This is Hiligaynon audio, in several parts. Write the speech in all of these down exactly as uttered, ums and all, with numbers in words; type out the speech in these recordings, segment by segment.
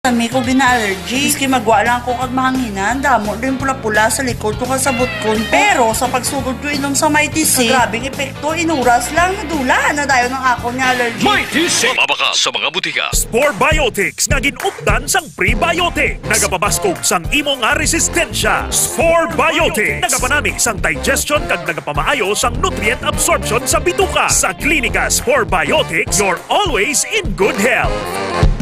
Kami ko gina-allergy. Miski magwa lang ako kag mahanginan, damo din pula-pula sa likod ko kag sa butkon ko. Pero sa pagsugod ko inom sa Mighty C, grabing epekto, inuras lang, nadula na dayon ang akon nga allergy. Mighty C. Mabakal sa mga butika. Spore Biotics nga gin-updan sang prebiotic. Nagapabaskog sang imo nga resistensya. Spore Biotic. Nagapanami sang digestion kag nagapamaayo sang nutrient absorption sa bituka. Sa Klinika Spore Biotics, you're always in good health.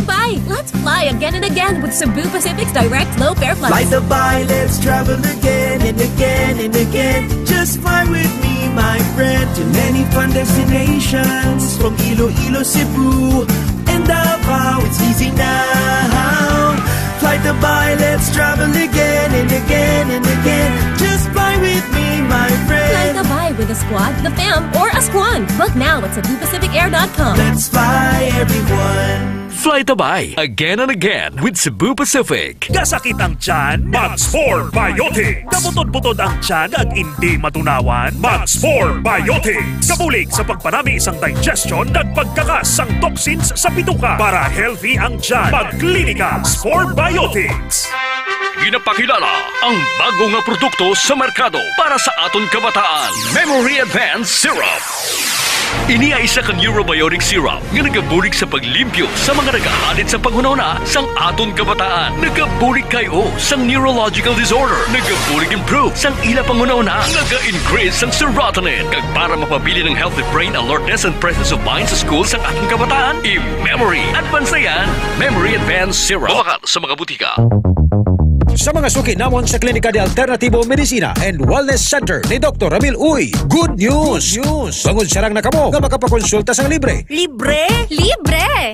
Bye! Let's fly again and again with Cebu Pacific's direct low fare flights. Fly the Bye, let's travel again and again and again. Just fly with me, my friend, to many fun destinations. From Iloilo, Cebu, and Davao, it's easy now. Fly the Bye, let's travel again and again and again. Just fly with me, my friend. Fly the Bye with a squad, the fam, or a squad. Book now at cebu pacific air dot com. Let's fly, everyone. Fly the Bye, again and again with Cebu Pacific. Kasakit ang tiyan? Mag-Spore Biotics. Kabutod-butod ang tiyan ag indi matunawan? Mag-Spore Biotics. Kabulig sa pagpanami sang digestion kag pagkakas sang toxins sa bituka para healthy ang tiyan. Magklinika Spore Biotics. Ginapakilala ang bago nga produkto sa merkado para sa aton kabataan, Memory Advance Syrup. Ini ay isa ka neurobiotic syrup nga nagabulig sa paglimpyo sa mga nagahalid sa panghunahuna sang aton kabataan. Nagabulig kay o sang neurological disorder. Nagabulig improve sang ila panghunahuna. Naga-increase sang serotonin. Kag para mapabilin ang healthy brain alertness and presence of mind sa school sang aton kabataan, i-memory advance na yan. Memory Advance Syrup. Mabakal sa mga butika. Sa mga suki namon sa Klinika de Alternativo Medicina and Wellness Center ni Doktor Ramil Uy, good news! Good news! Bangod sarang na kamo nga makapakonsulta sang libre. Libre? Libre!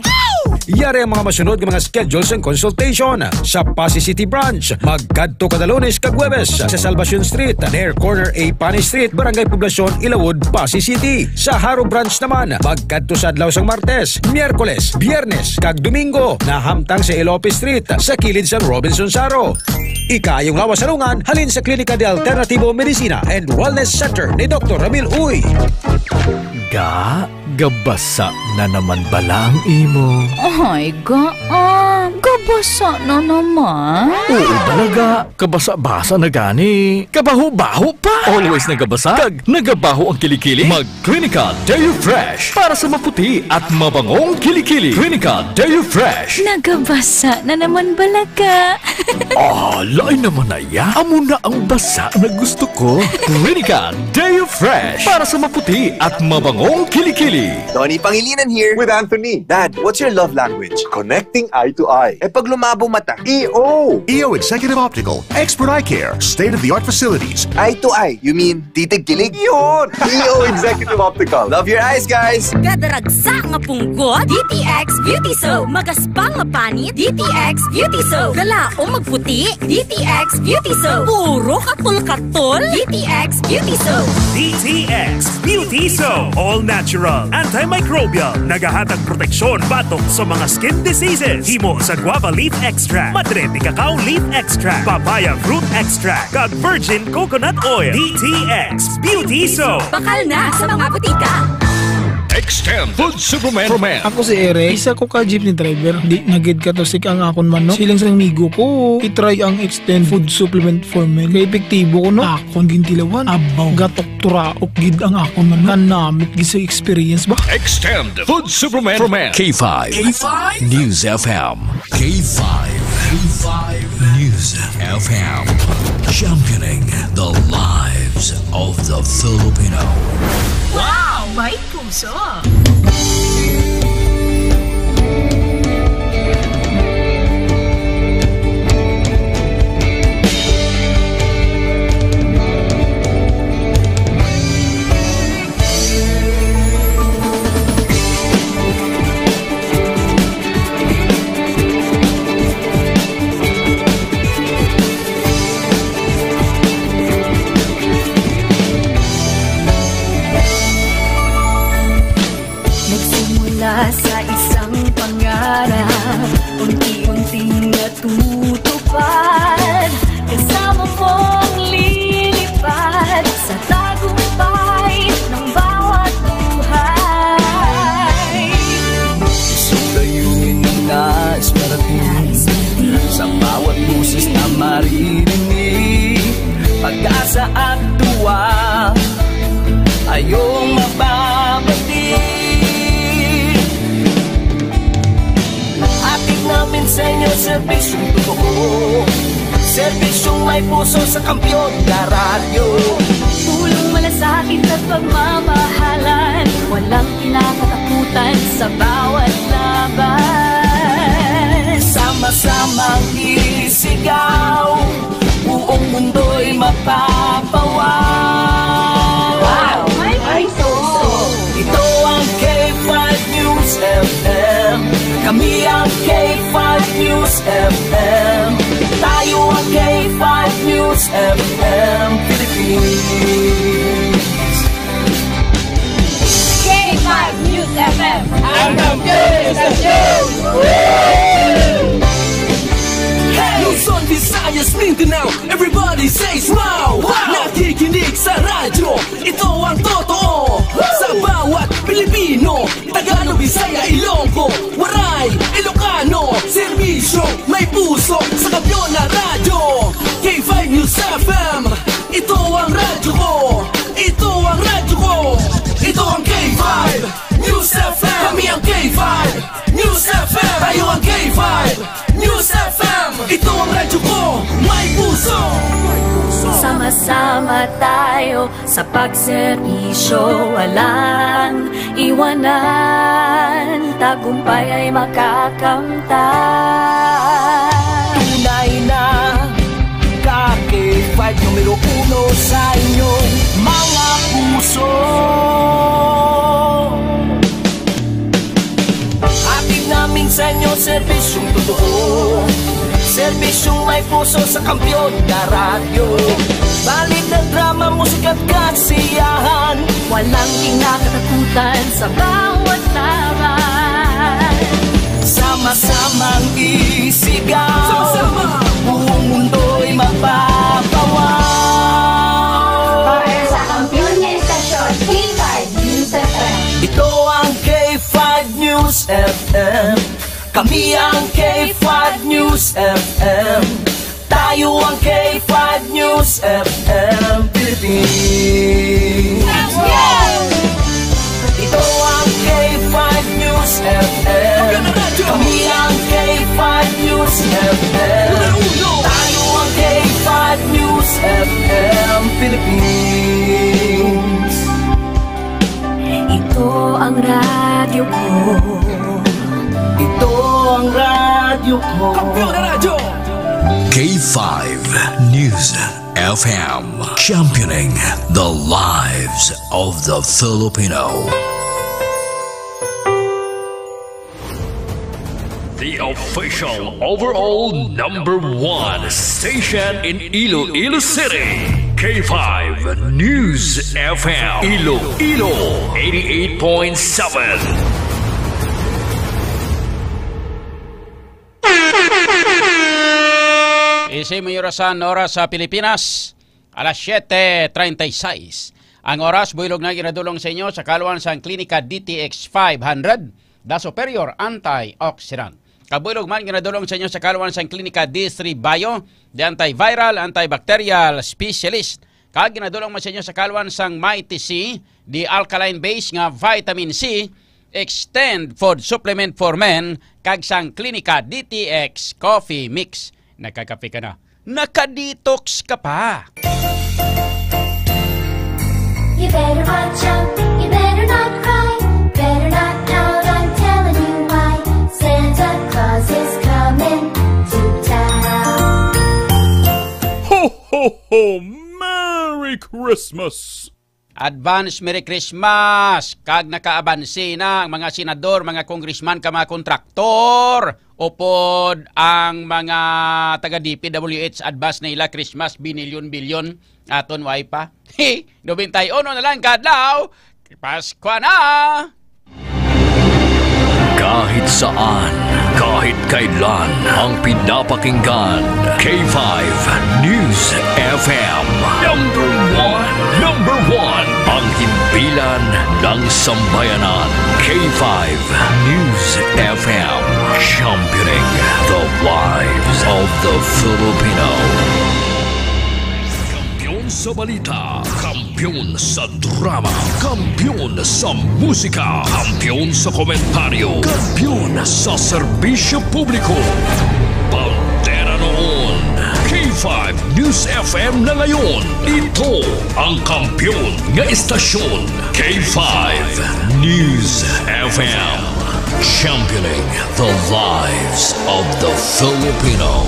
Yari ang mga masunod nga mga schedule sang consultation. Sa Passi City Branch, magkadto kada Lunes kag Huwebes sa Salvacion Street, near corner A Pani Street, Barangay Poblacion, Ilawod, Passi City. Sa Jaro Branch naman, magkadto sa adlaw sang Martes, Miyerkules, Biyernes, kag Domingo, nahamtang sa Elope Street, sa kilid sang Robinson Jaro. Ikaayong lawas sa lungan, halin sa Klinika de Alternativo Medicina and Wellness Center ni Doktor Ramil Uy. Ga, gabasa na naman bala ang imo? Ay, ga, ah, gabasa na naman. Oo, bala, ga. Kabasa-basa na gani. Kabaho-baho pa. Always nagabasa kag nagabaho ang kilikili. Mag Clinica Deo Fresh para sa maputi at mabangong kilikili. Clinica Deo Fresh. Nagabasa na naman bala ka. Ah, lain naman na ya. Amo na ang basa na gusto ko. Clinica Deo Fresh para sa maputi at mabangong kilikili. Donnie Pangilinan here with Anthony. Dad, what's your love language? Connecting eye to eye. Eh, pag lumabo mata? E O. E O Executive Optical, expert eye care, state-of-the-art facilities. Eye to eye, you mean titig kilig? Yun! E O Executive Optical. Love your eyes, guys! Gadaragsa nga punggot, D T X Beauty Soap. Magaspang nga panit, D T X Beauty Soap. Galaom magputi, D T X Beauty Soap. Puro katol-katol, D T X Beauty Soap. D T X Beauty Soap. All natural, antimicrobial. Nagahatag proteksyon batok sa mga skin diseases. Himo sa guava leaf extract, madre de cacao leaf extract, papaya fruit extract, kag virgin coconut oil. D T X Beauty Soap. Bakal na sa mga butika. Extend Food Supplement for Men. Ako si Eric, isa ko ka jeepney driver. Di na gid katosik ang akon manok. Siling sa amigo ko, i-try ang Extend Food Supplement for Men. Kay epektibo ko, no? Akon gintilawan. Abaw, gatok turaok gid ang akon manok. Kanamit gid sa experience ba? Extend Food Supplement for Men. K five. K five. News F M. K five. K five News F M. Championing the lives of the Filipino. Wow! May puso! Sa agduwa, ayong mababati. Hatid namin sa inyo serbisyong totoo, serbisyong may puso sa kampiyon na radyo. Pulong malasakit at pagmamahalan, walang kinakatakutan sa bawat laban. Sama-samang isigaw, buong mundo'y mapapawaw. Wow! May puso! Ito ang K five News F M. Kami ang K five News F M. Tayo ang K five News F M Philippines. K five News F M. Ang kampiyon sa show! Luzon, Visayas, Mindanao, everybody says wow! Wow! Nakikinig sa radyo, ito ang totoo. Sa bawat Pilipino, Tagalog, Bisaya, Ilonggo, Waray, Ilocano, serbisyo, may puso, sa kampiyon na radyo. K five News F M, ito ang radyo ko. Ito ang radyo ko. Ito ang K five News F M. Kami ang K five News F M. Tayo ang K five News F M. Ito ang radyo ko. May puso. Sama-sama tayo sa pagserbisyo. Walang iwanan. Tagumpay ay makakamtan. Tunay na Ka K five numero uno sa inyong mga puso. Hatid namin sa inyo serbisyong totoo, serbisyong may puso sa kampiyon na radyo. Balita, drama, musika at kasiyahan. Walang kinakatakutan sa bawat laban. Sama-samang isigaw. Sama-sama. Buong mundo'y mapapawaw. Para sa kampiyon nga istasyon, K five News F M. Ito ang K five News F M. Kami ang K five News F M. Tayo ang K five News F M Philippines. Ito ang K five News F M. Kami ang K five News F M. Tayo ang K five News F M Philippines. Ito ang radyo ko. Ito ang radyo ko. Kampiyon na radyo. K five News F M, championing the lives of the Filipino. The official overall number one station in Iloilo City. K five News F M Iloilo eighty-eight point seven. Isip mo yung orasan, oras sa Pilipinas, alas siete treinta y seis. Ang oras, buylog na ginadulong sa inyo sa kaluan sang Klinika D T X five hundred, the superior antioxidant. Kabuylog man ginadulong sa inyo sa kaluan sang Klinika D three Bio, the antiviral, antibacterial specialist. Kag ginadulong man sa inyo sa kaluan sang Mighty C, the alkaline base nga vitamin C, Extend Food Supplement for Men, kag sang Klinika D T X Coffee Mix. Nakakape ka na. Naka-detox ka pa. You better watch out, you better not cry, better not pout, I'm telling you why. Santa Claus is coming to town. Ho, ho, ho! Merry Christmas! Advance Merry Christmas! Kag nakaabansi na ang mga senador, mga congressman, ka mga kontraktor. Upod ang mga taga D P W H, advance na ila Christmas, binilyon-bilyon. Aton way pa. Nobenta y uno na lang kadlaw. Paskwa na! Kahit saan, kahit kailan, ang pinapakinggan, K five News F M. Number one, number one, ang himpilan ng sambayanan, K five News F M, championing the lives of the Filipino. Kampiyon Sa balita, kampiyon sa drama, kampiyon sa musika, kampiyon sa komentaryo, kampiyon sa serbisyo publiko. Bandera noon, K five News F M na ngayon. Ito ang kampiyon nga estasyon, K five News F M. Championing the lives of the Filipino.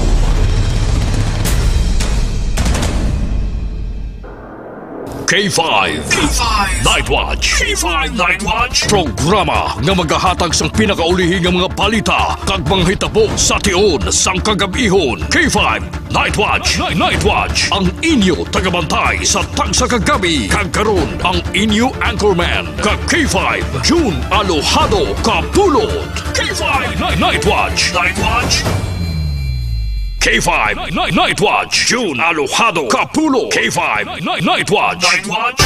K five. K five Night Watch. K five Night Watch. Programa nga magahatag sang pinakaulihi nga mga balita kag mga hitabo sa tion sang kagab-ihon. K five Night Watch. Night, Night Watch. Ang inyo tagabantay sa tagsa ka gabi. Kag karon, ang inyo anchorman ka K five, June Alojado Kapulot. K five Night, Night Watch. Night Watch. K five Night, Night Watch. June Alojado Kapulot. K five Night, Night Watch. Night Watch.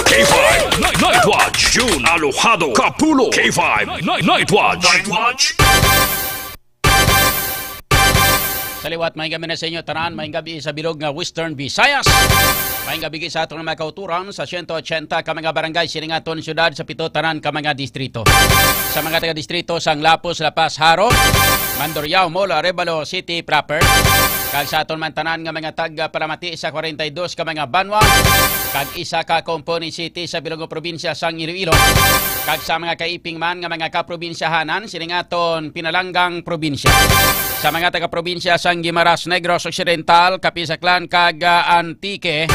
K five Night, Night Watch. June Alojado Kapulot. K five Night, Night Watch. Night Watch. Sa liwat, may gabi na sa inyo tanan, may gabi sa bilog nga Western Visayas. May gabi sa atong mga kauturan sa siyento ochenta ka mga barangay sining aton syudad sa pito tanan ka mga distrito. Sa mga taga-distrito sang Lapuz, La Paz, Jaro, Mandurriao, Molo, Arevalo City proper, kag sa aton man tanan nga mga taga-palamati sa kwarenta y dos ka mga banwa, kag isa ka Compone City sa bilog nga probinsya sang Iloilo, kag sa mga kaiping man nga mga kaprobinsyahanan sining aton pinalanggang probinsya. Sa mga taga-probinsya sang Guimaras, Negros Occidental, Capiz, Aklan, kag, ah, Antique,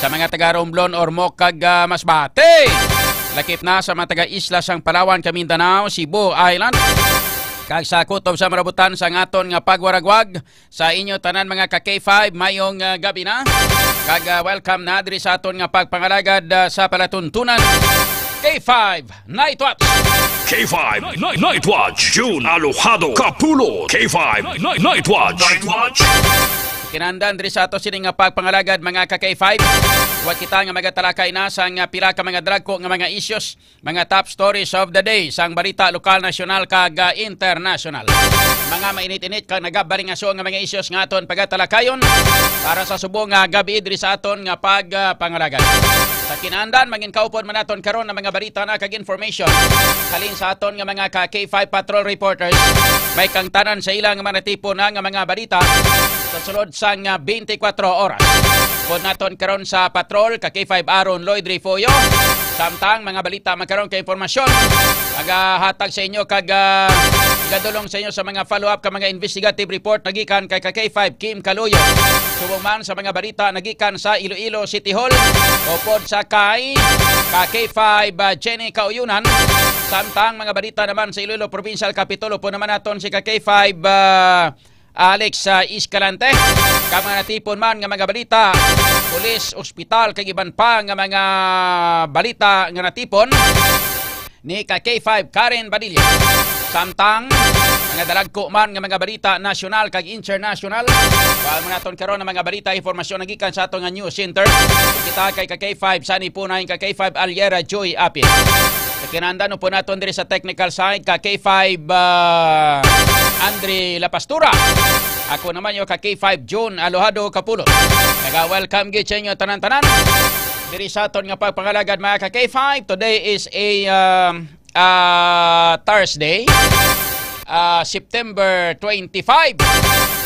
sa mga taga Romblon, Ormoc, kag, ah, Masbate. Lakip na sa mga taga-isla sang Palawan, Kamindanao, Cebu Island, kag sa kutob sa marabutan sang aton nga pagwaragwag. Sa inyo tanan, mga ka K five, mayong, ah, gabi na. Kag, ah, welcome na diri sa aton nga pagpangalagad, ah, sa palatuntunan. K five Night Watch. K five Night, Night Watch. June Alojado Kapulot. K five Night, Night Watch. Night Watch. Kinahanglan diri sa ato sini nga pagpangalagad, mga ka K five. Wa kita nga magatalakay na sa nga pila ka mga dagko nga mga issues, mga top stories of the day sang balita lokal, nasyonal, kag, ah, internasyonal. Mga mainit-init kag nagabaringaso nga mga issues nga aton pagatalakayon para sa subong nga gabi diri sa aton nga pagpangalagad. Sa kinahanglan, mangin kaupod man naton karon ang mga balita na kag information halin sa aton nga mga ka K five patrol reporters. May kangtanan sa ilang mga natipon na nga mga balita sa sulod sang, ah, twenty-four oras. Pod naton karon sa patrol ka K five Aaron Lloyd Refollo. Samtang mga balita magkaron kay impormasyon, magahatag sa inyo kag, ah, igadulong sa inyo sa mga follow-up ka mga investigative report nagikan kay ka K five Kim Kaluyo. Subong man sa mga balita nagikan sa Iloilo City Hall, upod sa kay ka K five, ah, Jenny Kauyunan. Samtang mga balita naman sa Iloilo Provincial Capitol, upod naman naton si ka K five, ah, Alex, ah, Escalante. Kag mga natipon man nga mga balita, pulis, ospital, kag iban pa nga mga balita nga natipon ni ka K five Karen Badilla. Samtang mga dalagko man nga mga balita nasyonal kag internasyonal, wala man naton karon ang mga balita, impormasyon nagikan sa aton nga news center. Kita kay ka K five sa nipunay ka K five Aliera Joy Apil. Sa kinahanglan, upod naton diri sa technical side ka K five, ah, Andre La Pastura. Ako naman yung ka K five June Alojado Kapulot. Naga-welcome gid sa inyo tanan-tanan diri sa aton nga pagpangalagad, mga ka K five. Today is a, um, ah, Thursday, ah, September twenty-five,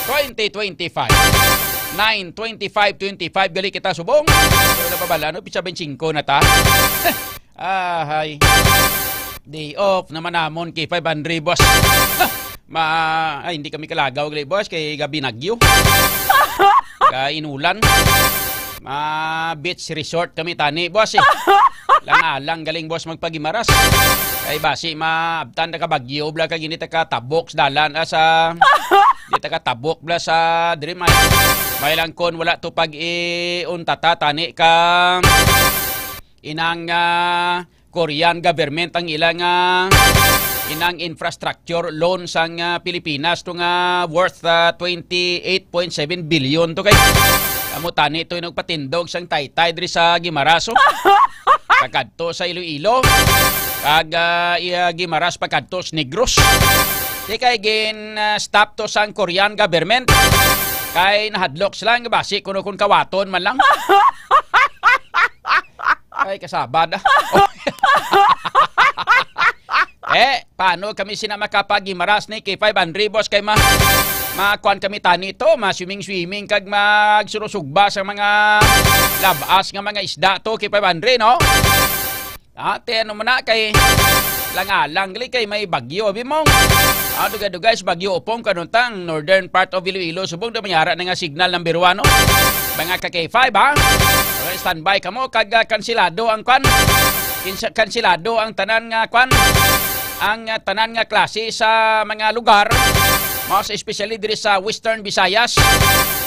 twenty twenty-five. Nine twenty-five twenty-five gali kita subong. Wala pa bala, no? Pitsa twenty-five na ta. Ahay. Day off naman namon, K five Andre, boss. Ma, ay, hindi kami kalagaw gali, boss, kay gabi nagyo. Kay inulan. Ma, beach resort kami tani, boss, eh. Lang-alang galing, boss, magpagimaras. Kay basi maabtan na ka bagyo, bla, kag init ka tabok sa dalan, ah, sa, di ta ka tabok, bla, sa diri may, may lang kon wala to pag-iuntata tani ka inang, ah, Korean government ang ilang, ah, inang infrastructure loan sang, ah, Pilipinas to nga worth, ah, twenty-eight point seven billion to kay. Amo tani to yung nagpatindog sang taytay diri sa Guimaras, oh. Kakadto sa Iloilo. Kag, ah, iya gimaras pagkadto sa Negros. Di kay gin, ah, stop to sang Korean government. Kay nahadlok sila nga basi kuno kun kawaton man lang. Ay, kasabad, ah. Eh, paano kami sina makapagimaras ni K five Andre, boss, kay ma-, makuan kami tani to, ma-swimming-swimming kag magsurusugba sa mga labas nga mga isda to, K five Andre, no? Ate, ano man na kay lang-alang gali kay may bagyo, abi mo? Ah, dugay-dugay sa bagyo Opong, kanuntang northern part of Iloilo, subong daw mayara na nga signal number one, no? Mga ka K five, ha? Okay, standby kamo, kag, ah, kansilado ang kwan. Kinsa-, kansilado ang tanan nga kwan. Ang, ah, tanan nga klase sa mga lugar. Mas especially diri sa Western Visayas,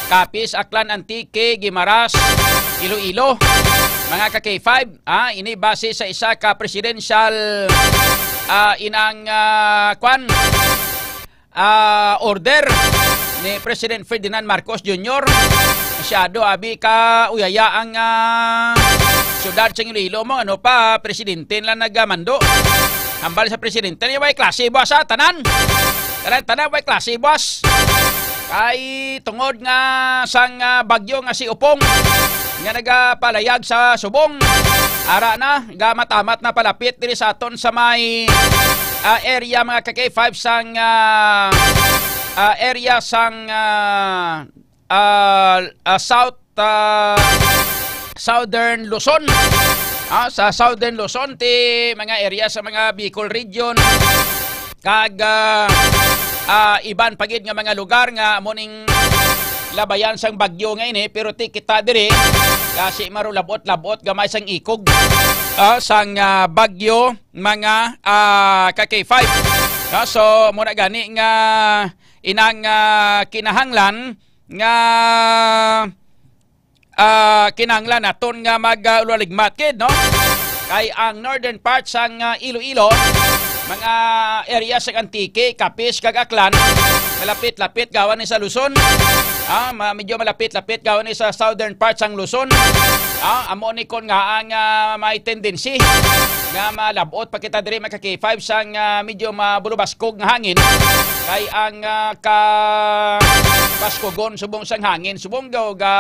Capiz, Aklan, Antique, Guimaras, Iloilo. Mga ka K five, ah, ini base sa isa ka presidential, ah, inang, ah, kwan, ah, order ni President Ferdinand Marcos Junior. Masyado abi ka uyaya ang, ah, syudad sa Iloilo mo. Ano pa, presidente lang nagamando. Hambal sa presidente, "Way klase, boss, ha? Tanan. Tanan, tanan, way klase, boss." Kay tungod nga sang, ah, bagyo nga si Opong nga nagapalayag sa subong, ara na, gamatamat na palapit diri sa aton sa may, ah, area, mga ka K five, sang, ah, ah, area sang, ah, ah, ah, South, ah, Southern Luzon. Ah, sa Southern Luzon, ti mga area sa mga Bicol region, kag, ah, ah, iban pa gid nga mga lugar nga amo ning labayan sang bagyo nga ini, pero ti kita diri, kasi maro labot-labot gamay sang ikog, ah, sang, ah, bagyo, mga, ah, ka K five. Ah, so, muna gani nga inang, ah, kinahanglan nga, ah, kinahanglan naton nga mag, ah, ulaligmat gid, no? Kay ang northern part sang, ah, Iloilo, mga area sa Antique, Capiz, kag Aklan, malapit-lapit gawa ni sa Luzon. Ah, ma-, medyo malapit-lapit gawa ni sa southern part sang Luzon. Ah, amo ni kon nga ang, ah, may tendency nga malabot pa kita diri, mga ka K five, sang, ah, medyo mabulubaskog nga hangin. Kay ang, ah, ka-, baskugon subong sang hangin, subong daw ga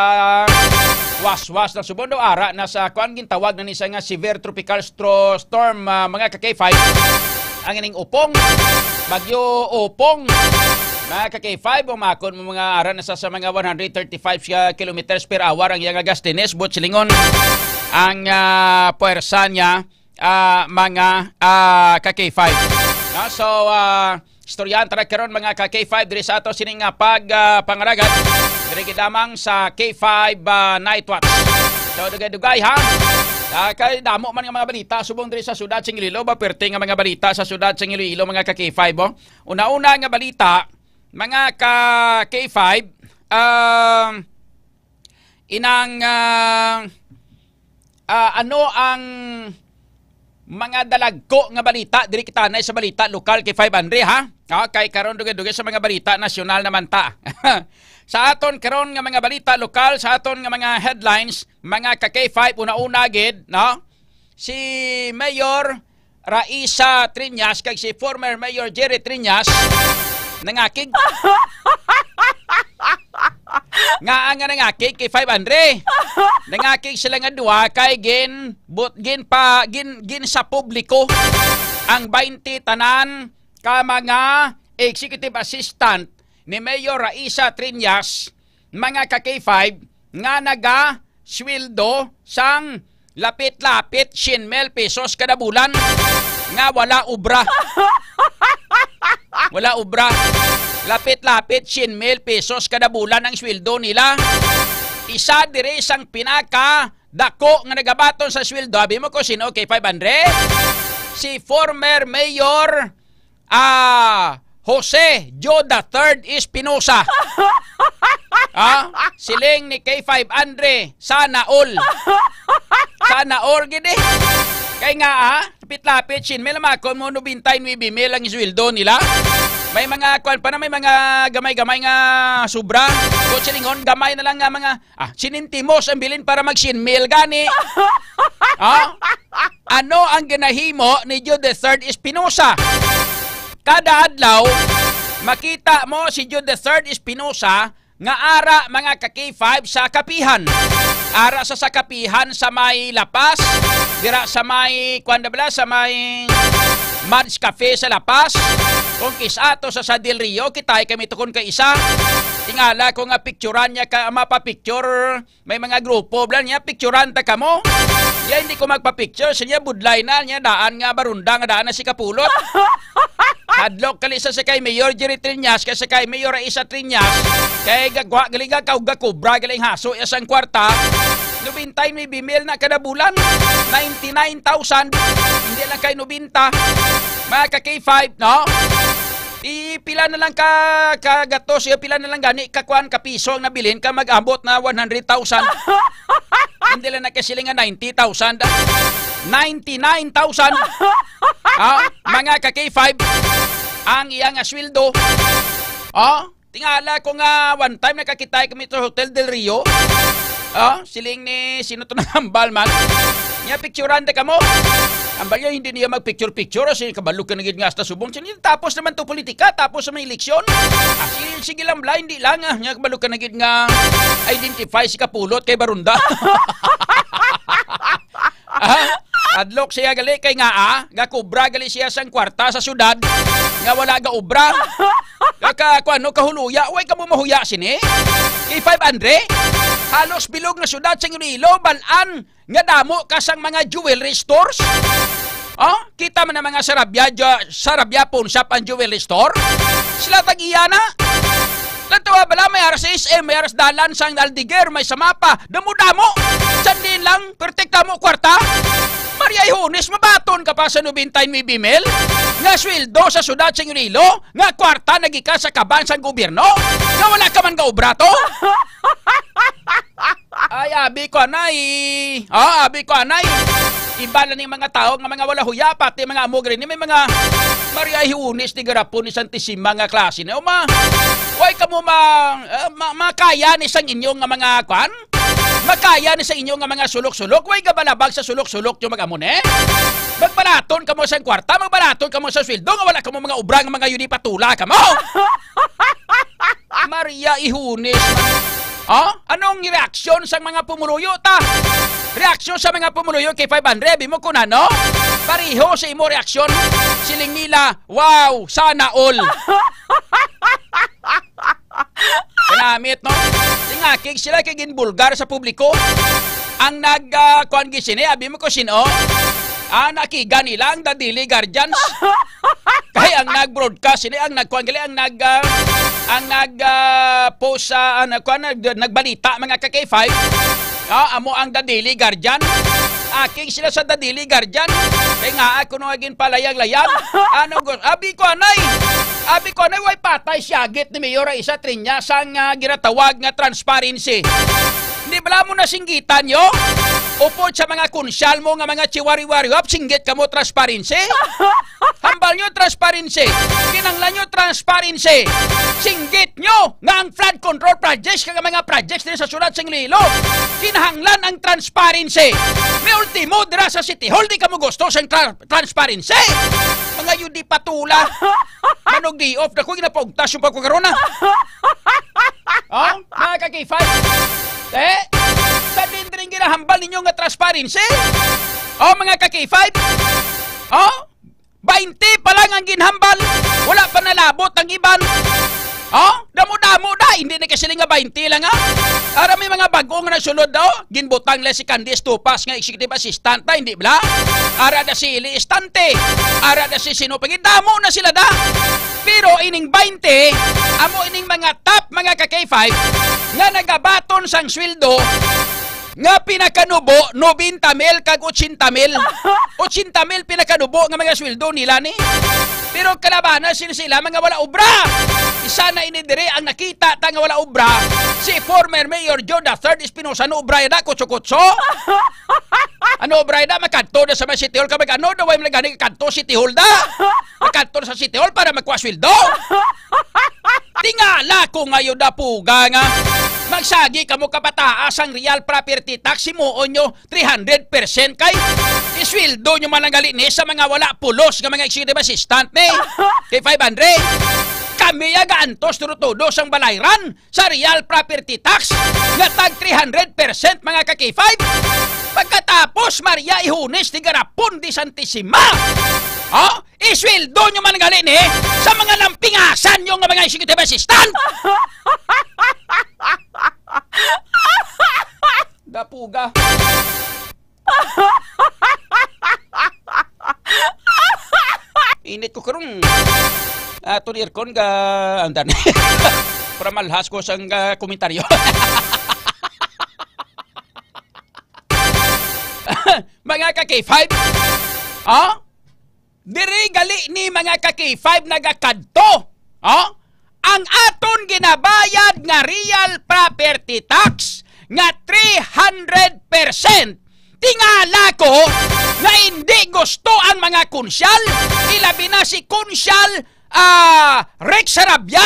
waswas na, subong daw ara na sa kuan, gintawag na ni sa nga severe tropical stro-, storm, ah, mga ka K five. Ang ining Opong, Bagyo Opong, mga ka K five, umakon mo mga ara na sa, sa mga one hundred thirty-five ka kilometers per hour ang iyang gastines, but silingon ang, ah, puwersa niya, ah, mga, ah, ka K five. No? So, ah, istoryahan ta na karon, mga ka K five, diri sa ato sining, ah, pag, ah, pangaragad. Diri gid lamang sa K five, ah, Night Watch. So, dugay-dugay, ha? Ah, kay damo man nga mga balita subong diri sa siyudad sa Iloilo, ba, perte nga mga balita sa siyudad sa Iloilo, mga ka K five, oh. Una-una nga balita, mga ka K five, um, inang, ah, ah, ano ang mga dalagko nga balita diri kita na sa balita lokal, K five Andre, ha? Ah, kay karon dugay-dugay sa mga balita nasyonal naman ta. Sa aton karon nga mga balita lokal, sa aton nga mga headlines, mga ka K five, una-una gid, no? Si Mayor Raisa Triñas kag si former Mayor Jerry Triñas nangakig. Nga ang nga nangakig, K five Andre. Nangakig sila nga duha kay gin, but, gin pa, gin, gin sa publiko ang twenty tanan ka mga executive assistant ni Mayor Raisa Triñas, mga ka K five, nga naga sweldo sang lapit-lapit siyam mil pesos kada bulan nga wala obra. Wala obra. Lapit-lapit siyam mil pesos kada bulan ang sweldo nila. Isa diri sang pinaka dako nga nagabaton sa sweldo. Abi mo ko sino, K five Andre? Si former Mayor, ah, Jose Joe the third Espinosa. Ah, siling ni K five Andre, sana all. Sana all gid eh. Kay nga, ah, lapit-lapit, siyam mil, makon mo, nobenta y nuebe mil ang sweldo nila. May mga, kwan pa na, may mga gamay-gamay nga sobra. Kung silingon, gamay na lang nga mga, ah, sinintimos ang bilin para mag siyam mil gani. Ah? Ano ang ginahimo ni Jude the third Espinosa? Kada adlaw, makita mo si Jude the third Espinosa nga ara, mga ka-K five, sa kapihan. Ara sa, sa kapihan sa may La Paz, dira sa may, kuwan na bala, sa may Mads Cafe sa La Paz. Kung kis-a to sa, sa Del Rio, kitay kami tukon kay isa. Tingala ko nga picturan niya ka, mapapicture. May mga grupo bala niya, picturan ta kamo. Ya, hindi ko magpa-picture. Siya, budlay na niya, daan nga barunda nga daan na si Kapulot. Hadlok kali sa, sa kay Mayor Jerry Triñas, kay sa kay Mayor Aisa Triñas, kay gagwa gali, gakaw gakubra gali ang haso ya sang kwarta. Nobenta y nuebe mil na kada bulan. Ninety-nine thousand. Hindi lang kay nobenta. Mga ka-K five, no? Ipila na lang ka, ka gatos, ipila na lang gani ka kwan, ka piso ang nabilin ka, mag-abot na one hundred thousand. Hindi lang nakasiling nga ninety thousand. Ninety-nine thousand. Ah, mga ka-K five, ang iya nga sweldo. Ah, tingala ko nga one time nakakita kami sa Hotel Del Rio. Ah, siling ni sino to nang hambal man. Niya picturean ta kamo. Hambal niya, hindi niya mag-picture-picture. Kasi kabalo ka na gid nga hasta subong. Sige, tapos naman to politika, tapos sa may eleksyon. Ah, sige, sige lang, bala, hindi lang. Ah, niya kabalo ka na gid nga identify si Kapulot kay Barunda. Ah, adlok siya gali kay nga, ah, gakubra gali siya sang kwarta sa syudad nga wala gaubra. Kaka, kuan, no, kahuluya, way ka mo mahuya sini? K five Andre, halos bilog nga syudad sa Iloilo, balaan nga damo ka sang mga jewelry stores. Oh, kita man ang mga Sarabia, jo-, Sarabia Pawn Shop and Jewelry Store. Sila tag-iya na. Natawa bala, may aras S M, may aras dalan sang Aldeguer, may sa Mapa. Damo-damo. Sandin lang, pertik damo kwarta. Maria Ihones, mabaton ka pa sa nobenta y nuebe mil nga sweldo sa syudad sa Iloilo, nga kwarta nagikan sa kaban sang gobyerno, nga wala ka man gaobra to. Ay, abi ko, anay. Ah, abi ko, anay. Iba na ning mga tao nga mga wala huya, pati mga amo gani may mga Maria Ihones, di garapon ni Santisima nga klase na. Uma, way ka mo ma-, ah, ma-, makaya ni sang inyo nga mga kwan? Makaya ni sa inyo nga mga sulok-sulok? Way gabalabag sa sulok-sulok nyo mag-amo ni? Magbalaton ka mo sang kwarta, magbalaton ka mo sa sweldo, nga wala ka mo mga obra nga mga yun ipatula ka mo. Maria Ihones. Oh? Anong reaksyon sang mga pumuluyo ta? Reaksyon sa mga pumuluyo kay five hundred, abi mo kun ano? Pareho sa imo reaksyon, siling nila, "Wow, sana all." Kanamit, no? Tingakig sila kay ginbulgar sa publiko. Ang nag, ah, kuan gid sini, abi mo ko sino? Ah, nakiga nila ang The Daily Guardians. Kay ang nag-broadcast sini, ang nagkuan gali, ang nag, ah, ang nag, ah, post sa, ah, nagkuan, nag-, nagbalita, mga ka-K five. Ah, amo ang The Daily Guardian. Akig sila sa The Daily Guardian. Kay nga ako nung agin palayag-layag. Ano gu-, abi ko, anay. Abi ko, anay, way patay siyagit ni Mayor Aisa Triñas sang, ah, ginatawag nga transparency. Di bala mo nasinggitan yo? Upod sa mga kunsyal mo nga mga chiwari-wari, wap, singgit ka mo transparency? Hambal nyo transparency. Kinanglan nyo transparency. Singgit nyo nga ang flood control projects kag mga projects diri sa syudad sa Iloilo, kinahanglan ang transparency. May ultimo dira sa City Hall, di ka mo gusto sa tra-, transparency? Mga yun di patula. Manog di off na ko, ginapaugtas yung pagkakarona. Oh, mga ka-K five. Eh, sa din rin ginahambal ninyo nga transparency? Oh, mga ka-K five. Oh, bainte pa lang ang ginhambal. Wala pa nalabot ang iban. Oh, damo-damo na. Hindi na kasi nga bainte lang, ha? Ara may mga bago nga nasunod, oh. Ginbutang lang si Candice Tupas nga executive assistant na, hindi bala? Ara na si Eli Estante. Ara na si sino pa. Damo na sila da. Pero ining bainte, amo ining mga top, mga ka-K five, nga nagabaton sang sweldo nga pinakanubo, nobenta mil kag ochenta mil. Ochenta mil pinakanubo nga mga sweldo nila ni. Pero kalabanan sila, sila mga wala obra. Isa na ini diri ang nakita ta nga wala obra. Si former Mayor Joe the third Espinosa, no obra na, kutso-kutso. Ano obra na, makadto na sa may City Hall. Kag ano daw, way man gani kadto City Hall da. Makadto na sa City Hall para magkuha sweldo. Tingala ko ngayon na puga nga. Magsagi kamo kapataas ang real property tax, himuon nyo three hundred percent kay isweldo nyo man lang gali ni sa mga wala pulos nga mga executive assistant ni kay five hundred. Kami ya gaantos tudo-tudo sang balayran sa real property tax nga tag three hundred percent, mga ka-K five. Pagkatapos, Maria Ihones de Garapon de Santissima. Oh, isweldo nyo man gali ni sa mga lampingasan nyo nga mga executive assistant. Dapuga. Init ko karon. Ato ni aircon ga andan. Para malhas ko sang, ah, komentaryo. Mga ka-K five, oh? Diri gali ni, mga ka-K five, nagakadto, oh? Ang aton ginabayad nga real property tax nga three hundred percent. Tingala ko nga indi gusto ang mga konsyal, ilabi na si Konsyal, ah, Rex Sarabia,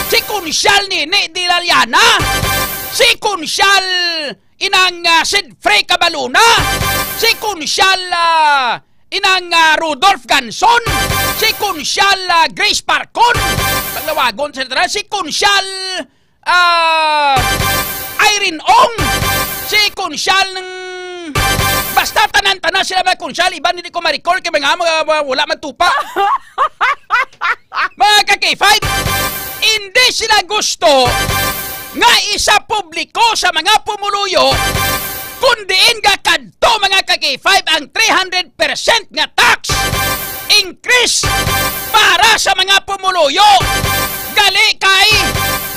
si Konsyal Nini Dilaliana, si Konsyal inang, ah, Sid Frey Cabaluna, si Konsyal, ah, inang, ah, Rudolph Ganson, si Konsyal, ah, Grace Parcon, paglawagon sa tanan, si Konsyal, ah, Irene Ong, si Konsyal ng, basta tanan-tanan sila mga konsyal, iban hindi ko ma-recall kay mga, mga, mga wala man tupa. Mga ka-K five, hindi sila gusto nga isa publiko sa mga pumuluyo, kun diin gakadto, mga ka-K five, ang three hundred percent nga tax increase para sa mga pumuluyo. Gali kay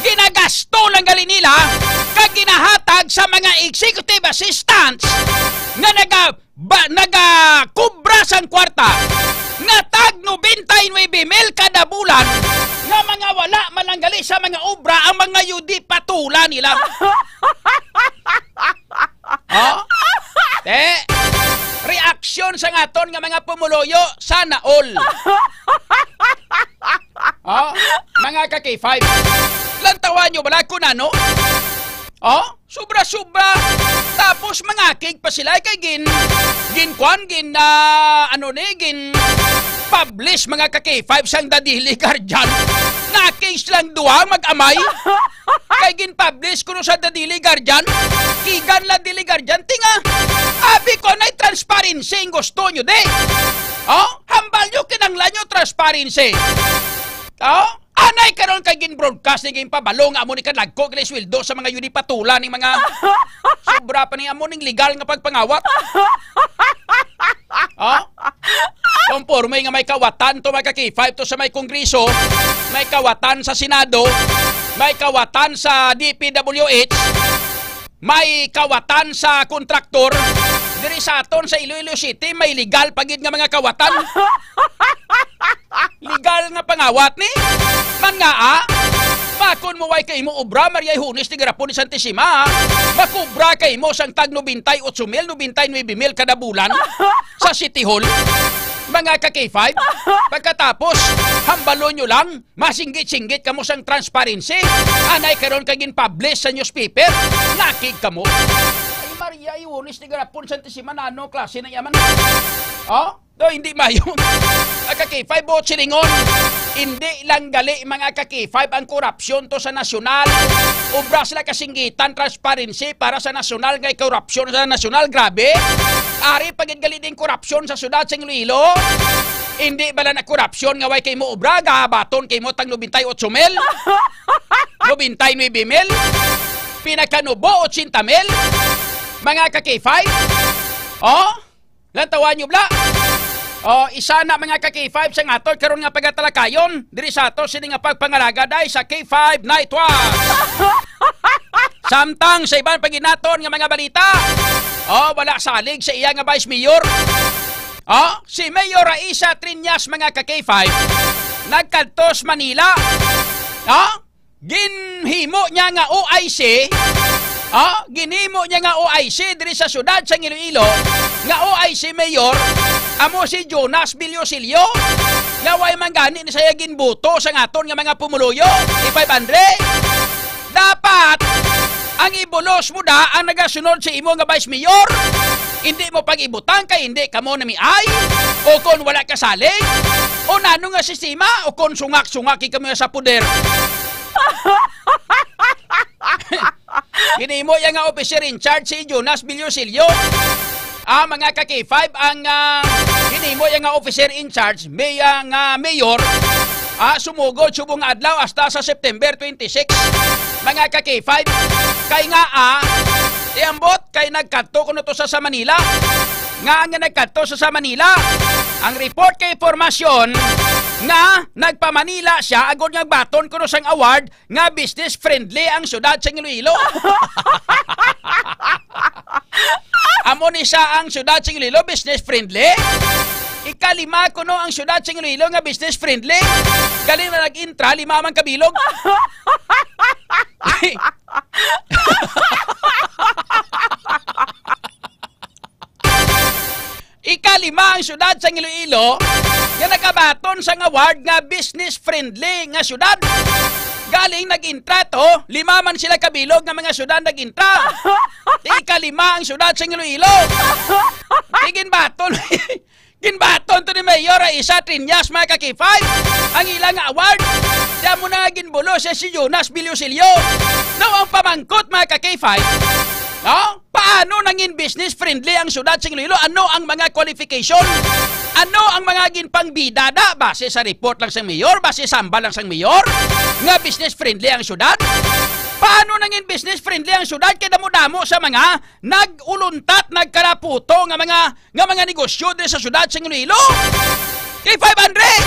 ginagasto lang gali nila kag ginahatag sa mga executive assistants nga naga ba, nagakubra sang kwarta nga tag nobenta y nuebe mil kada bulan, nga mga wala man lang gali sa mga obra ang mga yudi patula nila. Oh? Te, reaksyon sa ngaton nga mga pumuluyo, sana all. Oh, mga ka-K five. Lantawan nyo bala kung ano? Oh? Sobra-sobra. Tapos mangakig pa sila kay gin, gin kwan, gin, ah, ano ni, gin publish, mga ka-K five, sang The Daily Guardian. Nakig silang duha mag-amay. Kay gin publish kuno sa The Daily Guardian. Kigan lang Daily Guardian. Tinga, abi ko na'y transparency ang gusto nyo, di? Oh? Hambal nyo, kinanglan nyo transparency. Oh? Anay karon kay gin-broadcast ni, ginpabalo nga amo ni kadagko kini sweldo sa mga yuni patula ning mga sobra pa ni amo ning legal nga pagpangawat. Oh? Konforme nga may kawatan to, mga ka-K five, to sa may Kongreso, may kawatan sa Senado, may kawatan sa D P W H, may kawatan sa kontraktor, diri sa aton sa Iloilo City, may legal pa gid nga mga kawatan. Legal nga pangawat ni. Man nga, ah, pakon mo way kay imo obra, Maria Ihones de Garapon de Santissima, ah. Makubra kay mo sang tag nobenta y ocho mil, nobenta y nuebe mil kada bulan sa City Hall. Mga ka-K five, pagkatapos, hambalon nyo lang, masinggit-singgit kamo sang transparency. Anay karon kay gin-publish sa newspaper, nakig kamo. Ay, Maria Ihones de Garapon Santissima, ano klase na yaman? Oh? Do, hindi mayo. Mga ka-K five, buot silingon, hindi lang gali, mga ka-K five, ang korupsyon to sa nasyonal. Obra sila kasinggitan, transparency para sa nasyonal, kay korupsyon sa nasyonal, grabe. Ari pa gid gali ding korupsyon sa syudad sa Iloilo. Hindi bala na korupsyon nga way kay mo obra, gabaton kay mo tag nobenta y ocho mil, nobenta y nuebe mil, pinakanubo, ochenta mil, mga ka-K five? Oh? Lantawan nyo bala. Oh, isa na, mga ka-K five, sa aton karon nga pagatalakayon diri sa ato sini nga pagpangalaga day sa K five Night Watch. Samtang sa iban pa gid naton nga mga balita, oh, wala salig sa iya nga vice mayor. Oh, si Mayor Raisa Triñas, mga ka-K five, nagkadto sa Manila. Oh, ginhimo niya nga O I C, ah, ginhimo niya nga O I C diri sa syudad sa Iloilo, nga O I C mayor amo si Jonas Villosillo, nga way man gani ni siya ginboto sa aton nga mga pumuluyo, K five Andre. Dapat Ang ibulos mo da ang nagasunod sa imo nga vice mayor. Hindi mo pag-ibutang kay hindi kamo namiay, o kon wala ka salig, o nano nga sistema, o kon sungak-sungak kamo sa poder. Ginimo iya nga officer in charge si Jonas Villosillo. Ah, mga ka K five, ang, ah, ginimo iya nga officer in charge, may, ah, nga mayor, ah, sumugod subong nga adlaw hasta sa September twenty-six. Mga ka K five, kay nga, ah, iambot kay nagkadto kuno to sa, sa Manila. Nga, nga nagkadto sa, sa Manila. Ang report kay impormasyon nga nagpa-Manila siya agod nga baton kuno sang award nga business friendly ang syudad sa Iloilo. Amo ni sa ang syudad sa Iloilo business friendly. Ikalima kuno ang syudad sa Iloilo nga business friendly. Gali na nag-intra, lima man kabilog. Ikalima ang syudad sang Iloilo nga nakabaton sang award nga business friendly nga syudad. Galing nag-intra to, lima man sila kabilog nga mga syudad nag-intra. Ikalima ang syudad sang Iloilo. Iginbaton, ginbaton to ni Mayor Raisa Triñas, mga ka K five, ang ila nga award. Kaya mo na nga ginbulo siya si Jonas Villosillo. Now, ang pamangkot, mga ka K five, no? Paano nangin business friendly ang syudad sing Iloilo? Ano ang mga qualification? Ano ang mga ginpangbida da? Base sa report lang sang mayor, base sa hambal lang sang mayor, nga business friendly ang syudad? Paano nangin business friendly ang syudad kay damo-damo sa mga nag-uluntat, nagkaraputo nga mga, nga mga negosyo diri sa syudad sing Iloilo? Kay five hundred?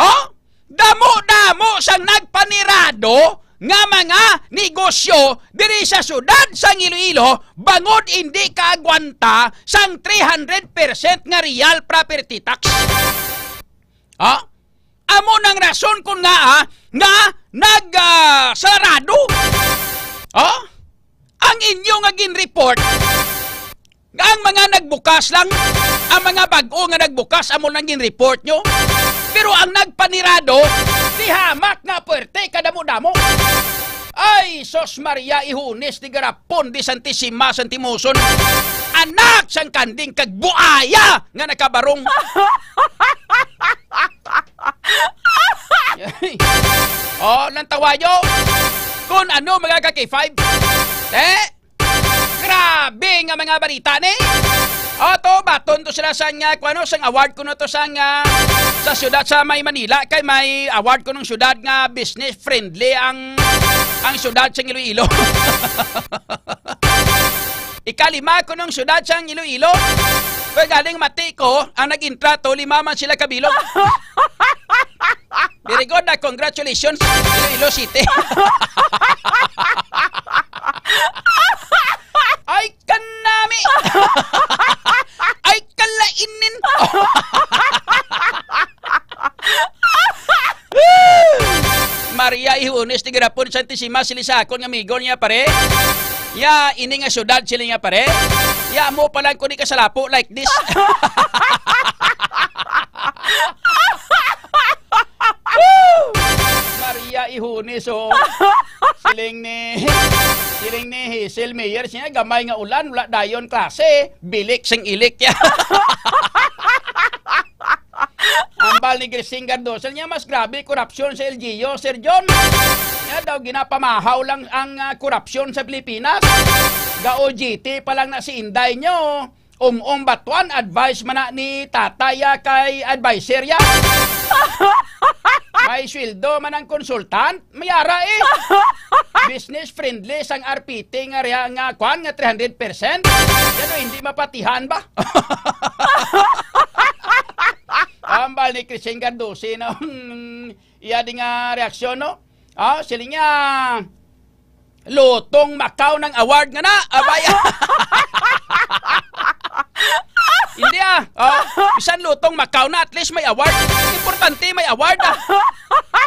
Oh? Damo-damo sang nagpanirado nga mga negosyo diri sa syudad sang Iloilo bangod indi kaagwanta sang three hundred percent nga real property tax. Ha? Amo nang rason kon ngaa nga nag, ah, sarado. Ha? Ang inyo nga gin-report, ang mga nagbukas lang, ang mga bag-o nga nagbukas, amo lang gin-report nyo. Pero ang nagpanirado, dihamak nga puwerte, kadamo-damo. Ay, sus Maria, ihunis di garapon di Santisima, Santimoson. Anak sang kanding kag buaya nga nakabarong. Oh, nang tawayo. Kung ano, mga ka-K five. Eh, grabe nga mga balita ni. O, to, baton to sila sa nga, kung ano, sang award ko na to sa nga, sa syudad sa may Manila, kay may award ko ng syudad nga business friendly ang, ang syudad sa Iloilo. Ikalima ko ng syudad sa Iloilo. Kaya galing mati ko, ang nag-intra to, lima man sila kabilog. Very good, ah, congratulations, Iloilo City. Ay, kanami! Ay, kalainin! Maria Ihunes, di garapon, Santisima, sili sa akon nga amigo niya, pare. Ya, ini nga syudad, sili nga, pare. Ya, mo pa lang ko di kasalapo like this. Woo! Maria Ihunes, oh. Siling ni, siling ni Hazel Mayer, siya, gamay nga ulan, wala dayon klase, bilik sing ilik, ya. Ambal ni Grising Cardoso niya, mas grabe korupsyon sa L G U, Sir John. Niya daw ginapamahaw lang ang, ah, korupsyon sa Pilipinas. Ga-O J T pa lang na si Inday nyo. Um-um batuan, advice man na ni tatay, ah, kay adviser ya. May sweldo man ang konsultant, may ara eh. Business friendly sang R P T nga ria-, nga kwan nga three hundred percent. Yan o, hindi mapatihan ba? Ambal ni Christine Cardosi na, hmm, iya di nga reaksyon, no? Ah, sila niya, lutong makaw ng award nga na. Abay. Hindi ah. Oh, bisan lutong makaw na, at least may award. Importante may award ah.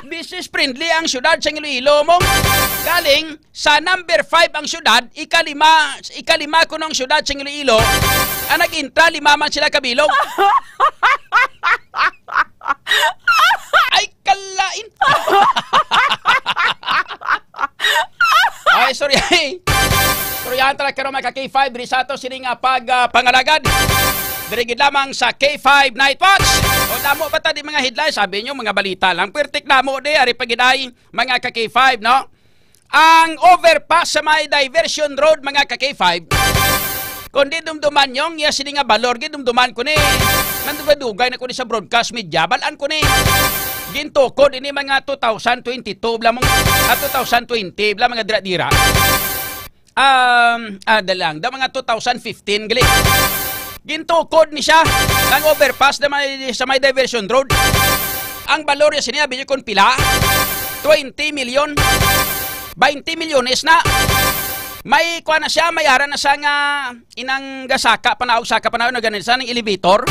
Business friendly ang syudad sa Iloilo mo. Galing sa number five ang syudad, ikalima, ikalima ko ng syudad sa Iloilo. Ang nag-intra, lima man sila kabilog. Ay, kalain. Ay, sorry. Ay, Yan talaga karon, mga ka-K five, diri sa ato sini nga pag, ah, pangalagad. Diri gid lamang sa K five Night Watch. O, damo pa ta di mga headlines, sabi nyo, mga balita lang. Pertik damo di, ari pa gid ay, mga ka-K five, no? Ang overpass sa may Diversion Road, mga ka-K five. Kung di dumduman yung iya sini nga balor, gid dumduman ko ni. Nandugay-dugay na ko ni sa broadcast media, balaan ko ni. Gintukod ini mga two thousand twenty-two, bla mong, ah, two thousand twenty, bla mga dira-dira. Um, ah, da lang, da mga two thousand fifteen gali. Gintukod ni siya ang overpass na may, sa may Diversion Road. Ang balor niya sini, abi niyo kung pila? Twenty million. Twenty milyones na. May kuha na siya, may ara na siya nga inang gasaka panaog, saka panaog na ganun sa ng elevator.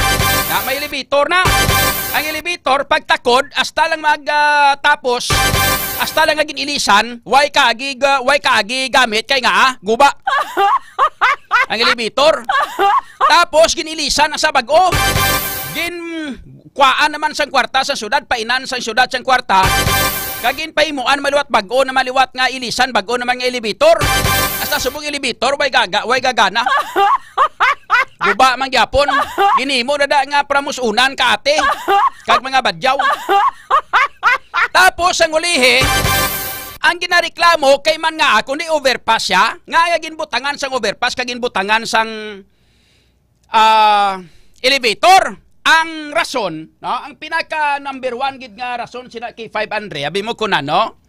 Na, may elevator na. Ang elevator, pagtakod, hasta lang mag, ah, tapos, hasta lang nga gin-ilisan, way kaagi, ga-, way kaagi gamit, kay nga, ah, guba. Ang elevator. Tapos, gin-ilisan na sa bag-o. Gin-, kuhaan naman sang kwarta sa syudad, painan sang syudad sang kwarta. Kag ginpahimuan maliwat bag-o na maliwat nga ilisan, bag-o naman nga elevator. Hasta subong elevator, way gaga, way gagana. Guba man gyapon. Ginhimo na da nga pramusunan ka ate. Kag mga badyaw. Tapos ang ulihi, ang ginareklamo kay man nga ako ni overpass siya, nga ginbutangan sang overpass, kag ginbutangan sang, ah, elevator. Ang rason, no, ang pinaka number one gid nga rason sina kay five Andre, abi mo ko na, no?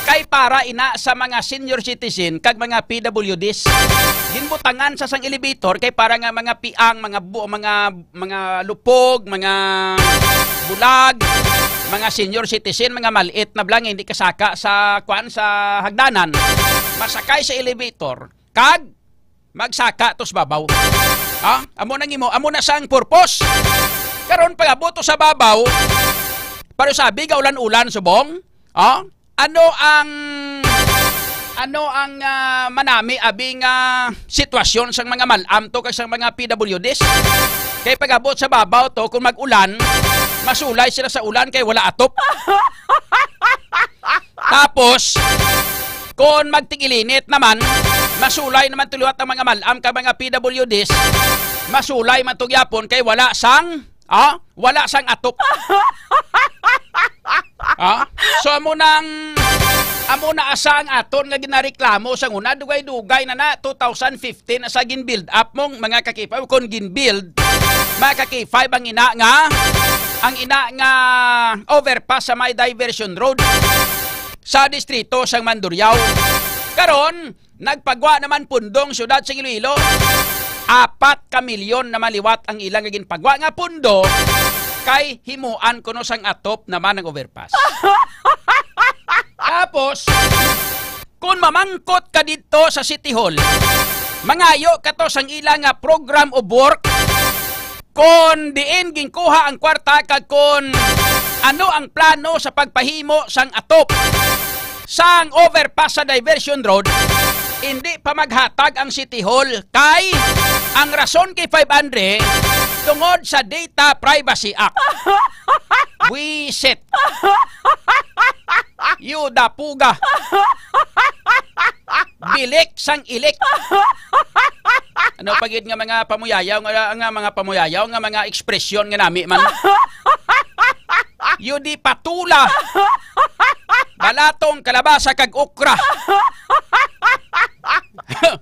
Kay para ina sa mga senior citizen kag mga P W Ds. Ginbutangan sa sang elevator kay para nga mga piang, mga bu-, mga, mga lupog, mga bulag, mga senior citizen, mga maliit na bala nga hindi kasaka sa, kuan, sa hagdanan, masakay sa elevator kag magsaka to sa babaw. Ha? Amo nang imo, amo na sang purpose. Karon, pag-abot to sa babaw, pero sabi, gaulan-ulan subong. Ha? Ano ang, ano ang, ah, manami abi nga sitwasyon sang mga mal-am to kag sang mga P W Ds? Kay pag-abot sa babaw to, kung mag-ulan, masulay sila sa ulan kay wala atop. Tapos, kung magtigilinit naman, masulay naman to liwat ang mga mal-am kag mga P W Ds. Masulay man to gyapon kay wala sang, ah, wala sang atop. Ah? So, amo nang, amo na asa ang aton nga ginareklamo sa una, dugay-dugay na na, two thousand fifteen na sa gin-build up mong mga ka-K five, kung gin-build, mga ka-K five, ang ina nga, ang ina nga overpass sa may Diversion Road sa distrito sang Mandurriao. Karon, nagpagwa naman pundong siyudad sa Iloilo. Apat ka milyon naman liwat ang ilang ginpagwa nga pundo kay himuan kuno sang atop naman ang overpass. Tapos, kung mamangkot ka didto sa City Hall, mangayo ka to sang ila nga program of work, kon diin ginkuha ang kwarta kag kon ano ang plano sa pagpahimo sang atop sang overpass sa Diversion Road, hindi pa maghatag ang City Hall kay ang rason kay five Andre tungod sa Data Privacy Act. Buisit. Yuda puga. Bilik sang ilik. Ano pa gid nga mga pamuyayaw nga, nga mga pamuyayaw nga mga ekspresyon nga nami man. Yudi patula. Balatong kalabasa kag okra.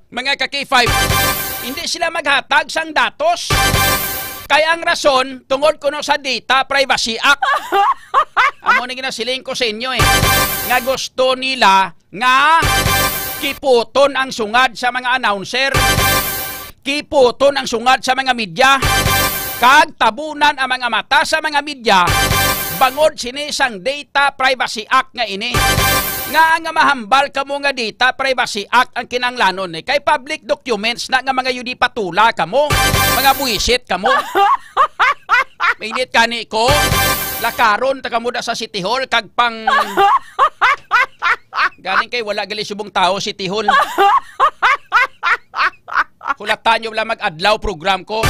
Mga ka-K five, hindi sila maghatag sang datos. Kay ang rason, tungod kuno sa Data Privacy Act. Amo ni ginasiling ko sa inyo, eh, nga gusto nila nga kiputon ang sungad sa mga announcer, kiputon ang sungad sa mga media, kag tabunan ang mga mata sa mga media bangod sini sang Data Privacy Act nga ini. Nga nga mahambal kamo nga Data Privacy Act ang kinahanglanon ni, kay public documents na nga mga yudi patula kamo, mga buwisit kamo. Minit kani ko, lakaron ta kamo da sa City Hall kag pang galing kay wala gali subong tao City Hall. Hulatan nyo wala mag-adlaw program ko.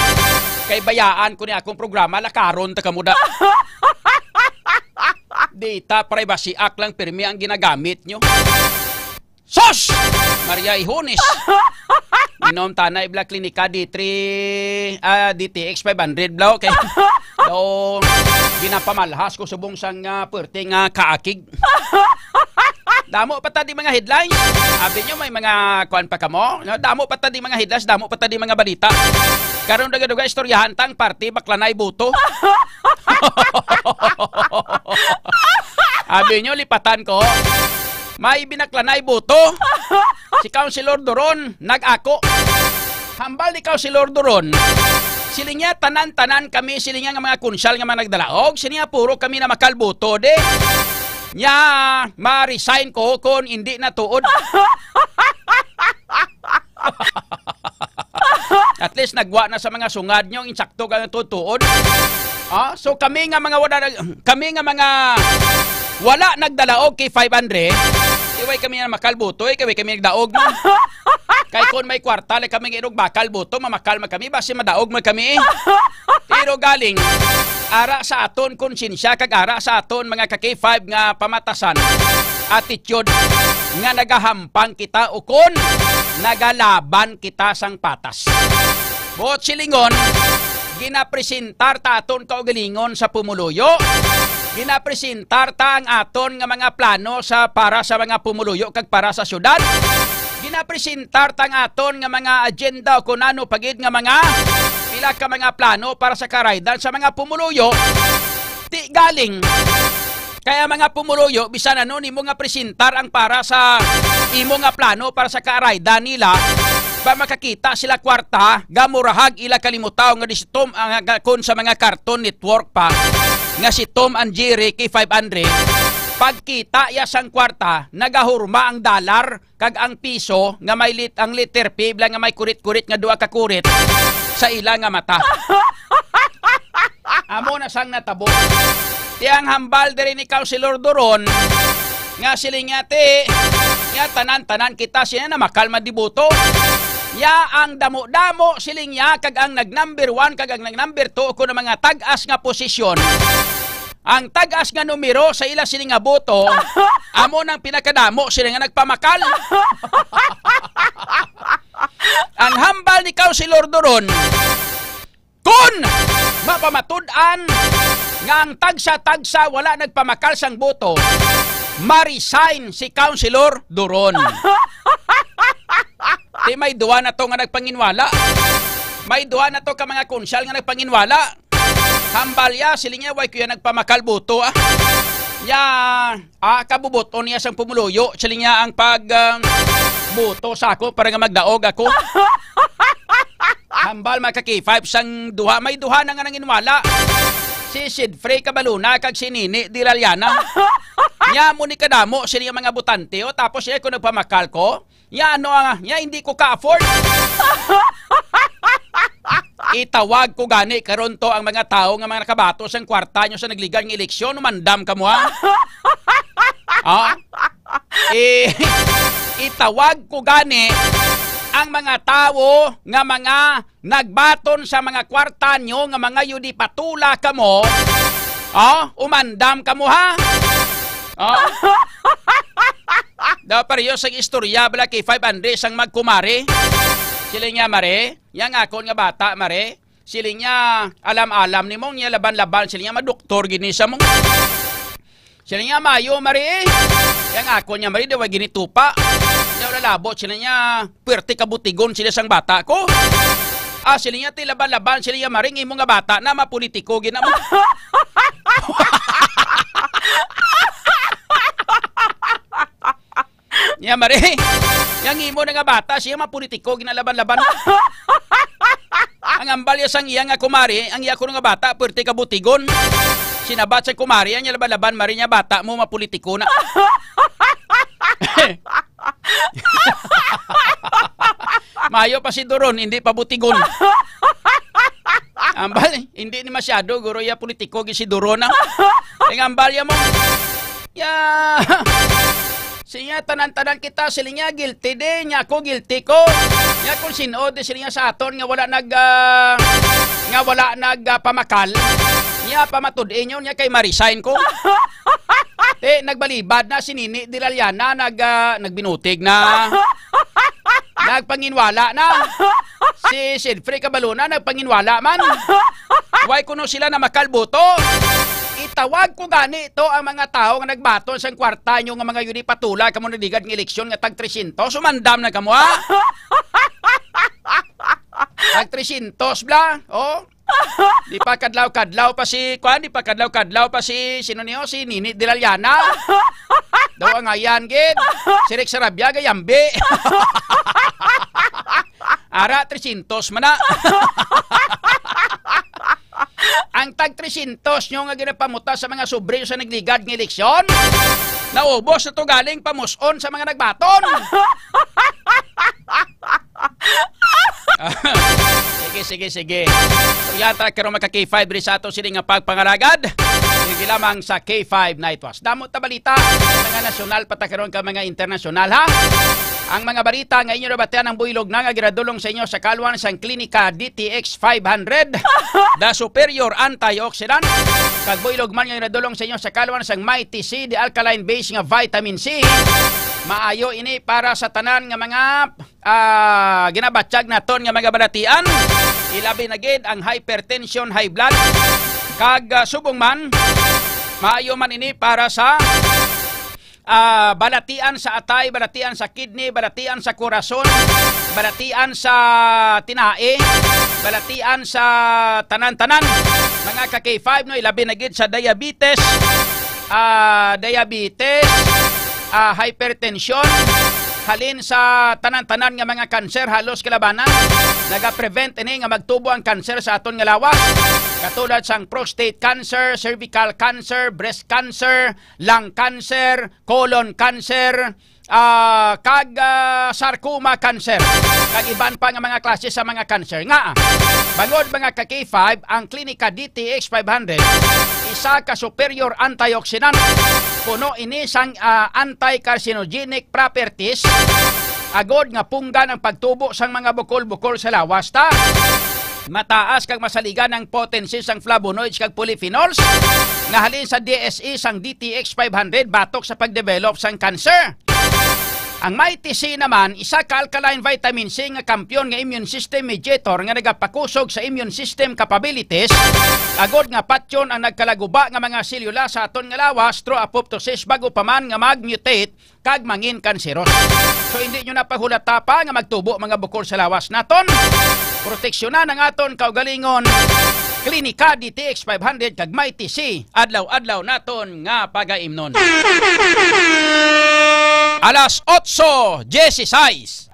Kay bayaan ko ni akong programa, lakaron ta kamo da. Data Privacy Act lang pirmi ang ginagamit nyo. Sus! Maria Ihones. Inom tanay bla klinika D three, ah, D T X five hundred bla, okay. Daw, ginapamalhas ko subong sang, ah, puwerte nga kaakig. Damo pa ta di mga headlines. Abi nyo, may mga kuan pa kamo. No? Damo pa ta di mga headlines, damo pa ta di mga balita. Karon duga-duga istoryahan tang party baklanay boto. Abi nyo, lipatan ko. May binaklanay boto. Si Councilor Duron, nag-ako. Hambal ni Councilor Duron, siling niya, tanan-tanan kami, siling niya, nga mga kunsyal nga mga nagdalaog, siling niya, puro kami na makalbuto, di. Nya, ma-resign ko kung hindi na tuod. At least nagwa na sa mga sungad nyo, insakto ka nga tuod-tuod. Ah, so kami nga mga wala nag-, kami nga mga wala nagdalaog kay five hundred, iway kami na makalbuto, eh, kay way kami nagdaog man. Kay kon may kwarta lang kami nga inog bakal buto, mamakal man kami, basi madaog man kami, eh. Pero galing, ara sa aton konsensya kag ara sa aton mga ka-K five nga pamatasan, attitude nga nagahampang kita ukon nagalaban kita sang patas. Buot silingon, ginapresentar ta aton kaugalingon sa pumuluyo. Ginapresentar ta ang aton nga mga plano sa, para sa mga pumuluyo kag para sa syudad. Ginapresentar ta ang aton nga mga agenda o kun ano pa gid nga mga pila ka mga plano para sa karaydan sa mga pumuluyo. Ti galing. Kaya mga pumuluyo, bisan ano nimo nga presentar ang para sa imo nga plano para sa kaaraydan nila, ba makakita sila kwarta, gamurahag ila kalimutaw nga di si Tom, ang, nga kon sa mga Cartoon Network pa, nga si Tom and Jerry kay five hundred, pagkita ya sang kwarta, nagahurma ang dollar, kag ang piso nga may lit-, ang letter P, bla nga may kurit-kurit nga duha ka kurit sa ila nga mata. Amo na sang natabo. Ti ang hambal diri ni Councilor Duron, nga siling niya, ti, nga tanan-tanan kita siya na makalma dibuto. Ya ang damo-damo, siling niya, kag ang nag number one, kag ang nag number two, kuno mga tag-as nga posisyon. Ang tag-as nga numero sa ila sini nga boto, amo nang pinakadamo sila nga nagpamakal. Ang hambal ni Councilor Duron, kun mapamatud-an nga ang tagsa-tagsa wala nagpamakal sang boto, ma-resign si Councilor Duron. Di may duha na to nga nagpanginwala. May duha na to ka mga konsyal nga nagpanginwala. Hambal ya, siling niya, "Way ko ya nagpamakal boto, ah." Nya, ah, kabubuton niya sang pumuluyo, siling niya, ang pag, ah, boto sa ako para nga magdaog ako. Hambal, mga ka-K five, sang duha, may duha na nga nanginwala. Si Sid Frey Cabaluna kag si Nini Dilaliana. Nya mo ni kadamo, siling niya, mga botante, oh, tapos siya ko nagpamakal ko. Ya, ano, ah, ya, hindi ko ka-afford. Itawag ko gani karon to ang mga tawo nga mga nakabato sang kwarta nyo sa nagligan nga eleksyon, umandam kamo, ha? Ah? Eh, itawag ko gani ang mga tawo nga mga nagbaton sa mga kwarta nyo nga mga yudipatula kamo, oh, umandam kamo, ha? Oh. Daw pareho sang istorya bala kay five hundred sang magkumari. Siling niya, "Mare, yang akon nga bata, mare." Siling niya, "Alam-alam ni mong niya laban-laban." Siling niya, "Madoktor gini sa mong." Siling niya, "Mayo, mare, eh. Yang akon niya, mare, daw gini tupa." Niya wala labot, siling niya, "Pwerte ka butigon sila sang bata ko." Ah, siling niya, "Ti laban-laban," siling niya, "Mare, ang imo nga bata na mapolitiko gina mo." Niya, mare, yang imo na nga bata, siya mapolitiko, ginalaban-laban. Ang ambal ya sang iya nga kumari, ang iya kuno nga bata, pwerte ka butigon. Sinabat sa kumari, ang iya laban-laban, mare niya bata mo, mapolitiko na. Mayo pa si Duron, hindi pa butigon. Ambal, eh, hindi ni masyado, guro ya politiko, gi si Duron, ah. Ang ambal ya mo. Ya. Siya, tanan-tanan kita, siling niya, guilty din. Niya ako, guilty ko. Niya kung sino, di siling niya sa aton nga wala nag, ah, nga wala nag, ah, pamakal. Niya, pamatud-in yun, niya kay ma-resign ko. Eh, nagbalibad na si Nini Dilaliana, nag, ah, nagbinutig na. Nagpanginwala na. Si Siegfried Cabaluna, nagpanginwala man. Why kuno sila na makalbuto? Itawag ko gani ito ang mga tawo nga nagbaton sang kwarta nyo nga mga yun ipatula kamo nagligad nga eleksyon nga tag tresyentos. Sumandam na kamo, ha? Tag tresyentos, bla? Oh? Di pa kadlaw-kadlaw pa si, kwan, di pa kadlaw-kadlaw pa si, sino niyo? Si Nini Dilaliana. Daw ang ayan, gid. Si Rex Sarabia, gayambi. Ara, tresyentos man na. Ang tag tresyentos nyo nga ginapamuta sa mga sobre sa nagligad nga eleksyon, naubos na to galing pamuson sa mga nagbaton. Sige, sige, sige. So, yata karon, mga ka-K five, diri sa ato sini nga pagpangalagad. Sige lamang sa K five Night Watch. Damo ta balita, mga nasyonal, pati karon ka mga internasyonal, ha? Ang mga balita nga inyo nabatian ang buylog na nga ginadulong sa inyo sa kalwan sang Klinika D T X five hundred, The Superior Antioxidant. Kag buylog man nga ginadulong sa inyo sa kalwan sang Mighty C, the alkaline base nga vitamin C. Maayo ini para sa tanan nga mga, ah, ginabatyag naton nga mga balatian. Ilabi na gid ang hypertension, high blood. Kag, ah, subong man, maayo man ini para sa, ah, balatian sa atay, balatian sa kidney, balatian sa korason, balatian sa tinae, balatian sa tanan-tanan. Mga ka-K five, no, ilabi na gid sa diabetes, ah, diabetes, ah, hypertension, halin sa tanan-tanan nga mga kanser, halos kalabanan, naga-prevent ini nga magtubo ang kanser sa aton nga lawas, katulad sang prostate cancer, cervical cancer, breast cancer, lung cancer, colon cancer, ah, kag, ah, sarcoma cancer, kag iban pa nga mga klase sa mga cancer. Nga, bangod, mga ka-K five, ang Klinika D T X five hundred, isa ka superior antioxidant. Puno ini sang, ah, anti-carcinogenic properties, agod nga punggan ang pagtubo sang mga bukol-bukol sa lawas ta. Mataas kag masaligan ang potency sang flavonoids kag polyphenols nga halin sa D S E sang D T X five hundred batok sa pagdevelop sang cancer. Ang Mighty C naman, isa ka alkaline vitamin C nga kampiyon nga immune system mediator nga nagapakusog sa immune system capabilities, agod nga patyon ang nagkalaguba nga mga selula sa aton nga lawas through apoptosis bago pa man nga mag-mutate kag mangin kanseros. So, hindi nyo na paghulata pa nga magtubo mga bukol sa lawas naton. Proteksyonan ang aton kaugalingon. Klinika D T X five hundred kag Mighty C, adlaw-adlaw naton nga pagaimnon. Alas otso dieciséis.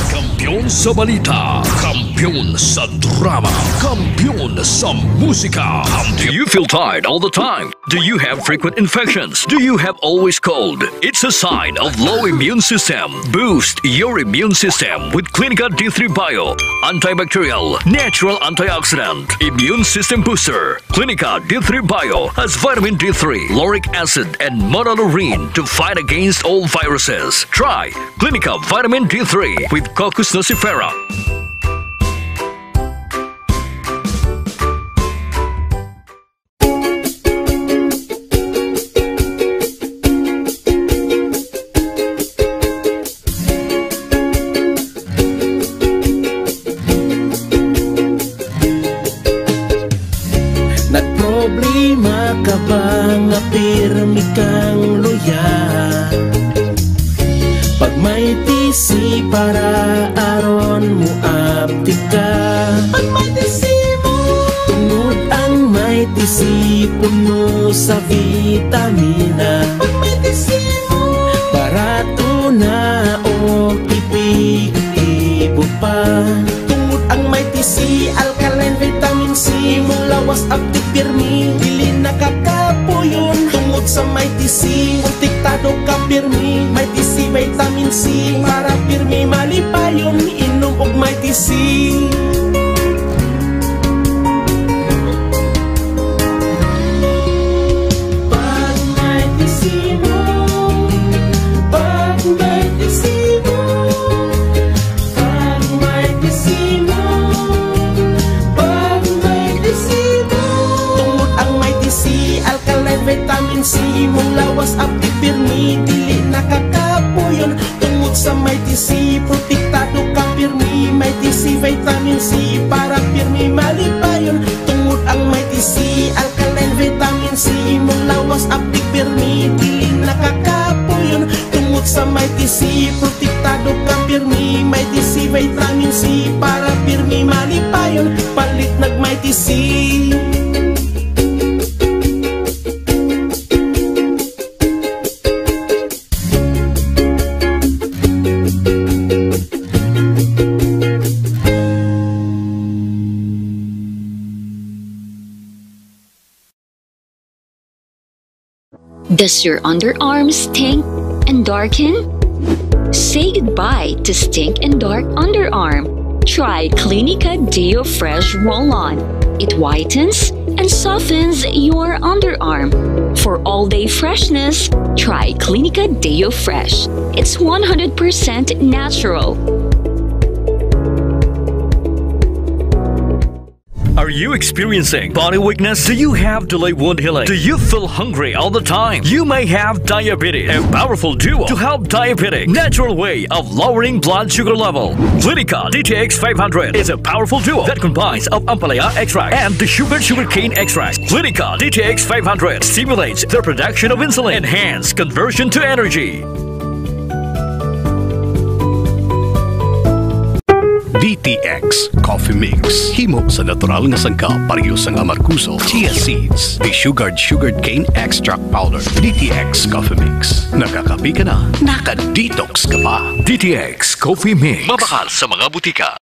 Kampiyon sa balita, kampiyon sa drama, kampiyon sa musika. Do you feel tired all the time? Do you have frequent infections? Do you have always cold? It's a sign of low immune system. Boost your immune system with Clinica D three Bio. Antibacterial, natural antioxidant, immune system booster. Clinica D three Bio has vitamin D three, lauric acid, and monolaurin to fight against all viruses. Try Clinica Vitamin D three with Cocos nucifera. Nagproblema ka ba nga pirmi kang luya? Pag may T C para aron mo aptik ka. Pag may T C mo. Tungod ang may T C puno sa vitamina. Pag may T C mo. Barato na o epektibo pa. Tungod ang may T C, alkaline vitamin C, imong lawas aptik pirmi, dili nakakapuyon. Tungod sa may T C, protektado ka pirmi, may T C vitamin C, para pirmi malipayon, inom og may T C. Pag may T C mo, pag may T C mo, pag may T C mo, pag may T C mo. Tungod ang may T C, alkaline vitamin C, imong lawas Sa Mighty C, protektado ka pirmi. Mighty C, vitamin C, para pirmi malipayon. Tungod ang Mighty C, alkaline vitamin C, imong lawas aptik pirmi, dili nakakapuyon. Tungod sa Mighty C, protektado ka pirmi. Mighty C, vitamin C, para pirmi malipayon. Palit nag Mighty C. Does your underarm stink and darken? Say goodbye to stink and dark underarm. Try Clinica Deo Fresh Roll-On. It whitens and softens your underarm. For all-day freshness, try Clinica Deo Fresh. It's one hundred percent natural. Are you experiencing body weakness? Do you have delayed wound healing? Do you feel hungry all the time? You may have diabetes. A powerful duo to help diabetic. Natural way of lowering blood sugar level. Clinica D T X five hundred is a powerful duo that combines of ampalaya extract and the sugar sugarcane extract. Clinica D T X five hundred stimulates the production of insulin, enhance conversion to energy. D T X Coffee Mix. Himo sa natural nga sangkap, pareho sang amargoso, chia seeds, desugared sugarcane extract powder. D T X Coffee Mix. Nakakape ka na, naka-detox ka pa. D T X Coffee Mix. Mabakal sa mga butika.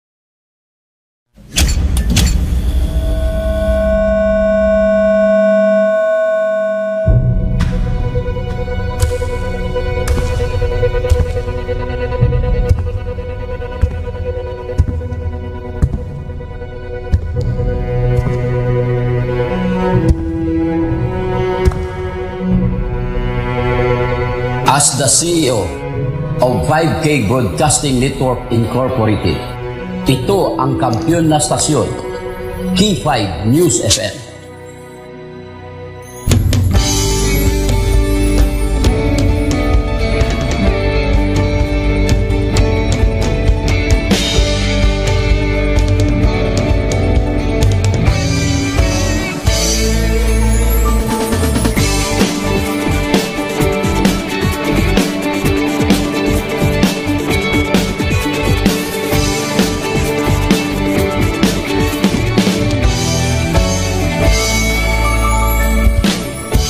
As the C E O of five K Broadcasting Network Incorporated, ito ang kampiyon na stasyon, K five News F M.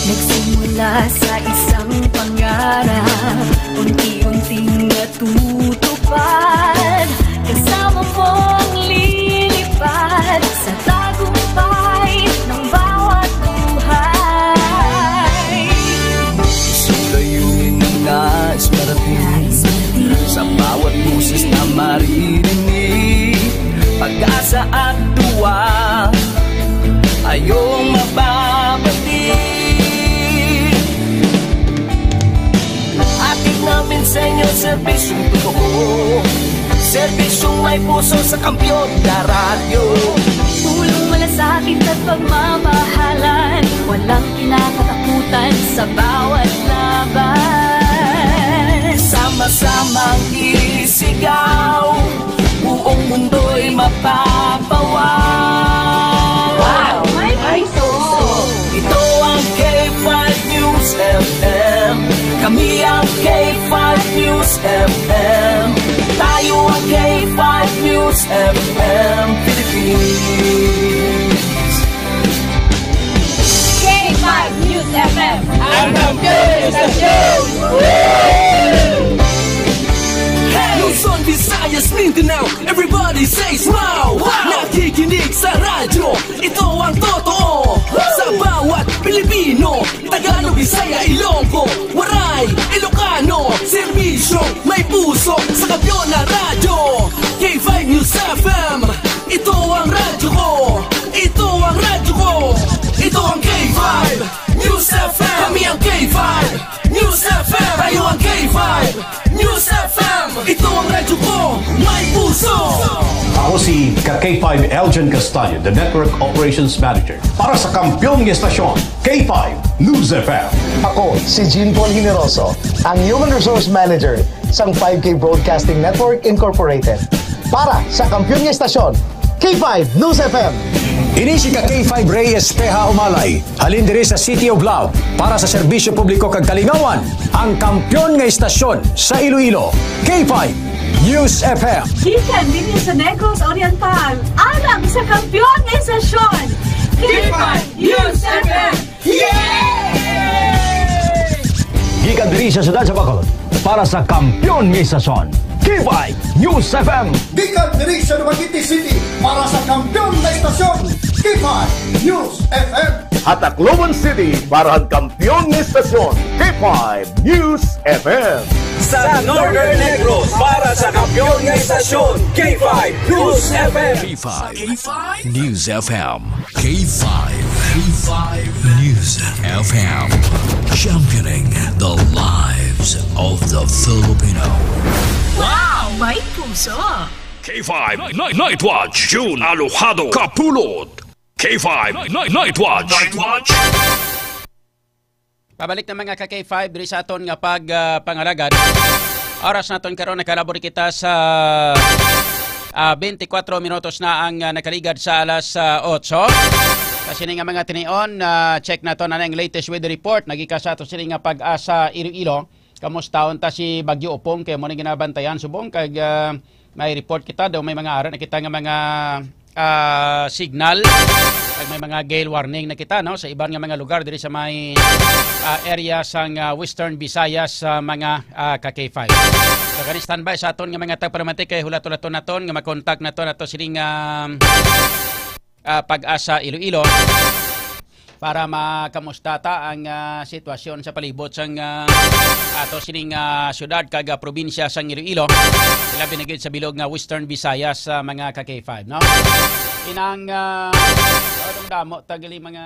Nagsimula sa isang pangarap, unti-unting natutupad. Kasama mong lilipad sa tagumpay ng bawat buhay. Isang layunin na nais marating sa bawat boses na maririnig. Pag-asa at tuwa, ayong mababati. Hatid namin sa inyo, serbisyong totoo. Serbisyong may puso sa kampiyon na radyo. Tulong, malasakit at pagmamahalan. Walang kinakatakutan sa bawat laban. Sama-samang isigaw, buong mundo'y mapapawaw. Wow! May puso! Ito ang K five News F M. Kami ang K five News F M. Tayo ang K five News F M Philippines. K five News F M. Ang kampiyon sa news! Hey! Luzon, Visayas, Mindanao, everybody say smile! Wow! Nakikinig sa radyo, ito ang totoo. Sa bawat Pilipino, Tagalog, Bisaya, Ilonggo, Waray, Ilocano, serbisyo, may puso, sa kampiyon na radyo. K five News F M, ito ang radyo ko. Ito ang radyo ko. Ito ang K five News F M. Kami ang K five News F M. Tayo ang K five News F M. Ito ang radyo ko. May puso. Ako si Ka K five, Elgin Castaño, the Network Operations Manager. Para sa kampiyon nga estasyon, K five News F M. Ako si Jean Paul Generoso, ang Human Resource Manager sang five K Broadcasting Network Incorporated. Para sa kampiyon nga estasyon, K five News F M. Ini si ka K five Reyes Peha Umalay. Halin diri sa City of Love para sa serbisyo publiko kag kalingawan, ang kampiyon nga istasyon sa Iloilo, K five News F M. Gikan dinhi sa Negros Oriental, alang sa kampiyon nga istasyon, K five News F M. Yay! Gikan diri sa siyudad sa Bacolod, para sa kampiyon nga istasyon, K five News F M. Gikan diri sa Dumaguete City, para sa kampiyon nga istasyon, K five News F M. Ha Tacloban City, para sa kampiyon nga istasyon, K five News F M. Sa Northern Negros, para sa kampiyon nga istasyon, K five News F M. K five News F M. K five. K five News F M. Championing the lives of the Filipino. Wow! May puso! K five Night, Night Watch, June Alojado Kapulot. K five Night, Night Watch. Night Watch. Pabalik na, mga ka K five, diri sa aton nga pag, ah, pangalagad. Oras naton karon, nakalabor kita sa, ah, twenty-four minutos na ang, ah, nakaligad sa alas, ah, otso. Sa sini nga mga tinion, ah, check naton ang latest weather report. Nagika sa ato sini nga Pag-asa Iloilo. Kamusta unta si Bagyo Opong? Kay mo ni ginabantayan subong kag, ah, may report kita daw may mga ara na kita nga mga, ah, signal. Kag may mga gale warning na kita, no, sa iban nga mga lugar diri sa may, ah, area sang, ah, Western Visayas sa mga, ah, ka K five. So, kani standby sa aton nga mga tagpalamati kay hulat-hulaton naton nga makontak naton ato sining, ah, ah, Pag-asa Iloilo para makamusta ta ang, ah, sitwasyon sa palibot sang, ah, ato sining, ah, syudad kag, ah, probinsya sang Iloilo. Labi na gid sa bilog nga Western Visayas sa mga ka K five, no? Inang, ah, oh, damo tagali mga,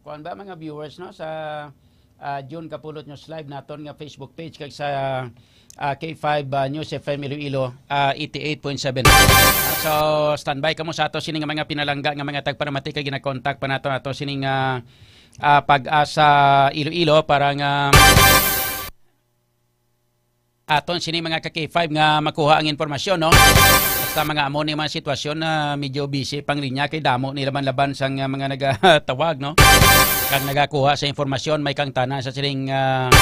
kuwan ba, mga viewers, no, sa, ah, June Kapulot News Live naton nga Facebook page kag sa, ah, K five, ah, News F M Iloilo, ah, eighty-eight point seven. So, standby kamo sa ato sini nga mga pinalangga nga mga tagpalamati kay ginakontak pa nato ato sining, ah, ah, Pag-asa Iloilo para nga aton sini mga ka K five nga makuha ang impormasyon, no? Basta mga amo ni mga sitwasyon na medyo busy pang linya kay damo ni laban-laban sang, ah, mga nagatawag, no? Kag nagakuha sa impormasyon, may kangtana sa sining, ah,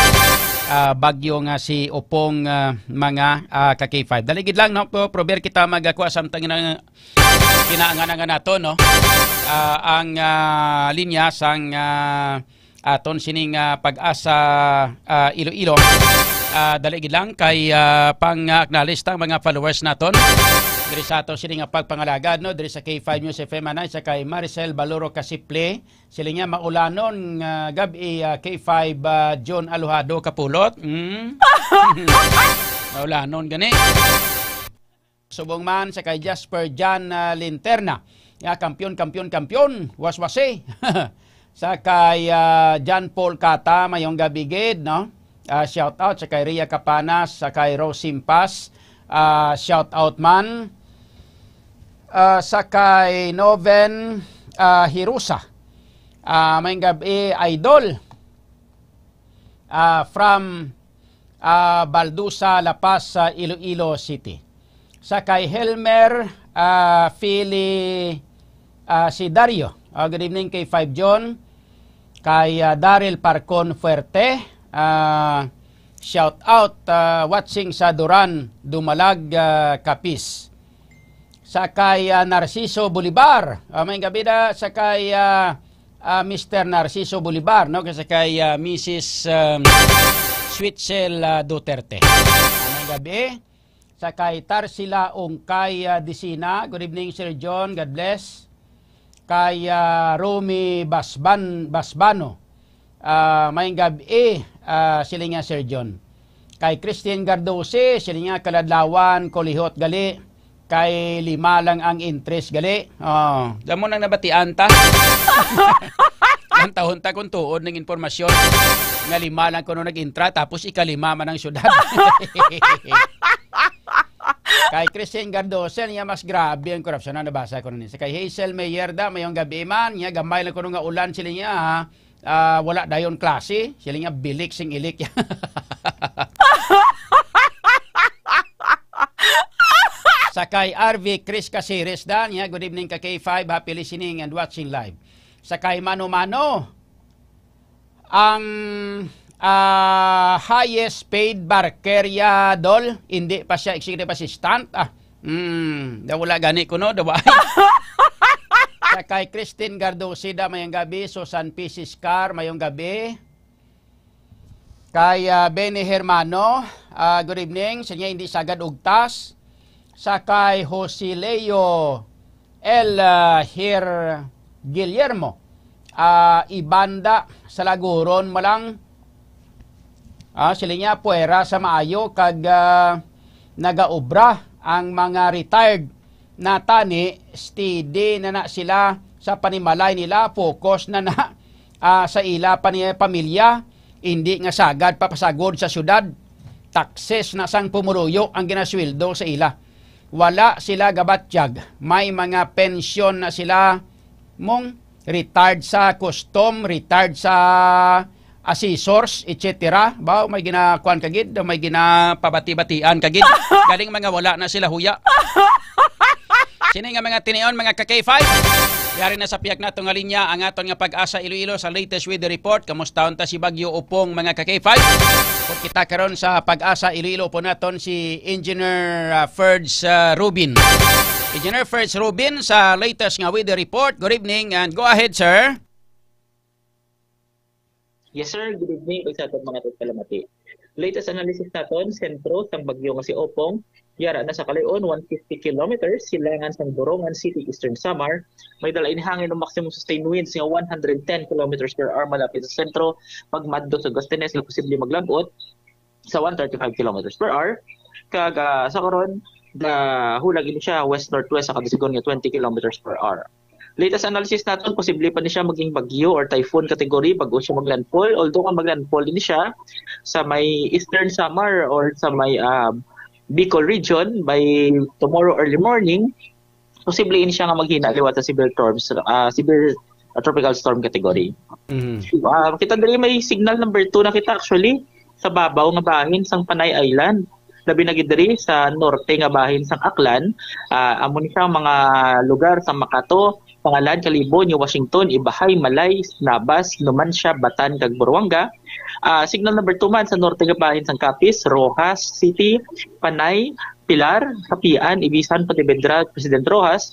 ah, bagyo nga si Opong, ah, mga, ah, ka K five. Dali gid lang, no? Pro-, prober kita magkuha samtang na kinaangan-angan nato, no? Ah, ang, ah, linya sang, ah, aton sining, ah, Pag-asa, ah, Iloilo. Ah, dali gid lang kay, ah, pang, ah, acknowledge ta ang mga followers naton diri sa aton sining, ah, pagpangalagad, no, diri sa K five News F M, anay sa kay Maricel Baloro Kasiple, sila niya maulanon nga gab-i, ah, K five, ah, John Alojado Kapulot. Mm. Maulanon gani. Subong man sa kay Jasper Jan, ah, Linterna. Ya, kampiyon, kampiyon, kampiyon. Waswasi. Sa kay, ah, John Paul Cata, mayong gabi gid, no? Ah, shout out sa kay Ria Capanas, sa kay Rose Simpas. Ah, shout out man. Ah, sa kay Noven, ah, Hirusa. Ah, mayong gabi, idol. Ah, from, ah, Baldusa, La Paz, sa Iloilo City. Sa kay Helmer, ah, Fili, ah, si Dario. Ah, good evening kay Five John. Kay, ah, Daryl Parcon Fuerte. Ah, shout out, ah, watching sa Duran, Dumalag, ah, Capiz. Sa kay, ah, Narciso Bolivar. Ah, may gabi na sa kay, ah, ah, Mister Narciso Bolivar, no? Kay sa kay, ah, Missus, um, Switzel, ah, Duterte. May gabi. Sa kay Tarsila Ungkay, ah, Disina. Good evening, Sir John. God bless. Kay, ah, Romy Basban-, Basbano. Ah, mayong gab-i, ah, siling nga, Sir John. Kay Christine Gardosi, siling nga, kaladlawan, kulihot gali. Kay lima lang ang interest gali. Oh, damo nang nabatian ta. Ang tahon ta kung tuod ng impormasyon nga lima lang kuno nag-intra, tapos ikalima man ang syudad. Kay Christine Gardosen, niya mas grabe ang korupsyon. Ano, nabasa ko na ni. Sa kay Hazel Mayerda, mayong gabi man, niya gamay lang kuno nga ulan sila niya, ha? Ah, wala dayon klase, sila niya bilik sing ilik. Sa kay R V Chris Caceres da, niya, good evening ka K five, happy listening and watching live. Sa kay Mano Mano, ang, ah, highest paid barker ya, Dol, hindi pa siya executive assistant. Ah, hmm, da wala gani ko, no? Da wa-, sa kay Christine Gardosida, mayong gabi. Susan P. Siscar, mayong gabi. Kay, ah, Benny Hermano, ah, good evening. Sa niya, hindi sagad ugtas. Sa kay Jose Leo L, ah, Hir Guillermo, ah, Ibanda, sa Laguron mo lang. Ah, sila niya, puwera sa maayo kag, ah, nagaobra ang mga retired na tani, steady na na sila sa panimalay nila, focus na na, ah, sa ila pani-, pamilya, hindi nga sagad papasagod sa syudad. Taxes na sang pumuluyo ang ginasweldo sa ila. Wala sila gabatyag. May mga pensyon na sila mong retired sa custom, retired sa assessors, et cetera. Ba, may ginakuan ka gid, may ginapabati-batian ka gid. Galing mga wala na sila huya. Sini nga mga tinion, mga ka K five. Yari na sa pihak nato nga linya ang aton nga Pag-asa Iloilo sa latest weather report. Kamustahon ta si Bagyo Opong, mga ka K five? Kung kita karon sa Pag-asa Iloilo po naton si Engineer, ah, Ferds, ah, Rubin. Engineer Ferds Rubin sa latest nga weather report. Good evening and go ahead, sir. Yes, sir. Good evening, kag sa atong mga tagpalamati. Latest analysis naton, sentro sang bagyo nga si Opong, yara na sa kalayon, one fifty kilometers, silangan sang Borongan City, Eastern Samar. May dala ini hangin o maximum sustained winds nga one hundred ten kilometers per hour malapit sa sentro, pagmadto sa Gostenes nga posible maglab-ot sa one thirty-five kilometers per hour. Kag, ah, sa karon, gahulag ini siya west-northwest sa kadisigon nga twenty kilometers per hour. Latest analysis naton, posible pa ni siya maging bagyo or typhoon category bago siya maglandfall. Although kung maglandfall din siya sa may Eastern Samar or sa may, ah, Bicol region by tomorrow early morning, posible ini siya nga maghina liwat sa severe storms, ah, severe, ah, tropical storm category. Mhm. Ah, kita diri may signal number two na kita actually sa babaw nga bahin sang Panay Island. Labi na gid diri sa norte nga bahin sang Aklan, ah, amo ni siya ang mga lugar sa Makato, Pangalan, Kalibo, New Washington, Ibahay, Malay, Nabas, Numancia, Batan, kag Buruanga. Ah, signal number two man sa norte nga bahin sang Capiz, Roxas City, Panay, Pilar, Capian, Ibisan, Pontevedra, President Roxas,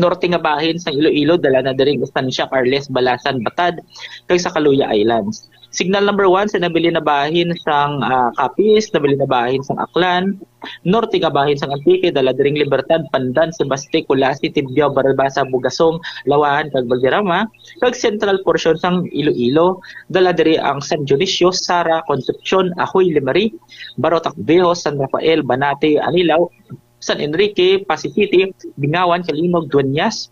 norte nga bahin sang Iloilo, dala na diri ang Estancia, Carles, Balasan, Batad, kag sa Caluya Islands. Signal number one sa nabilin na bahin sang, ah, Capiz, nabilin na bahin sang Aklan, norte nga bahin sang Antique, dala diring Libertad, Pandan, Sebaste, Culasi, Tibiao, Barbaza, Bugasong, Laua-an, kag Valderrama, kag central portion sang Iloilo, dala diri ang San Dionisio, Sara, Concepcion, Ahoy, Lemery, Barotac Viejo, San Rafael, Banate, Anilao, San Enrique, Passi City, Bingawan, Calinog, Dueñas,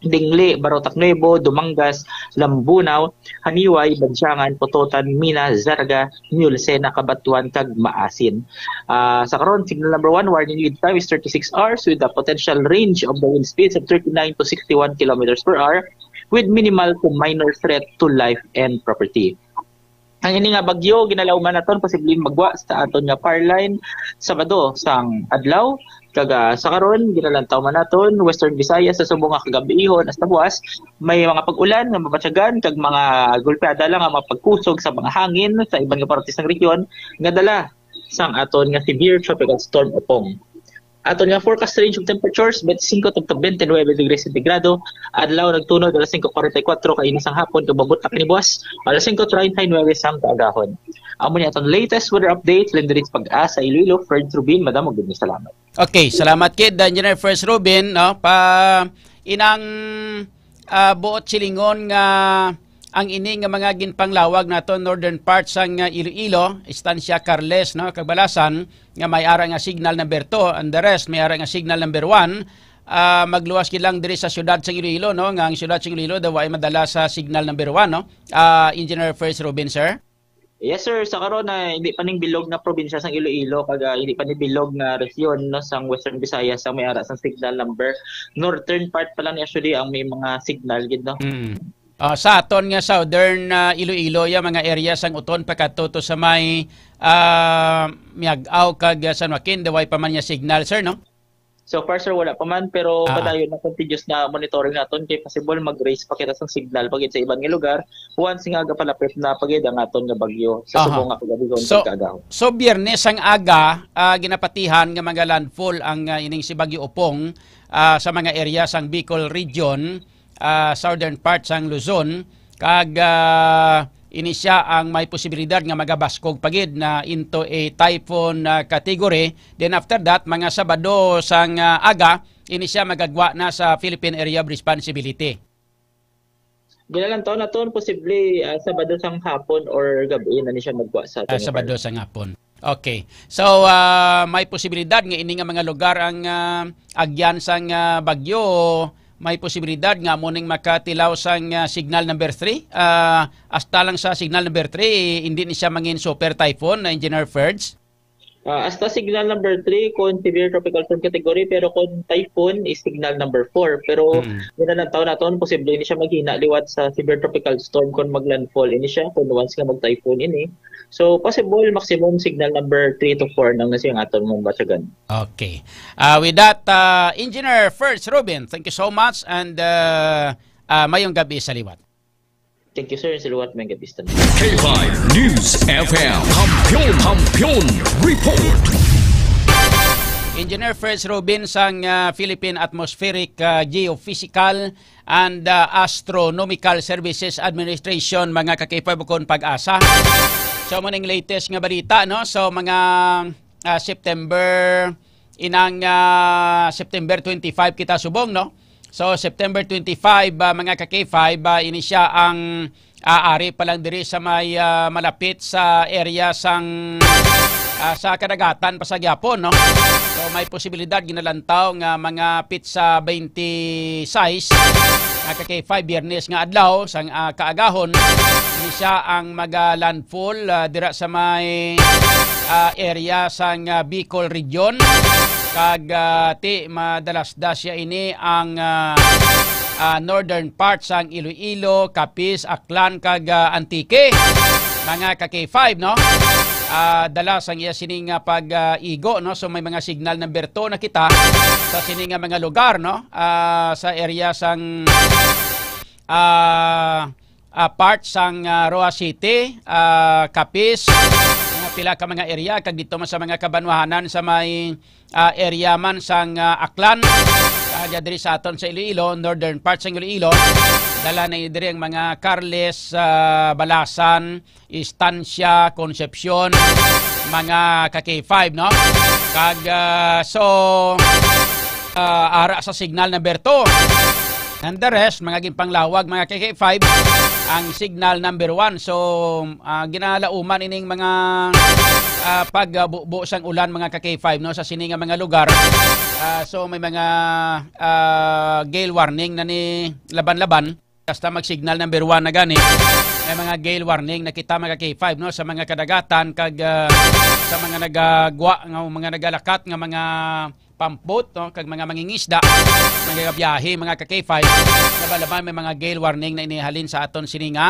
Dingle, Barotac Nuevo, Dumangas, Lambunao, Janiuay, Bansiangan, Pototan, Mina, Zarraga, New Lucena, Cabatuan, kag Maasin. Ah, sa karon, signal number one, warning lead time is thirty-six hours with a potential range of the wind speeds of thirty-nine to sixty-one kilometers per hour with minimal to minor threat to life and property. Ang ini nga bagyo, ginalauman naton, posibleng magwa sa aton nga power line Sabado sang adlaw. Kag, ah, sa karon, ginalantaw man naton, Western Visayas, sa subong nga kagabihon hasta buwas, may mga pag-ulan nga mabatyagan kag mga golpeada lang nga mga pagkusog sa mga hangin sa iban nga parte sang rehiyon nga dala sang aton nga severe tropical storm Opong. Aton nga forecast range of temperatures, twenty-five to twenty-nine degrees centigrado. Adlaw nagtunod alas singko kuwarenta y kuwatro kaina sang hapon, kag maabot na kini buwas alas singko treinta y nuebe sang kaagahon. Amo ni aton latest weather update, liwat diri sa Pag-asa Iloilo, Fred Rubin, madamo gid nga salamat. Okay, salamat kid, Engineer First Rubin, no? Pa inang, ah, buot silingon nga ang ini nga mga ginpanglawag nato, northern part sang, ah, Iloilo, Estancia, Carles, no, kag Balasan, nga may ara nga signal number two, and the rest may ara nga signal number one. Ah, magluwas gid lang diri sa siyudad sang Iloilo, no, nga ang siyudad sang Iloilo daw ay madala sa signal number one, no? Ah, Engineer First Rubin, sir. Yes, sir. Sa karon na hindi pa ning bilog na probinsya sang Iloilo, kag, ah, hindi pa ni bilog na rehiyon, no, sang Western Visayas ang may ara sang signal number. Northern part pa lang ni actually ang may mga signal gid, no? Mm. Ah, sa aton nga southern, ah, Iloilo, ya mga area sang Uton pakadto to sa may, ah, Miag-ao kag, ah, San Joaquin, way pa man niya signal, sir, no? So far, sir, wala pa man, pero Ah. padayon na continuous na monitoring naton kay possible mag-raise pa kita sang signal pagid sa iban nga lugar once nga gapalapit na pagid ang aton nga bagyo sa Aha. subong nga kagabi So, kaagahon. so, Biyernes ang aga, ah, ginapatihan nga mga landfall ang, ah, ining si Bagyo Opong, ah, sa mga area sang Bicol Region, ah, southern part sang Luzon, kag, ah, ini siya ang may posibilidad nga magabaskog pagid na into a typhoon, ah, category. Then after that, mga Sabado sang, ah, aga, ini siya magagwa na sa Philippine Area of Responsibility. Ginalantaw naton posible, ah, Sabado sang hapon or gabi na ni siya magwa sa Ah, aton. Sabado sang hapon. Okay. So, ah, may posibilidad nga ini nga mga lugar ang, ah, agyan sang, ah, bagyo. May posibilidad nga amo ning makatilaw sang, ah, signal number three. Ah, hasta lang sa signal number three, hindi ni siya mangin super typhoon, na Engineer Ferds. Ah, hasta signal number three, kung severe tropical storm category, pero kung typhoon is signal number four. Pero Mm. ginalantaw naton, posible ni siya maghina liwat sa severe tropical storm kung maglandfall ini siya, kung once nga mag-typhoon ini. So, possible maximum signal number three to four nang nasi ang aton mong batyagan. Okay. Ah, with that, ah, Engineer Ferds Rubin, thank you so much and, ah, ah, mayong gabi sa liwat. Thank you, sir. Sa liwat, mayong gabi sa tanan. K five News F M. Kampiyon, Kampiyon Report. Engineer Ferds Rubin sang, ah, Philippine Atmospheric, ah, Geophysical and, ah, Astronomical Services Administration, mga ka-K five, ukon PAGASA. So, mo ning latest nga balita, no? So, mga, ah, September, inang, ah, September twenty-five kita subong, no? So, September twenty-five, ah, mga ka-K five, ah, ini siya ang, ah, ari pa lang diri sa may, ah, malapit sa area sang, ah, sa kadagatan pa sa gyapon, no? So, may posibilidad ginalantaw nga mga pitsa twenty-six, mga ka-K five, Biyernes nga adlaw sang, ah, kaagahon, ini siya ang magalandfall, ah, dira sa may, ah, area sang, ah, Bicol Region. Kag, ah, ti madalasdas siya ini ang, ah, ah, northern part sang Iloilo, Capiz, Aklan, kag, ah, Antique. Mga ka-K five, no? Ah, dala sang iya sini nga pag, ah, igo, no? So may mga signal number two na kita sa sini nga mga lugar, no? Ah, sa area sang, ah, ah, part sang, ah, Roxas City, ah, Capiz, mga pila ka mga area, kag dito man sa mga kabanwahanan sa may, ah, area man sang, ah, Aklan, kag diri sa aton sa Iloilo, northern part sang Iloilo, dala na diri ang mga Carles, ah, Balasan, Estancia, Concepcion, mga ka-K five, no? Kag, ah, so, ah, ara sa signal number two. And the rest, mga ginpanglawag, mga ka-K five, ang signal number one. So, ah, ginalauman ining mga, ah, pagbubo sang ulan, mga ka-K five, no, sa sini nga mga lugar. Ah, so, may mga, ah, gale warning na ni laban-laban. Hasta mag-signal number one na gani, may mga gale warning na kita, mga K five, no, sa mga kadagatan kag, ah, sa mga nagagwa nga, mga nagalakat nga mga pampot, no, kag mga mangingisda, mga biyahe, mga ka-K five, laban-laban may mga gale warning na inihalin sa aton sini nga,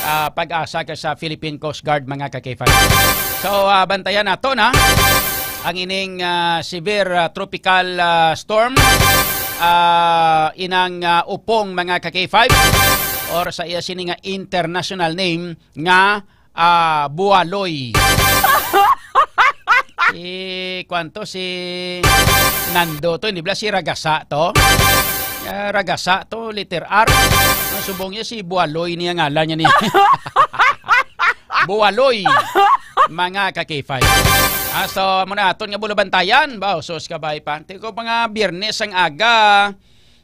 ah, PAGASA kag sa Philippine Coast Guard, mga ka-K five. So, ah, bantayan nato na ang ining, ah, severe, ah, tropical, ah, storm, ah, inang, ah, Opong, mga ka-K five, or sa iya sini nga international name nga, ah, Bualoy. Si, kwan to, si Nando to, hindi bala si Ragasa to? Ah, Ragasa to, letter R. Ang subong niya si Bualoy niya ngalan niya ni. Bualoy, mga ka-K five. Ah, so, muna aton nga bulabantayan. Ba, sus, kabay pa. Tingko mga Biyernes ang aga,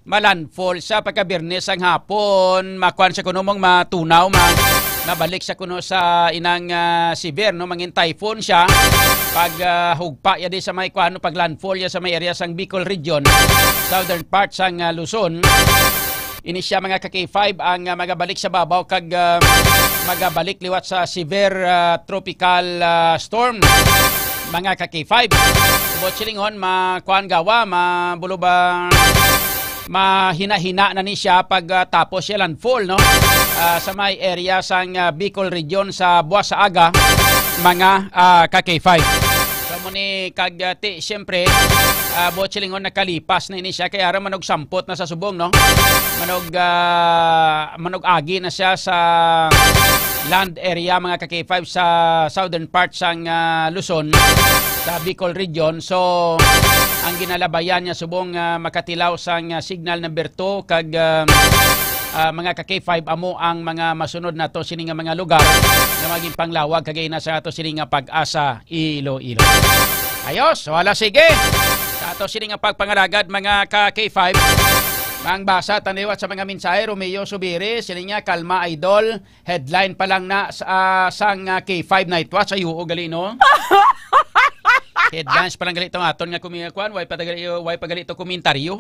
malandfall siya pagka Biyernes ang hapon. Makuan siya kuno mong matunaw, ma-, mabalik siya kuno sa inang, ah, severe, no? Mangin typhoon siya. Pag, ah, hugpa ya di sa may kuan, pag landfall ya sa may area sang Bicol Region, southern part sang, ah, Luzon. Ini siya, mga ka-K five, ang, ah, magabalik sa babaw kag, ah, magabalik liwat sa severe, ah, tropical, ah, storm, mga ka-K five. Buot silingon, ma-, kuan gawa, mabulo ba, mahina-hina na ni siya pag, ah, tapos siya landfall, no? Ah, sa may area sang, ah, Bicol region sa buwas sa aga, mga, ah, ka-K five. So, mo ni kag, ah, ti, siyempre, ah, buot silingon nakalipas na ini siya, kay ara manog sampot na sa subong, no? Manog, ah, manog agi na siya sa land area, mga ka-K five, sa southern part sang, ah, Luzon, sa Bicol region. So, ang ginalabayan niya subong, ah, makatilaw sang, ah, signal number two kag, ah, ah, mga ka-K five, amo ang mga masunod nato sini nga mga lugar nga maging panglawag kag ina sa ato sini nga Pag-asa Iloilo. Ayos, wala, sige. Sa ato sini nga pagpangalagad, mga ka-K five, mangbasa ta liwat sa mga mensahe. Romeo Subiri, sini nga, "Kalma, idol. Headline pa lang na sa, ah, sang, ah, K five Night Watch." Ay, oo, gali, no? Headlines pa lang gali itong aton nga kumi-, kuan, way pa gali, way pa gali ito komentaryo.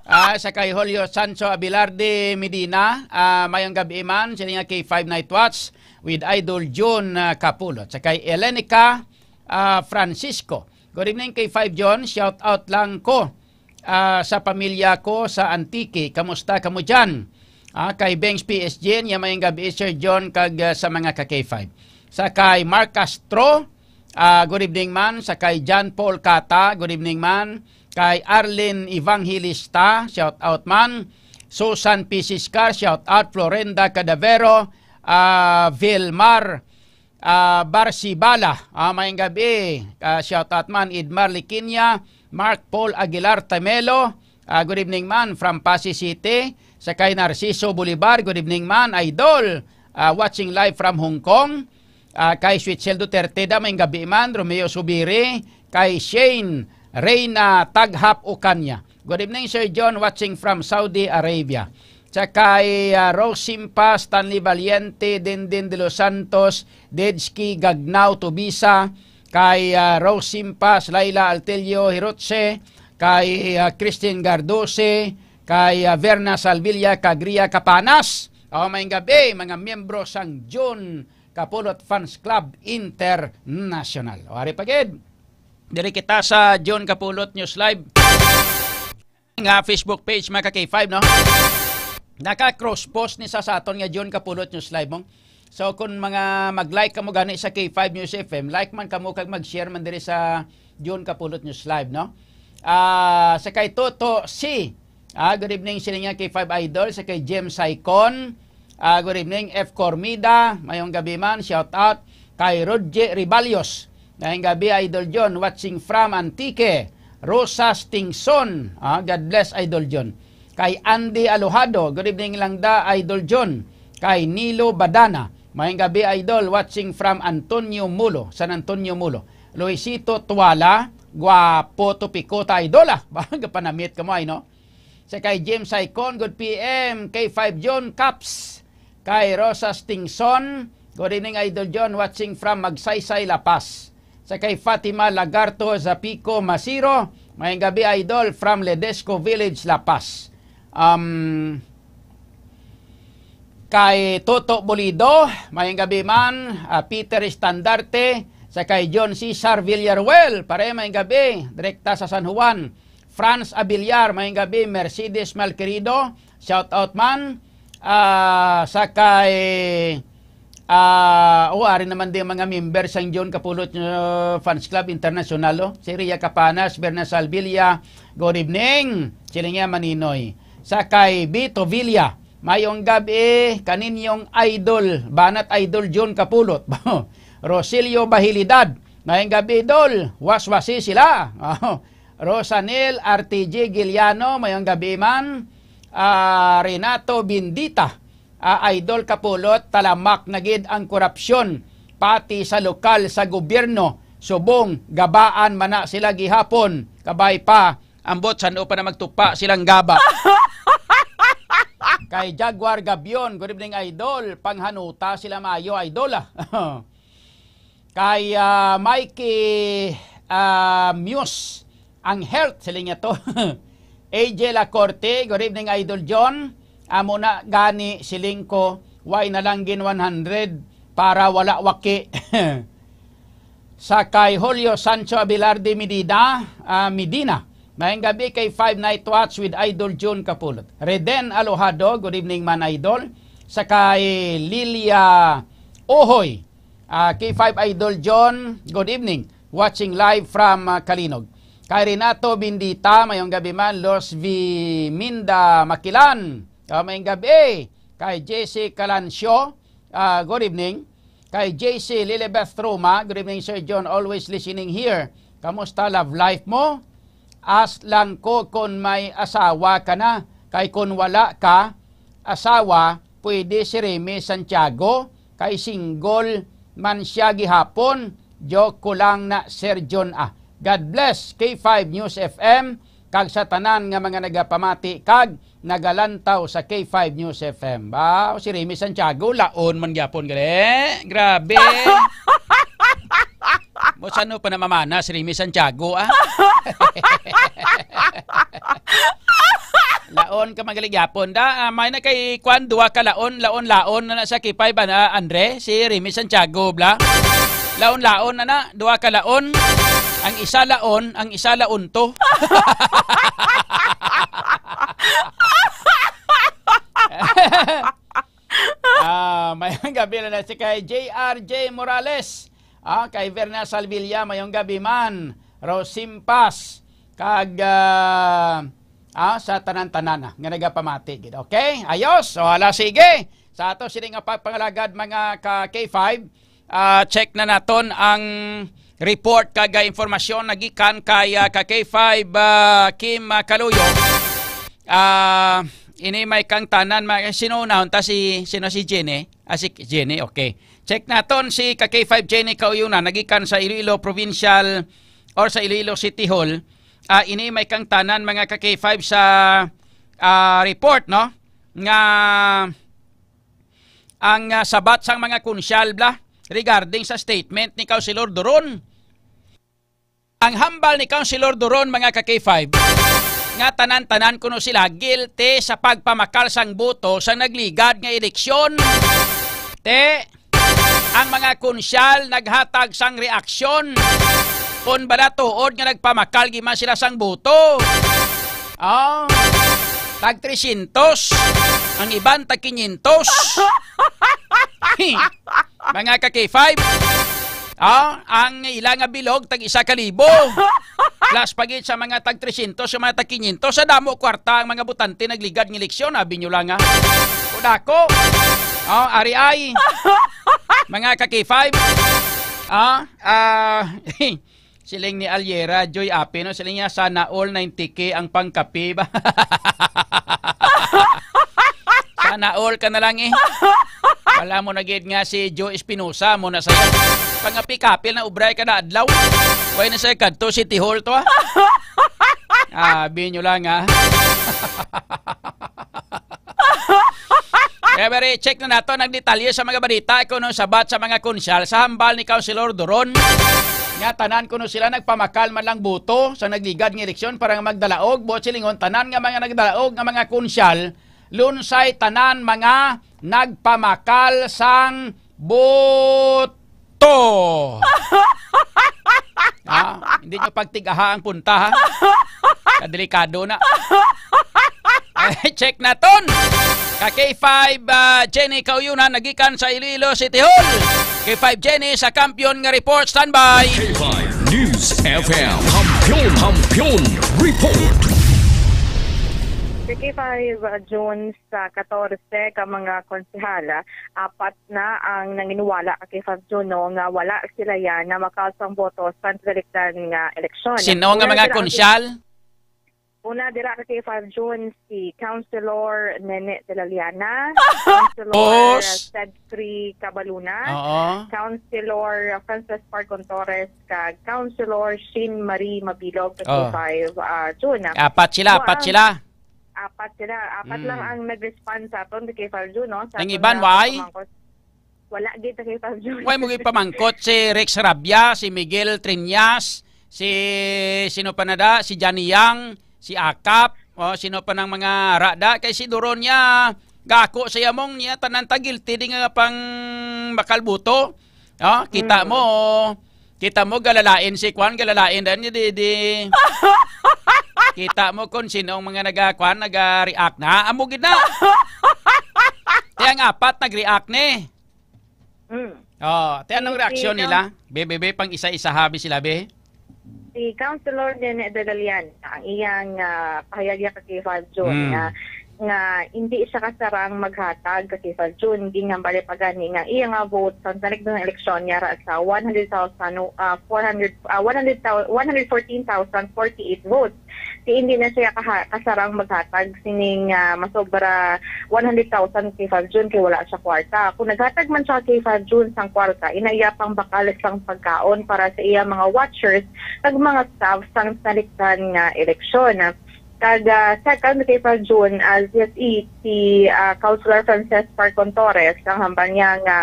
Ah, sa kay Julio Sancho Abilarde Medina, ah, mayong gabi man, sini nga K five Night Watch with Idol Jun, ah, Kapulot. Sa kay Elenica, ah, Francisco, "Good evening, K five John. Shout out lang ko, ah, sa pamilya ko sa Antique. Kamusta kamo dyan?" Ah, kay Bengs P S J, niya, "Mayong gabi, Sir John, kag, ah, sa mga ka-K five." Sa kay Mark Castro, ah, "Good evening man." Sa kay John Paul Cata, "Good evening man." Kay Arlene Evangelista, shout out man. Susan P. Siscar, shout out. Florenda Cadavero, ah, Vilmar, ah, Barsibala, ah, mayong gabi. Ah, shout out man, Idmar Liquinia, Mark Paul Aguilar Temelo, ah, "Good evening man from Passi City." Sa kay Narciso Bolivar, "Good evening man, idol. Ah, watching live from Hong Kong." Ah, kay Switzel Duterte da, "Mayong gabi man." Romeo Subiri, kay Shane Reyna Taghap Ocaña, "Good evening, Sir John, watching from Saudi Arabia." Sa kay, ah, Rose Simpa, Stanley Valiente, Dindin de los Santos, Dejski Gagnao Tubisa, kay, ah, Rose Simpas, Laila Altelio Hirotse, kay, ah, Christine Gardose, kay, ah, Verna Salvilla, kag Ria Capanas. O, mayong gabi, mga miyembro sang Jun Kapulot Fans Club International. O, ari pa gid. Diri kita sa Jun Kapulot News Live nga Facebook page, mga ka-K five, no? Naka-cross post ni sa, sa aton nga Jun Kapulot News Live, mo. So, kung mga mag-like kamo gani sa K five News F M, like man kamo kag mag-share man diri sa Jun Kapulot News Live, no? Ah, sa kay Toto C. Ah, good evening sini nga K five Idol, sa kay Jem Saicon. Ah, good evening, F Cormida. Mayong gabi man, shout out. Kay Rodje Ribalyos. Mayong gabi, Idol John, watching from Antique. Rosa Stingson. Ah, God bless, Idol John. Kay Andy Alojado, good evening lang da, Idol John. Kay Nilo Badana, mayong gabi, Idol, watching from Antonio Mulo, San Antonio Mulo. Luisito Tuala, gwapo to pikota, Idol, ah. Ba, gapanamit ka mo, ay, no? Sa kay James Saicon, good P M, K five John Caps. Kay Rosa Stingson, good evening, Idol John, watching from Magsaysay, La Paz. Sa kay Fatima Lagarto Zapico Masiro, mayong gabi, Idol, from Ledesco Village, La Paz. Um, kay Toto Bolido, mayong gabi man, ah, Peter Estandarte, sa kay John Cesar Villaruel, pare, mayong gabi, direkta sa San Juan. Franz Abiliar, mayong gabi, Mercedes Malquerido, shout out man. Ah, sa kay, ah, oh, ari naman din mga member sang John Kapulot, uh, Fans Club International, oh. Si Ria Capanas, Berna Salvilla, good evening. Sila nga, Maninoy. Sa kay Vito Villa, mayong gabi, kaninyong idol, banat idol John Kapulot. Rosilio Bahilidad, mayong gabi, idol. Waswasi sila. Rosanel R T G Giliano, mayong gabi man. Ah, Renato Bindita, ah, Idol Kapulot, talamak na gid ang korupsyon, pati sa lokal sa gobyerno. Subong, gabaan man na sila gihapon. Kabay pa, ambot san-o pa na magtupa silang gaba. Kay Jaguar Gabion, good evening, Idol. Panghanuta sila maayo, Idol, ah. Kay, ah, Mikey, ah, Muse, ang health, sila niya to. A J Lacorte, good evening, Idol John. Amo na gani, siling ko, why na lang gin one hundred para wala waki. Sa kay Julio Sancho Abelarde Medina, ah, Medina. Maayong gabi kay Five Night Watch with Idol June Kapulot. Reden Alojado, good evening man, Idol. Sa kay Lilia Ohoy, ah, K five Idol John, good evening. Watching live from, ah, Calinog. Kay Renato Bindita, maayong gabi man. Los Viminda Makilan, ah, maayong gabi. Kay J C Calancio, ah, good evening. Kay J C Lilibeth Roma, good evening, Sir John, always listening here. Kamusta love life mo? Ask lang ko kung may asawa ka na. Kay kung wala ka asawa, pwede si Remy Santiago, kay single man siya gihapon. Joke ko lang na, Sir John, ah. God bless K five News F M, kag sa tanan nga mga nagapamati kag nagalantaw sa K five News F M. Ba, si Remy Santiago, laon man gyapon gali. Grabe. Mo, sano pa namamana si Remy Santiago, ah? Laon ka man gali gyapon da. Ah, may na kay kwan, duha ka laon, laon-laon na na sa K five, ana, Andre, si Remy Santiago, bla. Laon-laon na na, duha ka laon. Ang isa laon, ang isa launto. Ah, maayong gabi na na si kay J R J Morales. Ah, kay Verna Salvilla, maayong gabi man. Rosimpas, kag, ah, ah, sa tanan-tanan, ah, nga nagapamati gid. Okay? Ayos. So, hala, sige. Sa ato sini nga pagpangalagad, mga ka K five, ah, check na naton ang report kag, ah, impormasyon nagikan kay, ah, ka K five, ah, Kim, ah, Kaluyo. Ah, ini may kang tanan, ma-, sino unahon ta, si, sino, si Jenny? Ah, si Jenny, okay. Check naton si ka K five Jenny Kauyunan, nagikan sa Iloilo Provincial or sa Iloilo City Hall. Ah, ini may kang tanan, mga ka K five, sa, ah, report, no? Nga ang, ah, sabat sang mga konsyal, bla, regarding sa statement ni Councilor Duron. Ang hambal ni Councilor Duron, mga ka K five, nga tanan-tanan kuno sila guilty sa pagpamakal sang boto sa nagligad nga eleksyon. Te, ang mga konsyal naghatag sang reaksyon kon bala tuod nga nagpamakal gid man sila sang boto. Oh, tag trescientos, ang iban tag quinientos. Mga ka K five, ah, ang ila nga bilog tag isa ka libo. Plus pa gid sa mga tag trescientos, sa mga tag quinientos, sa damo kwarta ang mga botante nagligad nga eleksyon, abi nyo lang, ha. O dako. Oh, ari ay. Mga ka K five. Ah, ah, siling ni Aliera, Joy Ape, no? Siling niya, "Sana all ninety K ang pangkape ba?" Sana all ka na lang, eh. Wala mo na gid nga si Joe Espinosa mo na sa'yo. Pangapikapil na ubray kada adlaw. Way na sa'yo kadto, City Hall to, ah. Ah, binyo lang, ah. Kaya, bari, check na nato ang detalye sa mga balita kung anong sabat sa mga konsyal sa hambal ni Councilor Duron nga tanan kuno sila nagpamakal man lang boto sa nagligad nga eleksyon para nga magdalaog. Buot silingon, tanan nga mga nagdalaog nga mga konsyal, lunsay tanan mga nagpamakal sang boto. Ha? Hindi nyo pagtigaha ang punta, ha? Kadelikado na. Ay, check naton. Ka K five, ah, Jenny Kauyunan, nagikan sa Iloilo City Hall. K five Jenny sa Kampiyon nga report. Standby. K five News F M. Kampiyon, Kampiyon Report. Sa K five, uh, June sa katorse ka mga konsehal, apat na ang nanginwala ka K five June, no, nga wala sila yan na makasang boto sa nagdalikdan nga eleksyon. Sino nga Una mga sila ang konsyal? Una dira ka K five June, si Councilor Nene de la Liana, Councilor Boss. Cedri Cabaluna, Oo. Councilor Francis Pargon Torres, kag Councilor Sheen Marie Mabilog sa Oh. K five, ah, June. Apat sila, Wa apat ang sila. Apat sila. Apat Mm. lang ang nag-respond sa aton sa K five June, no? Sa Ang aton iban, nga why? pamangkot. Wala gid sa K five June. Why mo gid pamangkot si Rex Rabia, si Miguel Triñas, si sino pa na da, si Johnny Yang, si Akap, O, sino pa ng mga rada? Kay si Doron niya, gako sa yamong niya, tanan ta guilty di nga pang makalbuto. O, kita mo, kita mo, galalain si Kwan, galalain din, di, di. Kita mo kung sino ang mga nagakwan, nag-react na. Amo gid na. Kaya ang apat nag-react ni. Mm. Oh, te, anong Si, si reaksyon Cam- nila? Be, be, be, pang isa-isa habi sila, be? Si Councilor Nene de Galian, ang iyang, ah, pahayag niya ka K five June Mm. nga, nga hindi siya kasarang maghatag ka K five June, hindi nga bali pa gani nga iya nga vote sa naligdang eleksyon niya ra sa one hundred thousand, ah, four hundred, ah, one hundred thousand, one hundred fourteen thousand forty-eight votes. Ti hindi na siya kaha-, kasarang maghatag sining, ah, masobra one hundred thousand K five June kay wala siya kwarta. Kung naghatag man siya K five June sang kwarta, inaya pang bakal sang pagkaon para sa iya mga watchers kag mga staff sang nalikdan nga eleksyon. Kag, ah, second K five June, as yes, si, ah, Councilor Frances Parcon Torres, ang hambal niya nga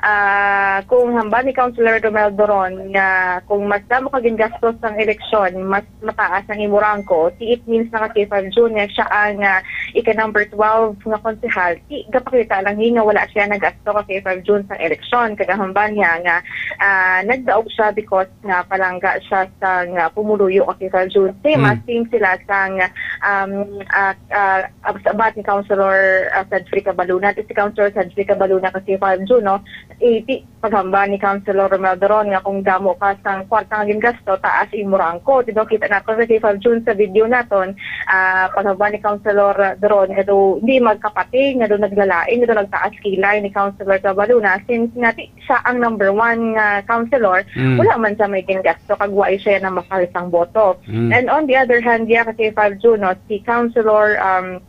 Ah, kung hambal ni Councilor Romel Doron nga kung mas damo ka gingastos sang eleksyon, mas mataas ang imo rangko, ti it means na ka K five June nga siya ang, ah, ika number twelve nga konsehal. Ti gapakita lang ni nga wala siya nagasto ka K five June sang eleksyon. Kag ang hambal niya nga, ah, nagdaog siya because nga palangga siya sang, ah, pumuluyo ka K five June. Same Mm. as same sila sang, um, ah, ah, Ang sabat ni Councilor, ah, Cedric Cabaluna, si Councilor Cedric Cabaluna ka K five June, no? Eh, ti, paghamba ni Councilor Romel Doron nga kung damo ka sang kwarta nga gingasto, taas imo rangko. Di ba, kita nato sa K five June sa video naton, ah, paghamba ni Councilor Doron nga daw di magkapati, nga daw naglalain, nga daw nagtaas kilay ni Councilor Cabaluna, since nga ti, siya ang number one nga councilor, Mm. wala man siya may gingasto, kag wa siya na makal sang boto. Mm. And on the other hand, diya ka K five June, no, si Councilor, um,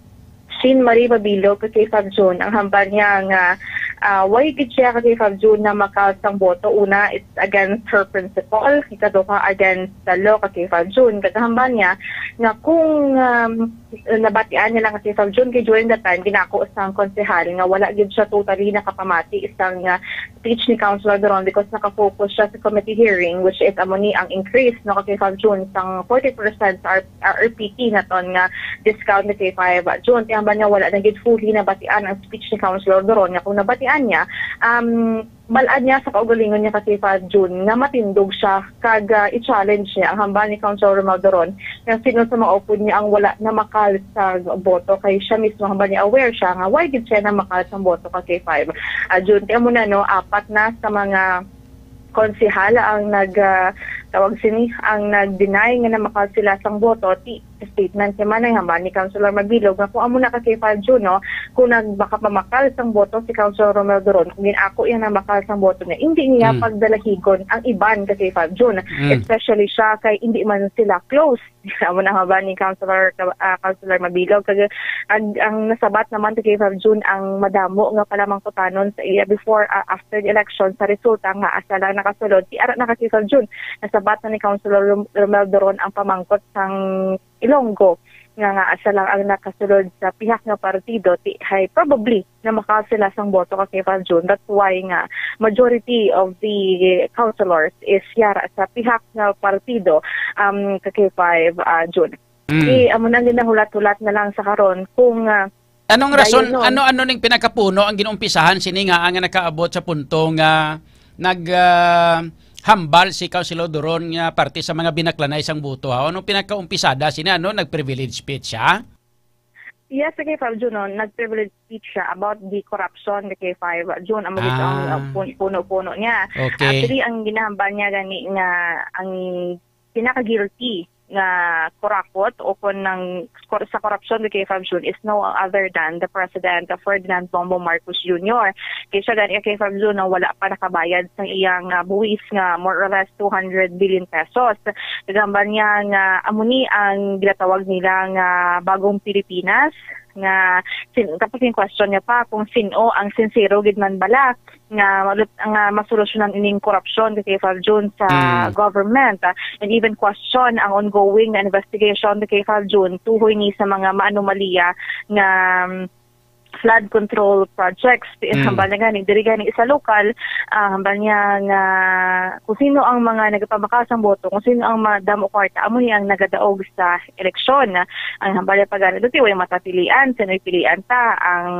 Sheen Marie Mabilog ka K five June, ang hambal niya nga, ah, why gid siya ka K five June na makal sang boto? Una, it's against her principle. Ikaduha, against the law ka K five June. Kag hambal niya nga kung, um, nabatian niya lang ka K five June, kay during that time, ginako sang konsehal nga wala gid siya totally nakapamati sang, ah, speech ni Councilor Doron because nakafocus siya sa committee hearing, which is amo ni ang increase, no, ka K five June sang forty percent sa R-, R P T naton nga discount ni K five June. Ti hambal niya wala na gid fully nabatian ang speech ni Councilor Doron, nga kung nabatian niya, um, bal-an niya sa kaugalingon niya ka K five June nga matindog siya kag, ah, i-challenge niya ang hambal ni Councilor Romel Doron nga sino sa mga upod niya ang wala namakal sa boto, kay siya mismo hambal niya aware siya nga why gid siya namakal sa boto ka K five. Ah, June, ti amo na, no, apat na sa mga konsehal ang nag, ah, tawag sini, ang nag-deny nga namakal sila sang boto. Ti statement naman ang hambal ni Councilor Mabilog nga kung amo na ka K five June, no, kung nag-, baka mamakal sang boto si Councilor Romel Doron, kung ginako iya namakal sang boto niya, hindi niya Mm. pagdalahigon ang iban ka K five June, Mm. especially siya kay hindi man sila close. Amo na hambal ni Councilor, ah, Councilor Mabilog. Kag ang, ang nasabat naman ka K five June ang madamo nga palamangkutanon sa iya before, ah, after the election sa resulta nga asa lang nakasulod. Ti ara na ka K five June, nasabat na ni Councilor Rom-, Romel Doron ang pamangkot sang Ilonggo nga, nga asa lang ang nakasulod sa pihak nga partido, ti hay probably namakal sila sang boto ka K five June. That's why nga majority of the councilors is yara sa pihak nga partido, um, ka K five, ah, June. Mm. Ti amo na, ginahulat-hulat na lang sa karon kung, ah, Anong rason, dayon nun. ano, ano ning pinakapuno ang ginumpisahan sini nga, nga nakaabot sa punto nga nag, ah, hambal si Councilor Doron nga parte sa mga binaklanay sang boto, ha? Anong pinakaumpisada sini, ano? Nag-privilege speech siya? Yes, ka K five June, no, nag-privilege speech siya about the corruption ka K five June. Amo gid ang, Ah. uh, pun-, puno-puno niya. Okay. Actually, ang ginahambal niya gani nga ang pinaka-guilty nga kurakot o kon nang kor-, sa korupsyon ka K five June is no other than the President, uh, Ferdinand Bongbong Marcos Junior. Kay siya gani ka K five June, no, wala pa nakabayad sa iyang, uh, buwis nga more or less two hundred billion pesos. Kag hambal niya nga amo ni ang ginatawag nila nga bagong Pilipinas, nga sin-, tapos yung question niya pa kung sino ang sincero gid man bala nga malut-, nga masolusyonan ining korupsyon ka K five June sa Mm. government, ah, and even question ang ongoing na investigation ka K five June tuhoy ni sa mga maanomalya nga, um, flood control projects. Ti-, Mm. hambal niya gani, diri gani sa lokal, ah, hambal niya nga kung sino ang mga nagapamakal sang boto, kung sino ang madamo kwarta, amo ni ang nagadaog sa eleksyon. Ang hambal niya pa gani, dati way matapilian, sino'y pilian ta, ang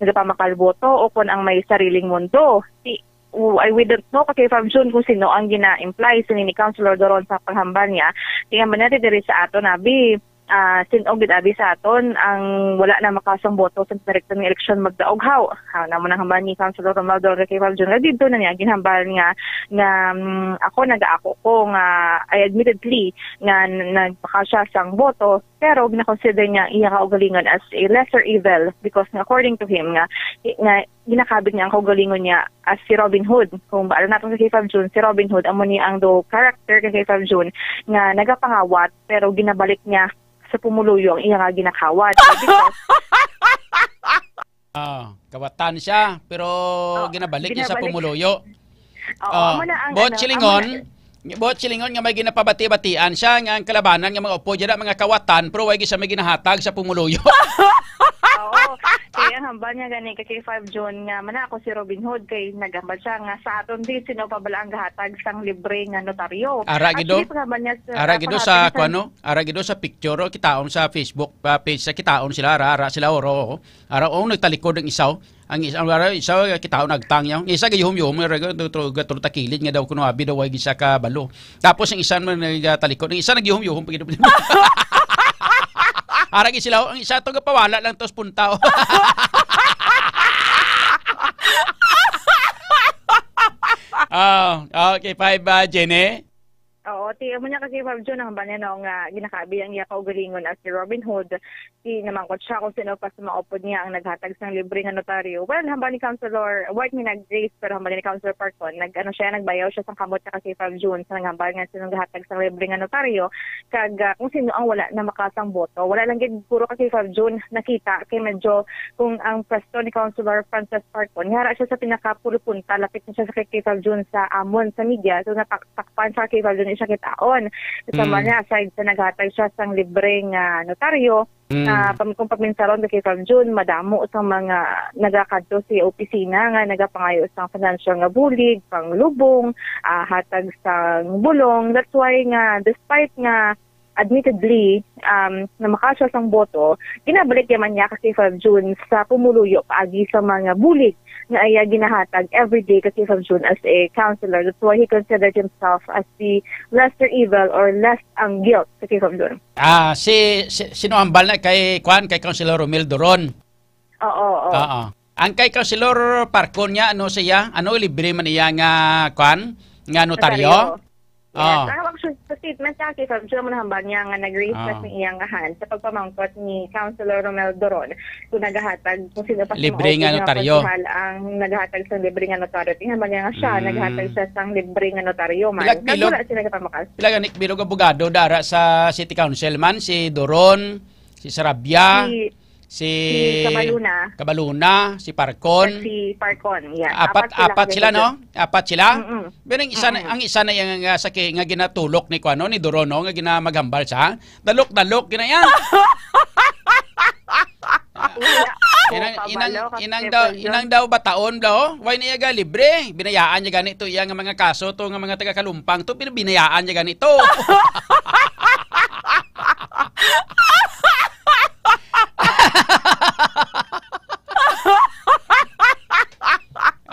nagapamakal boto o kung ang may sariling mundo. Ti-, w-, I, we don't know, ka K five June, kung sino ang gina-imply sini ni Councilor Doron sa paghambal niya. Ti-, hambal niya, diri sa aton, abi, ah, sin-og gid abi sa aton ang wala na makasang boto sa direkta nga eleksyon magdaog haw. Ha, namo nang hambal ni Councilor Romualdo Roque Valjean nga dito na niya ginhambal nga, nga, mm, ako nagaako ko nga, I admittedly nga n-, nagpakasya sang boto, pero ginakonsider niya iya kaugalingon as a lesser evil because nga according to him nga, nga ginakabig niya ang kaugalingon niya as si Robin Hood. Kung baalon nato sa K five June, si Robin Hood amo ni ang do character kay K five June nga nagapangawat pero ginabalik niya sa pumuluyo ang iya nga ginakawat. Because Ah, kawatan siya, pero Oo, ginabalik niya sa ginabalik. pumuluyo. Oo, Ah, amo na ang buot ano, silingon, amo na buot silingon nga may ginapabati-batian siya nga ang kalabanan nga mga upo dyan, mga kawatan, pero way siya may ginahatag sa pumuluyo. Oo, kaya ang hambal niya gani kay K five June nga mana ako si Robin Hood kay nagambal siya nga sa aton din sino pa bala ang gahatag sang libre nga notaryo. Ara gid do. Actually, panghambal niya sa, Ara ah, gid do panghambal sa niya sa kuno, ara gid do sa picture, oh, kitaon sa Facebook, ah, page sa kitaon sila, ara, ara sila, oro, oh. Ara, oh, nagtalikod ang isa, oh. Ang isa, ang ara, isa, kitaon nagtang niya. Ang isa, gayuhom-yuhom, ara, gatro-, gatro-, takilid nga daw kuno abi daw, way gisa ka balo. Tapos ang isa man nagtalikod, ang isa nagyuhom-yuhom pa gid. Ara gid sila, oh, ang isa to gapawala lang tos punta, oh. Ah, okay, five, ah, Jenny. Oo, ti, amo niya kasi, Fab Jun, ang hambal niya, no, nga ginakaabi ang iya kaugalingon as si Robin Hood. Ti, namangkot siya kung sino pa sa mga upod niya ang naghatag sang libre nga notaryo. Well, hambal ni Councilor, wa ni nag-raise, pero hambal ni Councilor Parton, nag, ano siya, nagbayaw siya sang kamot niya kasi, Fab Jun, sa naghambal nga sino gahatag sang libre nga notaryo. Kag, ah, kung sino ang wala na makasang boto. Wala lang gid puro kasi, Fab Jun, nakita kay medyo kung ang pwesto ni Councilor Frances Parton, nga ara siya sa pinakapulupunta, lapit na siya sa kay K five June sa amon, sa media. So, natak-, takpan siya kay K five June, siya kitaon. Sa Mm. niya, aside sa naghatag siya sang libre nga notaryo, Mm. ah, pam-, kung pagminsaron kay K five June, madamo sa mga nagakadto sa opisina nga nagapangayo sang financial nga bulig, panglubong, ah, hatag sang bulong. That's why nga, despite nga admittedly, um, na makasya sang boto, ginabalik naman niya ka K five June sa pumuluyo paagi sa mga bulig nga iya ginahatag everyday ka K five June as a councilor. That's why he considered himself as the lesser evil or less ang guilt sa K five June. Ah, si, si, sino hambal na kay, kwan, kay Councilor Romel Doron? Oo, oo. Oo. Ang kay Councilor Parcon niya, ano siya? Ano, libre man niya nga, kwan? Nga notaryo? Notaryo. Yes. Ah. Ang actually, sa statement niya, kay Fab Jun, mo nahambal niya nga nag-raise Ah. na sa iyang hand sa pagpamangkot ni Councilor Romel Doron kung nagahatag, kung sino pa sa Libre mga nga upod nga notaryo. konsehal ang nagahatag sa libre nga notaryo. Tinghambal niya nga siya, Mm. nagahatag siya sang libre nga notaryo man. Pilag Kag bilog. wala siya nagapamakas. Pila gani bilog abogado dara sa City Council man, si Doron, si Sarabia, Si si Si Cabaluna. Cabaluna, si Parcon. At si Parcon, yeah. Apat, Apat sila apat sila, kay no? Apat sila? Mm-mm. Pero ang isa na, Mm-mm. ang isa na yung, uh, sa ki-, nga ginatulok ni kuano, ni Duro, no? Nga ginamaghambal sa dalok-dalok, gina yan. Wala. Inang, Oh, inang, kabalo ka, inang Stephen daw, John. inang daw bataon daw, why na iya ga libre? Binayaan niya gani to iya nga mga kaso to, nga mga taga Kalumpang to, bin-, binayaan niya gani to.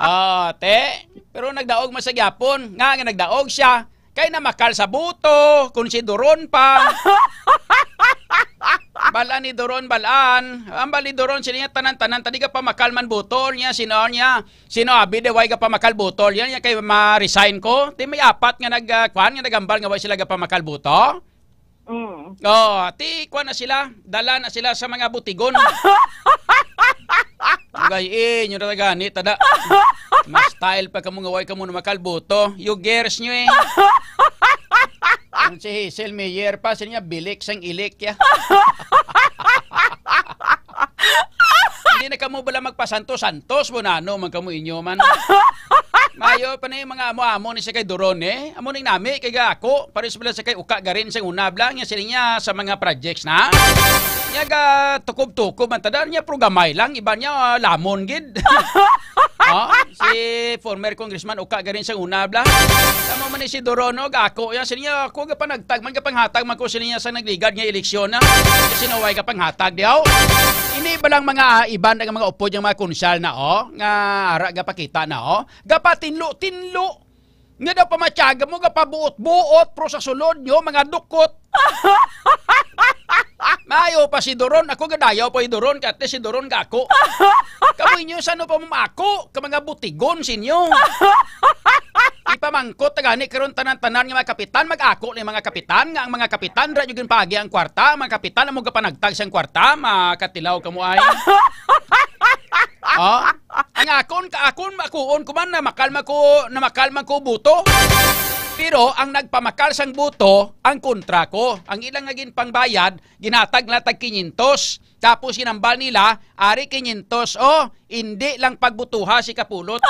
Ah, te, pero nagdaog man sa gyapon. Nga, nga nagdaog siya. Kay namakal sa buto, kung si Doron pa. Balaan ni Doron, balaan. Ang bali Doron, sila niya tanan-tanan, tadi ka pamakal man buto niya, sino niya? Sino abi de, why ka pamakal buto niya? Niya kay ma-resign ko. Ti may apat nga nag, ah, kwan, nga nagambal nga why sila ga pamakal buto? Mm. Oh, ti, kuwan na sila. Dala na sila sa mga butigon. Ang gay, eh, nyo na gani, tada. Mas style pa kamo nga way kamo na makalbuto. You girls nyo, eh. Ang si Hazel Mayer pa, sila niya bilik sang ilik, ya. Hindi na kamo bala magpasantos-santos, bunano man kamo inyo man. Maayo pa ni mga amo-amo ni si kay Doron, eh. Amo ning nami kay ga ako, pares bala sa kay Uka Garin sa una bla, nga sila niya sa mga projects na. Niya ga tukob-tukob man tada niya, pero gamay lang, iba niya, ah, lamon gid. Oh, si former Congressman Uka Garin sa una bla. Tama man ni si Doron, no, ga ako, yan, sila niya, ako ga panagtag man, ga panghatag man ko sila niya sa nagligad nga eleksyon na. Kasi naway ga panghatag, di, oh. Ini ba lang mga, ah, iban nga mga upod yung mga kunsyal na, oh, nga ara ga pakita na, oh. Gapatinlo-tinlo. Nga daw pamatyaga mo, gapabuot-buot, pero sa sulod nyo, mga dukot. Maayo pa si Doron, ako gadayaw pa si Doron, kate si Doron ga ako. Kamu inyo sa ano pa mo ako, ka mga butigon sinyo. Ipamangkot ta gani karon tanan-tanan nga mga kapitan, mag-ako ni mga kapitan, nga ang mga kapitan, ra nyo ginpagi ang kwarta, mga kapitan, amo gapanagtag siyang kwarta, makatilaw kamo ay. Oh, ang akon, ka akon, akuon ko man, namakal man ko, namakal man ko buto. Pero ang nagpamakal sang buto, ang kontra ko. Ang ilang nga ginpangbayad, ginhatag nila tag kinyentos. Tapos ginambal nila, ari kinyentos, oh, hindi lang pagbutuha si Kapulot.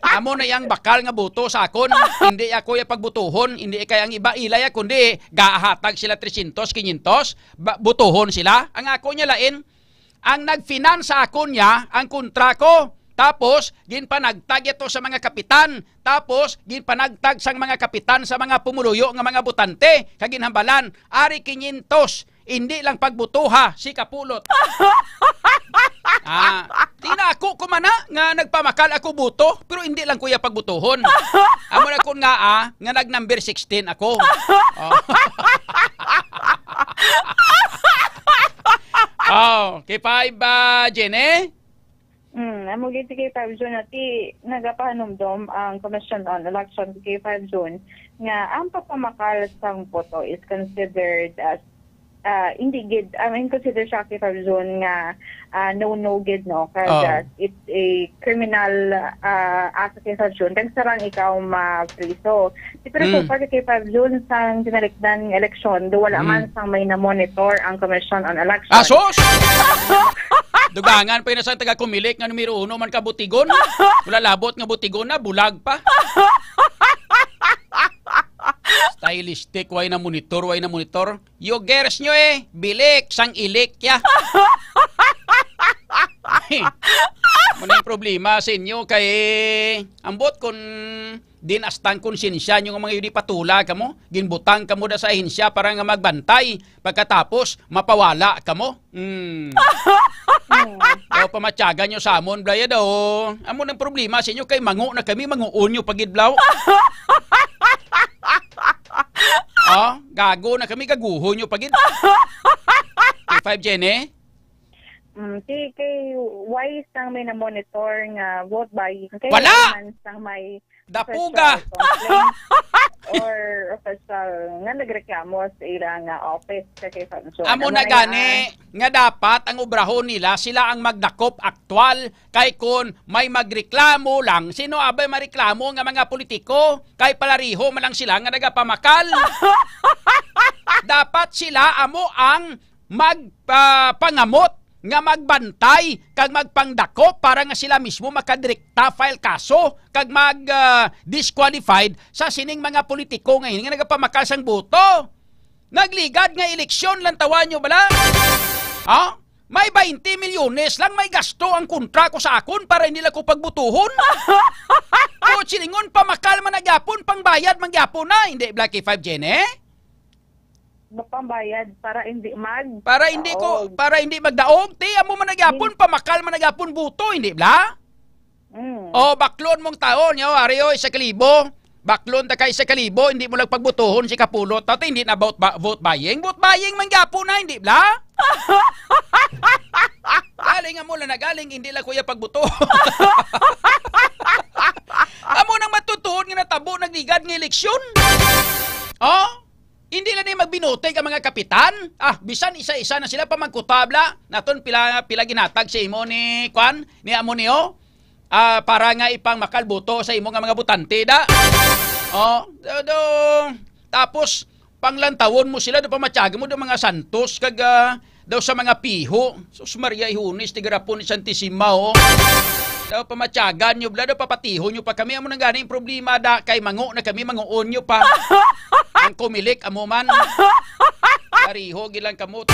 Amo na yang bakal nga buto sa akon. Hindi ako ya pagbutuhon, hindi kay ang iba ilay, kundi gahatag sila tresyentos, kinyentos, ba- butuhon sila. Ang ako niya lain, ang nagfinance sa akon niya, ang kontra ko. Tapos, ginpanagtag ito sa mga kapitan. Tapos, ginpanagtag sang mga kapitan sa mga pumuluyo nga mga butante. Kag ginhambalan, ari kinyentos, hindi lang pagbutuha si Kapulot. Ah, tingna ako kumana nga nagpamakal ako buto, pero hindi lang kuya pagbutuhon. Amo na kun nga, ah, nga nag number sixteen ako. Oh. Oh, K five, ah, Jenny? Mm, amo gid si K five Jun, ati nagapahanumdom ang Commission on Election, K five Jun, nga ang pagpamakal sang boto is considered as, ah, hindi gid, I mean, consider siya, K five Jun, nga, ah, no-no gid, no? 'Cause, Oh. ah, it's a criminal, ah, act, K five Jun. Kag sarang ikaw mapriso. Pero so Mm. far, K five Jun, sang tinalikdan nga eleksyon, do wala Mm. man sang may na-monitor ang Commission on Election. Asos! Dugangan pa yun sa taga-Comelec nga numero uno man ka butigon. Wala labot nga butigon na, bulag pa. Stylistic, way na monitor, way na monitor. Yogers nyo eh, bilik sang ilik ya. Muna yung problema sa inyo kay ambot kung din astang konsensya nyo nga mga yun ipatula kamo, ginbutang kamo da sa ahensya para nga magbantay, pagkatapos mapawala kamo. Hmm. Hmm. Daw pamatyagan nyo sa amon, Blaya daw. Amo nang problema sa inyo kay mango na kami, manguon nyo pagid, Blaw. Oh, gago na kami, gaguhon nyo pagid. K five Jenny? Mm, si kay why sang may na-monitor nga vote buying? Kay Wala! Why man sang may Dapuga! Official complaint or official nga nagreklamo sa ila nga office sa kay Samson? Amo Amo na na gani nga dapat ang obrahon nila, sila ang magdakop aktual, kay kun may magreklamo lang, sino abay mareklamo nga mga politiko? Kay palariho man lang sila nga nagapamakal. Dapat sila amo ang mag, ah, pangamot nga magbantay kag magpangdakop para nga sila mismo makadirekta file kaso kag mag, ah, disqualified sa sining mga politiko nga ini nga nagapamakal sang boto. Nagligad nga eleksyon, lantawan nyo bala? Ha? May twenty milyones lang may gasto ang kontra ko sa akon para hindi lang ko pagbutuhon. O, silingon, pamakal man na gyapon, pangbayad man gyapon na, hindi, Blacky Five Jenny? Mapambayad para hindi mag Para hindi ko, daog. Para hindi magdaog, ti, amo man na gyapon, Hindi. Pamakal man na gyapon buto, hindi bla? Mm. O, baklon mong taon, yo, ari, oy, sa kalibo. Baklon ta kay sa kalibo, hindi mo lang pagbutuhon si Kapulot. Tato, hindi na vote, ba, vote buying. Vote buying man gyapon na, hindi bla? Galing nga mo lang na galing, hindi lang kuya pagbuto. Amo nang matutuon nga natabo, nagligad nga eleksyon. Oh? Hindi lang ni magbinutay ka mga kapitan. Ah, bisan isa-isa na sila pamangkutabla. Naton pila, pila ginatag sa imo ni, kwan, ni amo niyo. Ah, para nga ipangmakalbuto sa imo nga mga butante, da. Oh, do, do. Tapos, panglantawon mo sila, do pamatyaga mo, do mga santos, kag, ah, Daw sa mga piho. Sus Maria, ihunis, tigarapon ni Santissima, oh. Daw pamatyagan nyo, bla, daw papatihon nyo pa kami. Amo na gani ang problema, da, kay mango na kami, manguon nyo pa. Ang Comelec, amo man. Pariho, gilang kamot.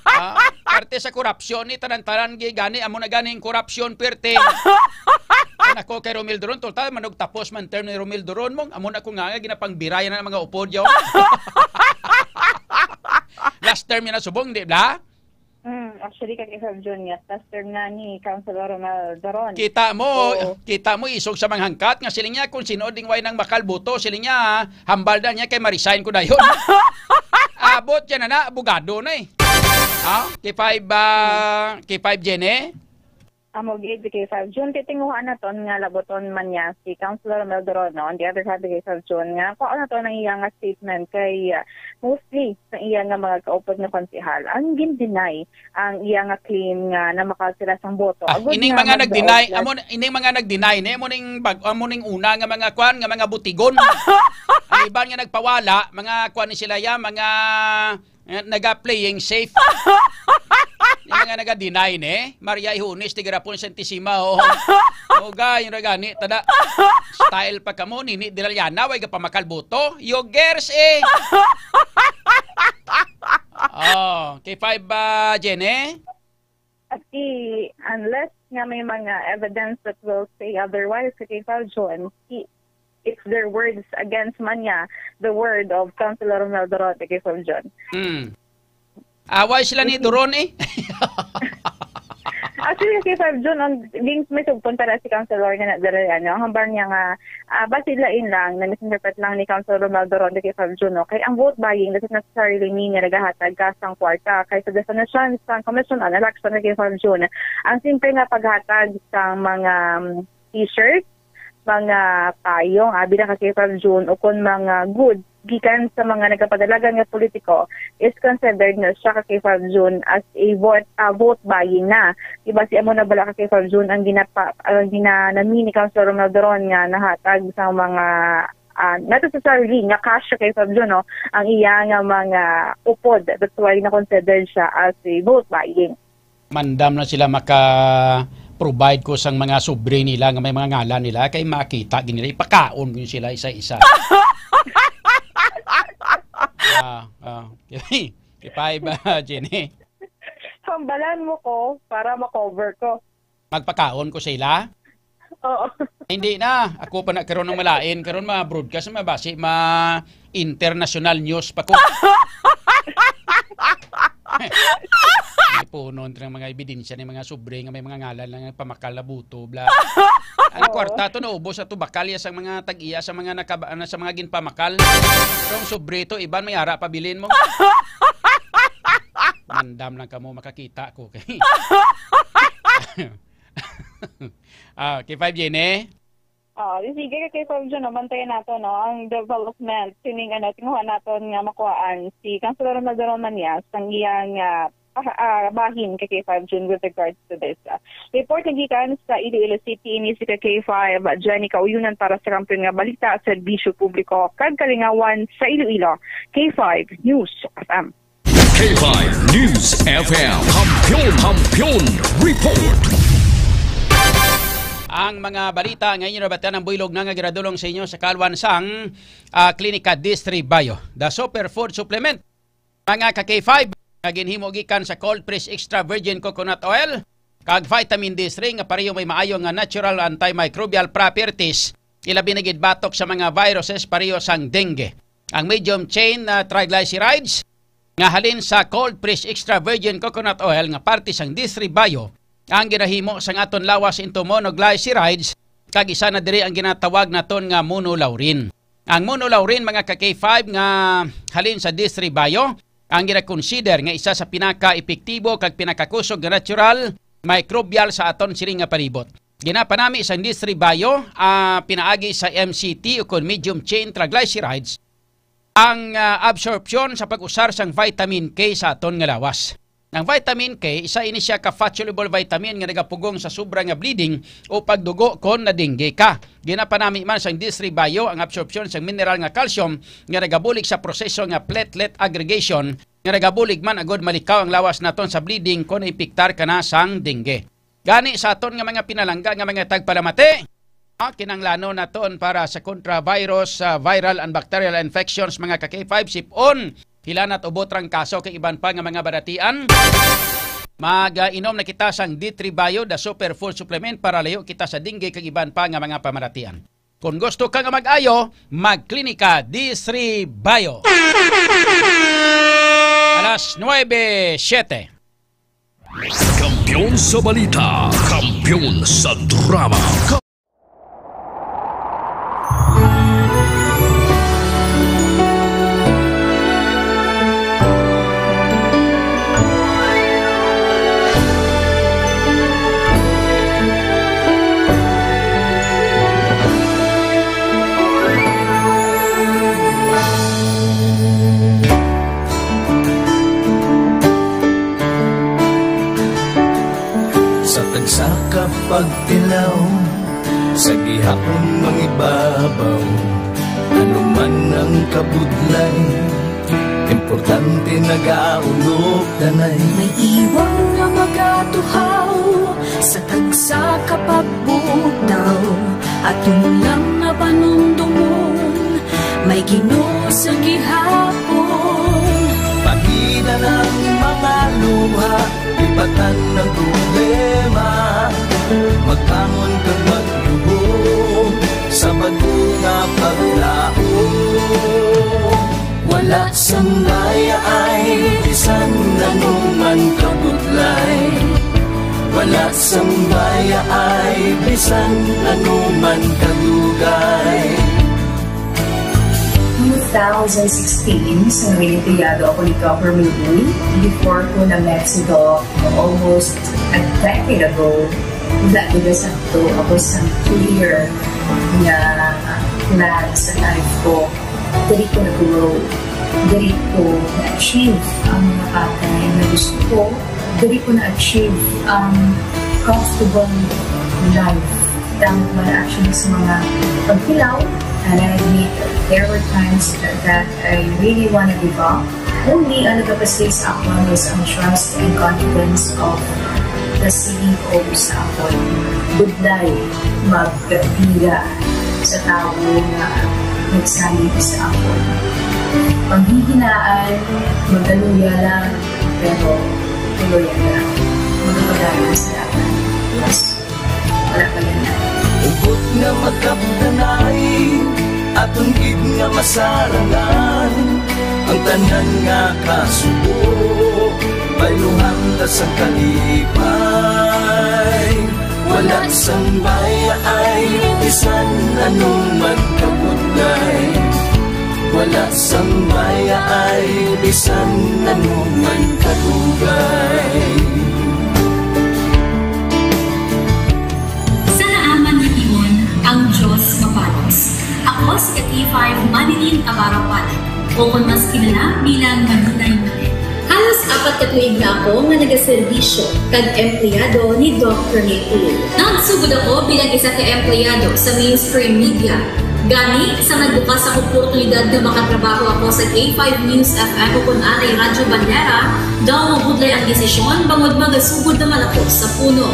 Ah, parte sa korupsyon ni tanan-tanan, gi-, gani, amo na gani ang korupsyon, perte. Ang ako kay Romel Duron, total, manugtapos man term ni Romel Duron mo. Amo na ko nga, nga ginapangbirayan na ng mga upod, yo. Last term yun na subong, di ba? Mm, actually, kag Sir Jun, nga, last term na ni Councilor Romel Doron. Kita mo, Oo. kita mo, isog sa mga hangkat nga siling niya kung sino ding way nang makalbuto, siling niya, hambal na niya kay ma-resign ko dayon. Abot yan na na, abogado na eh. Ah, K five, ah, K five Jenny? Amo gid, K five Jun, kay tinguhaan naton nga labuton man niya si Councilor Romel Doron, no? On the other hand, K five Jun, nga kuha naton ang iya nga statement kay, ah, mostly sa iya nga mga kaupod nga konsehal ang gin-deny ang iya nga claim nga namakal sila sang boto. Ah, Agud ining nga mga nag-deny, magdaog sila amo na- ining mga nag-deny ni amo ning bag amo ning una nga mga kwan nga mga butigon. Ang iban nga nagpawala, mga kwan ni sila ya, mga, eh, naga-playing safe. Yung mga naga-deny ni Maria Ihunis, tigarapon Santissima, oh. Oga, yung ragani, tada style pa kamo, nini Dilaliana, way ka pamakal boto. Yogers, eh. Oh, K five, ah, Jenny? At i-, unless nga may mga evidence that will say otherwise, K five Jun, i-, it's their words against man niya, the word of Councilor Romel Dorote, K five Jun. Hmm. Away sila ni Duron, eh. Actually, K five Jun, ang ding may sugpon para si Councilor nga nadala niya, no? Ang hambal niya nga, ah, basi lain lang, na-misinterpret lang ni Councilor Romel Dorote, K five Jun, no? Kay ang vote buying doesn't necessarily mean nga nagahatag ka sang kwarta. Kay sa definition sang Commission on Election, K five Jun, ang simple nga paghatag sang mga, um, t-shirt, mga payong, abi na ka, K five Jun, o kon mga goods gikan sa mga nagapadalagan nga politiko is considered na siya ka, K five Jun, as a vote, ah, vote buying na. Diba, si amo na bala ka, K five Jun, ang ginapa-, ang ginanami ni Councilor Romel Doron nga nahatag sa mga, ah, not necessarily nga cash ka, K five Jun, no, ang iya nga mga upod. That's why na-considered siya as a vote buying. Mandam na sila maka-provide ko sang mga sobre nila nga may mga ngalan nila kay makita gid nila, ipakaon ko sila isa-isa. Ah, ah. Kay five, ah, Jenny. Hambalan mo ko para ma-cover ko. Magpakaon ko sa ila? Oo. Hindi na. Ako pa na karon ang malain. Karon ma-broadcast, mabasi, ma-international news pa ko. May punon ng mga ebidensya ni mga sobre nga may mga ngalan lang nga pamakal na buto, bla. Ang Oo. kwarta to naubos sa tubakal ya sa mga tag-iya, sa mga nakaba-, ano, sa mga ginpamakal. Pero ang sobre to, iban may ara pabilin mo. Mandam lang kamo makakita ko kay. Ah, K five Jenny? Ah, di sige, K five Jun, no, bantayan nato, no, ang development. Sining, ano, tinguha naton nga makuhaan si Councilor Romel Doron Manias, ang iyang, ah, ah, ah, bahin kay K five Jun with regards to this. Ah, report na gikan sa Iloilo City, ini si K five, Jenny Kauyunan para sa Kampiyon nga Balita, Serbisyo Publiko, kag Kalingawan sa Iloilo, K five News F M. K five News F M. Kampiyon, Kampiyon Report. Ang mga balita nga inyo nabatian ang buylog na nga ginadulong sa inyo sa kalwan sang, ah, Klinika Distri Bayo. The Superfood Supplement, mga ka K five, nga ginhimo gikan sa cold press extra virgin coconut oil, kag vitamin D three nga pareho may maayo nga natural antimicrobial properties, ilabi na gid batok sa mga viruses pareho sang dengue. Ang medium chain na triglycerides nga halin sa cold press extra virgin coconut oil nga parte sang Distri Bayo ang ginahimo sang aton lawas into monoglycerides, kag isa na diri ang ginatawag naton nga monolaurin. Ang monolaurin, mga ka K five, nga halin sa Distri Bayo, ang ginakonsider nga isa sa pinaka-epektibo kag pinakakusog nga natural microbial sa aton sini nga palibot. Ginapanami sang Distri Bayo, ah, pinaagi sa M C T o kon medium chain triglycerides ang, ah, absorpsyon sa pag-usar sang vitamin K sa aton nga lawas. Ang vitamin K, isa ini siya ka fat-soluble vitamin nga nagapugong sa sobra nga bleeding o pagdugo kon na-dengue ka. Ginapanami man sang Distri Bayo ang absorpsyon sang mineral nga calcium nga nagabulig sa proseso nga platelet aggregation nga nagabulig man agud malikaw ang lawas naton sa bleeding kon nainpektar ka na sang dengue. Gani sa aton nga mga pinalangga nga mga tagpalamati, ah, kinahanglanon naton para sa kontra virus, ah, viral and bacterial infections, mga ka K five, sipon, hilanat ubot rang kaso kag iban pa nga mga baratian. Mag, ah, inom na kita sang D three Bio, the superfood supplement, para layo kita sa dengue kag iban pa nga mga pamaratian. Kung gusto ka nga mag-ayo, magklinika D three Bio. Alas nuebe siete. Kampiyon sa balita, kampiyon sa drama. Sa tagsa ka pagtilaw, sa gihapon mangibabaw, ano man ang kabudlay, importante nagaulog danay. May iwang nga magatuhaw sa tagsa ka pagbugtaw, aton lang nga panumdomon, may Ginoo sa gihapon. Panghidan ang mga luha, lipatan ang problema, magbangon kag magluhom sa bag-o nga paglaom. Wala sang bayaay bisan ano man kabudlay, wala sang bayaay bisan ano man kadugay. Two thousand sixteen, sa naging empleyado ako ni Governor Uy, before ko na-met si Doc almost a decade ago, wala talaga sakto. Ako sa clear nga plan sa life ko. Diri ko nag-grow. Diri ko na-achieve ang mga bagay na gusto ko. Diri ko na-achieve ang comfortable life. Tang wala actually sa mga pagkilaw. And I admit, there were times that, that I really wanna give up. Only ang nagapasig sa akon is ang trust and confidence of the C E O sa akon. Budlay, magpira sa tawo nga nagsalig sa akon. Panghihinaan, magaluya lang, pero tuloy lang. Magpadayon sa dalan. Mas wala pa yan. Hugot nga magkapdanay, aton gid nga masarangan ang tanan nga kasubo. Bayluhan ta sang kalipay, wala sang bayaay, bisan ano man kabudlay. Wala sang bayaay, bisan ano man kadugay. Sa naaman nga tion, ang Diyos mabalos. Ako si K five Manilyn Navarro Palit, o kon mas kilala bilang Manilay Manilyn. Halos apat ka tuig na ako nga nagaserbisyo kag empleyado ni Doc Rene Uy. Nagsugod ako bilang isa ka empleyado sa mainstream media. Gani, sa nagbukas ang oportunidad nga makatrabaho ako sa K five News F M o kon anay Radyo Bandera, daw mabudlay ang desisyon bangod magasugod naman ako sa puno.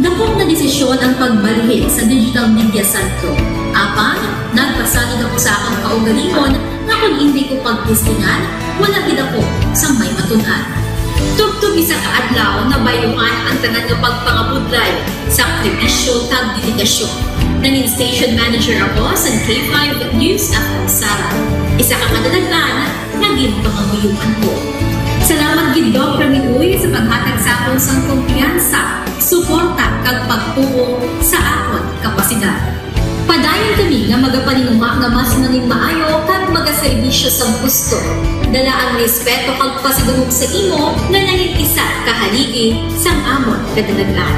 Dakop nga desisyon ang pagbalhin sa digital media sentro. Apan, nagpasalig ako sa akon kaugalingon nga kon indi ko pagtistingan, wala gid ako sang may matun-an. Tubtob isa ka adlaw, nabayluhan ang tanan nga pagpangabudlay, sakripisyo, kag dedikasyon. Nangin station manager ako sa K five News F M Sara. Isa ka kadalag-an nga ginpangamuyoan ko. Salamat gid, Doc Rene Uy, sa paghatag sa akon sang kumpiyansa, suporta, kag pagtuo sa akon kapasidad. Padayon kami nga magapaninguha nga mas manginmaayo kag magaserbisyo sang husto. Dala ang respeto kag pasidungog sa imo nga nangin isa ka haligi sang amon kadalag-an.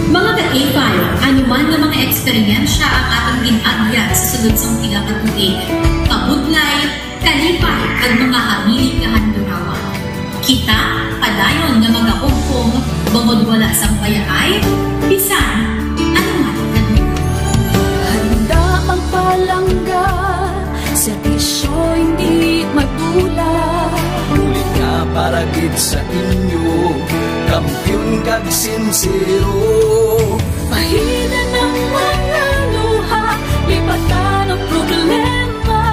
Mga ka-K five, ano man nga mga eksperyensya ang aton gin-agyan sa sulod sang pila ka tuig, kabudlay, kalipay, kag mga hamili nga handurawan. Kita padayon nga magahugpong bangod wala sang bayaay, bisan ano man nga lugar. Handa magpalangga, serbisyo hindi madula. Bulig nga pa Para gid sa inyo, kampiyon kag sinsero. Pahina ng mga luha, lipatan ang problema.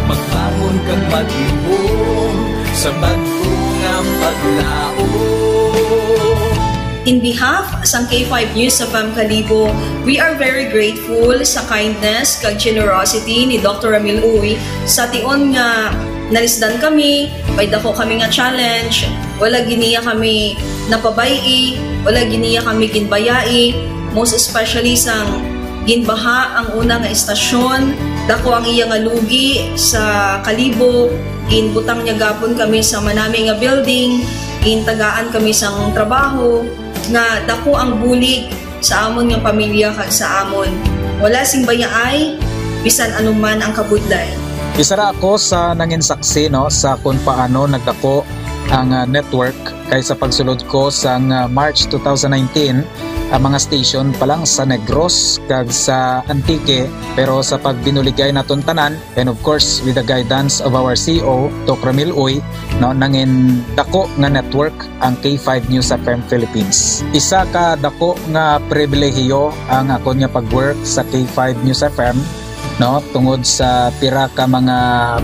Magbangon kag maglihom sa bag-o nga paglaom. In behalf sang K five News F M Kalibo, we are very grateful sa kindness kag generosity ni Doctor Ramil Uy. Sa tion nga nalisdan kami, may dako kami nga challenge, wala gid niya kami napabay-i, wala gid niya kami ginbayai, most especially sang ginbaha ang una nga istasyon, dako ang iya nga lugi sa Kalibo, ginbutang niya gapon kami sa manami nga building, gintagaan kami sang trabaho, nga dako ang bulig sa amon nga pamilya kag sa amon. Wala sing bayaay, bisan anuman ang kabudlay. Isa ra ako sa nangin saksi, no, sa kung paano nagdako ang, ah, network, kay sa pagsulod ko sang, ah, March two thousand nineteen, ang mga station pa lang sa Negros kag sa Antique, pero sa pagbinuligay naton tanan, and of course, with the guidance of our C E O, Doc Ramil Uy, no, nangin dako nga network ang K five News F M Philippines. Isa ka dako nga pribilehiyo ang akon nga pag-work sa K five News F M, no, tungod sa pira ka mga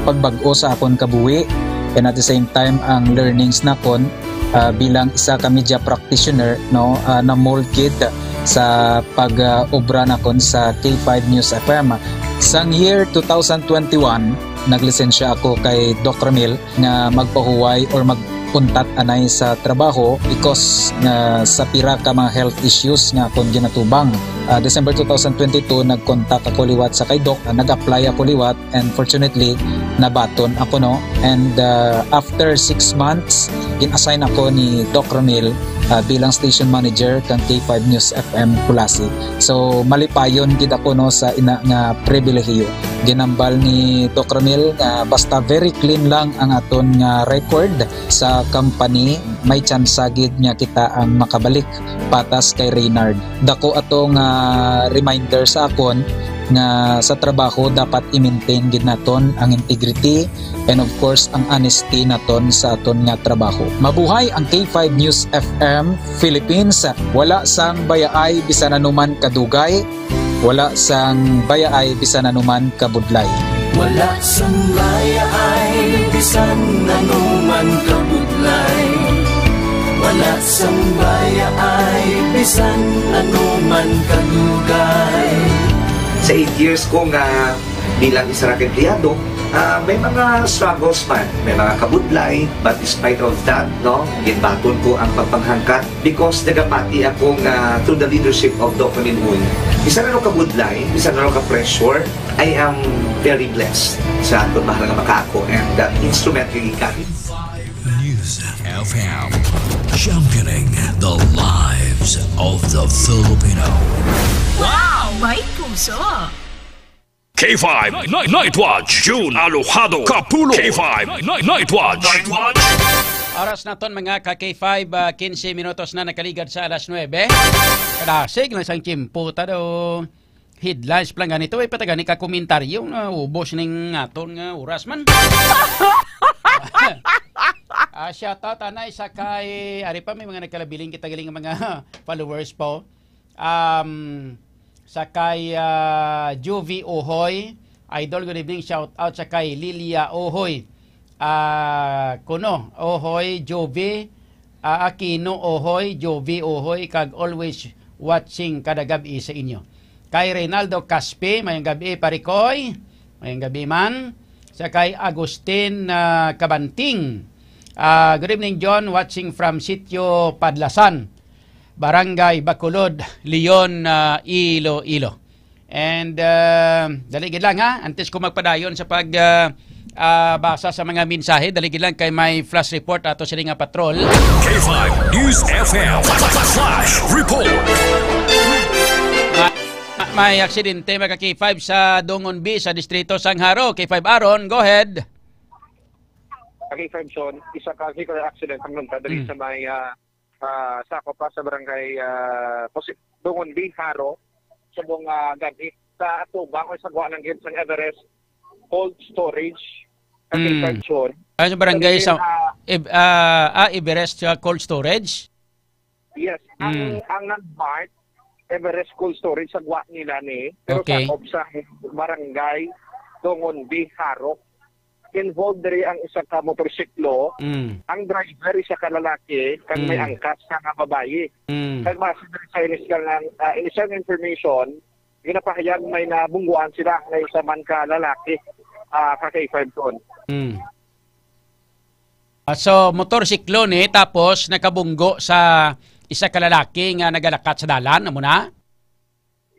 pagbag-o sa akon kabuhi, and at the same time ang learnings nakon, ah, bilang isa ka media practitioner, no, ah, na-mold gid sa pag, ah, obra nakon sa K five News F M. Sang year two thousand twenty-one, naglisensya ako kay Doc Ramil nga magpahuway or mag-untat anay sa trabaho because nga sa pira ka mga health issues nga akon ginatubang. Ah, December two thousand twenty-two, nag-contact ako liwat sa kay Doc, ah, nag-apply ako liwat, and fortunately, nabaton ako, no? And, ah, after six months, gin-assign ako ni Doc Ramil, ah, bilang station manager kang K five News F M Culasi. So, malipayon gid ako, no, sa ina nga pribilehiyo. Ginambal ni Doc Ramil nga basta very clean lang ang aton nga record sa company, may tsansa gid nga kita ang makabalik patas kay Reynard. Dako ato nga reminder sa akon nga sa trabaho dapat i-maintain gid naton ang integrity and of course ang honesty naton sa aton nga trabaho. Mabuhay ang K five News F M Philippines. Wala sang bayaay bisan anuman kadugay, wala sang bayaay bisan anuman kabudlay. Wala sang bayaay bisan anuman kabudlay. Wala sang bayaay bisan anuman kadugay. Sa eight years ko nga bilang isa ra ka empleyado, ah, may mga struggles man, may mga kabudlay, but despite of that, no, ginbaton ko ang pagpanghangkat because nagapati ako nga through the leadership of Doc Ramil Uy, bisan ano kabudlay, bisan ano ka-pressure, I am very blessed sa akon mahal nga makaako and, uh, instrument nga gikan. News F M, championing the lives of the Filipino. Wow! May puso! K five Night, Night Watch, June Alojado Kapulo. K five Night, Night Watch. Oras naton, mga ka K five, ah, quince minutos na nakaligad sa alas nuebe. Kadasig lang sang tiyempo ta do. Headlines pa lang ganito, eh, patagani ka komentaryo na ubos ning aton nga oras man. Ah, shout out anay sa kay, ari pa, may mga nagkalabiling kita galing nga mga followers po. Um, sa kay, ah, Juvie Ohoy. Idol, good evening. Shout out sa kay Lilia Ohoy. Ah, kuno, Ohoy, Juvie, ah, Aquino Ohoy, Juvie Ohoy, kag always watching kada gab-i sa inyo. Kay Reynaldo Caspe, mayong gab-i, parikoy. Mayong gab-i man. Sa kay Agustin, ah, Kabanting. Ah, good evening, John. Watching from Sitio Padlasan, Barangay Bacolod, Leon, ah, Iloilo. And, ah, dali gid lang, ha, antes ko magpadayon sa pag, ah, ah, basa sa mga mensahe, dali gid lang kay may flash report ato sini nga patrol. K five News F M Flash Report. Ah, may aksidente, mga K five, sa Dungon B sa distrito sang Jaro. K five Aaron, go ahead. K five Sean, isa ka vehicular accident ang nagkadali, mm, sa may, ah, ah, sakop pa sa barangay, ah, Posi-, Dungon B, Jaro, sa buong, ah, gabi sa atubang o sa guwa ng gate sa Everest Cold Storage, sa, mm, K five Sean. Ay, sa barangay sa, ah, Ev- ah, ah, Everest, ah, Cold Storage? Yes, ang Mm. ang nag-mark, Everest Cold Storage sa gwa nila ni, pero Okay. sakop sa barangay Dongonbi, Harok. Involved diri ang isa ka motorsiklo, Mm. ang driver isa ka lalaki, kag may Mm. angkas nga babayi. Mm. Kag base diri sa initial nga, ah, initial nga information, ginapahayag may nabungguan sila nga isa man ka lalaki, ah, ka K five Zone. Mm. Ah, so, motorsiklo ni, tapos nakabunggo sa isa ka lalaki nga nagalakat sa dalan, amo na?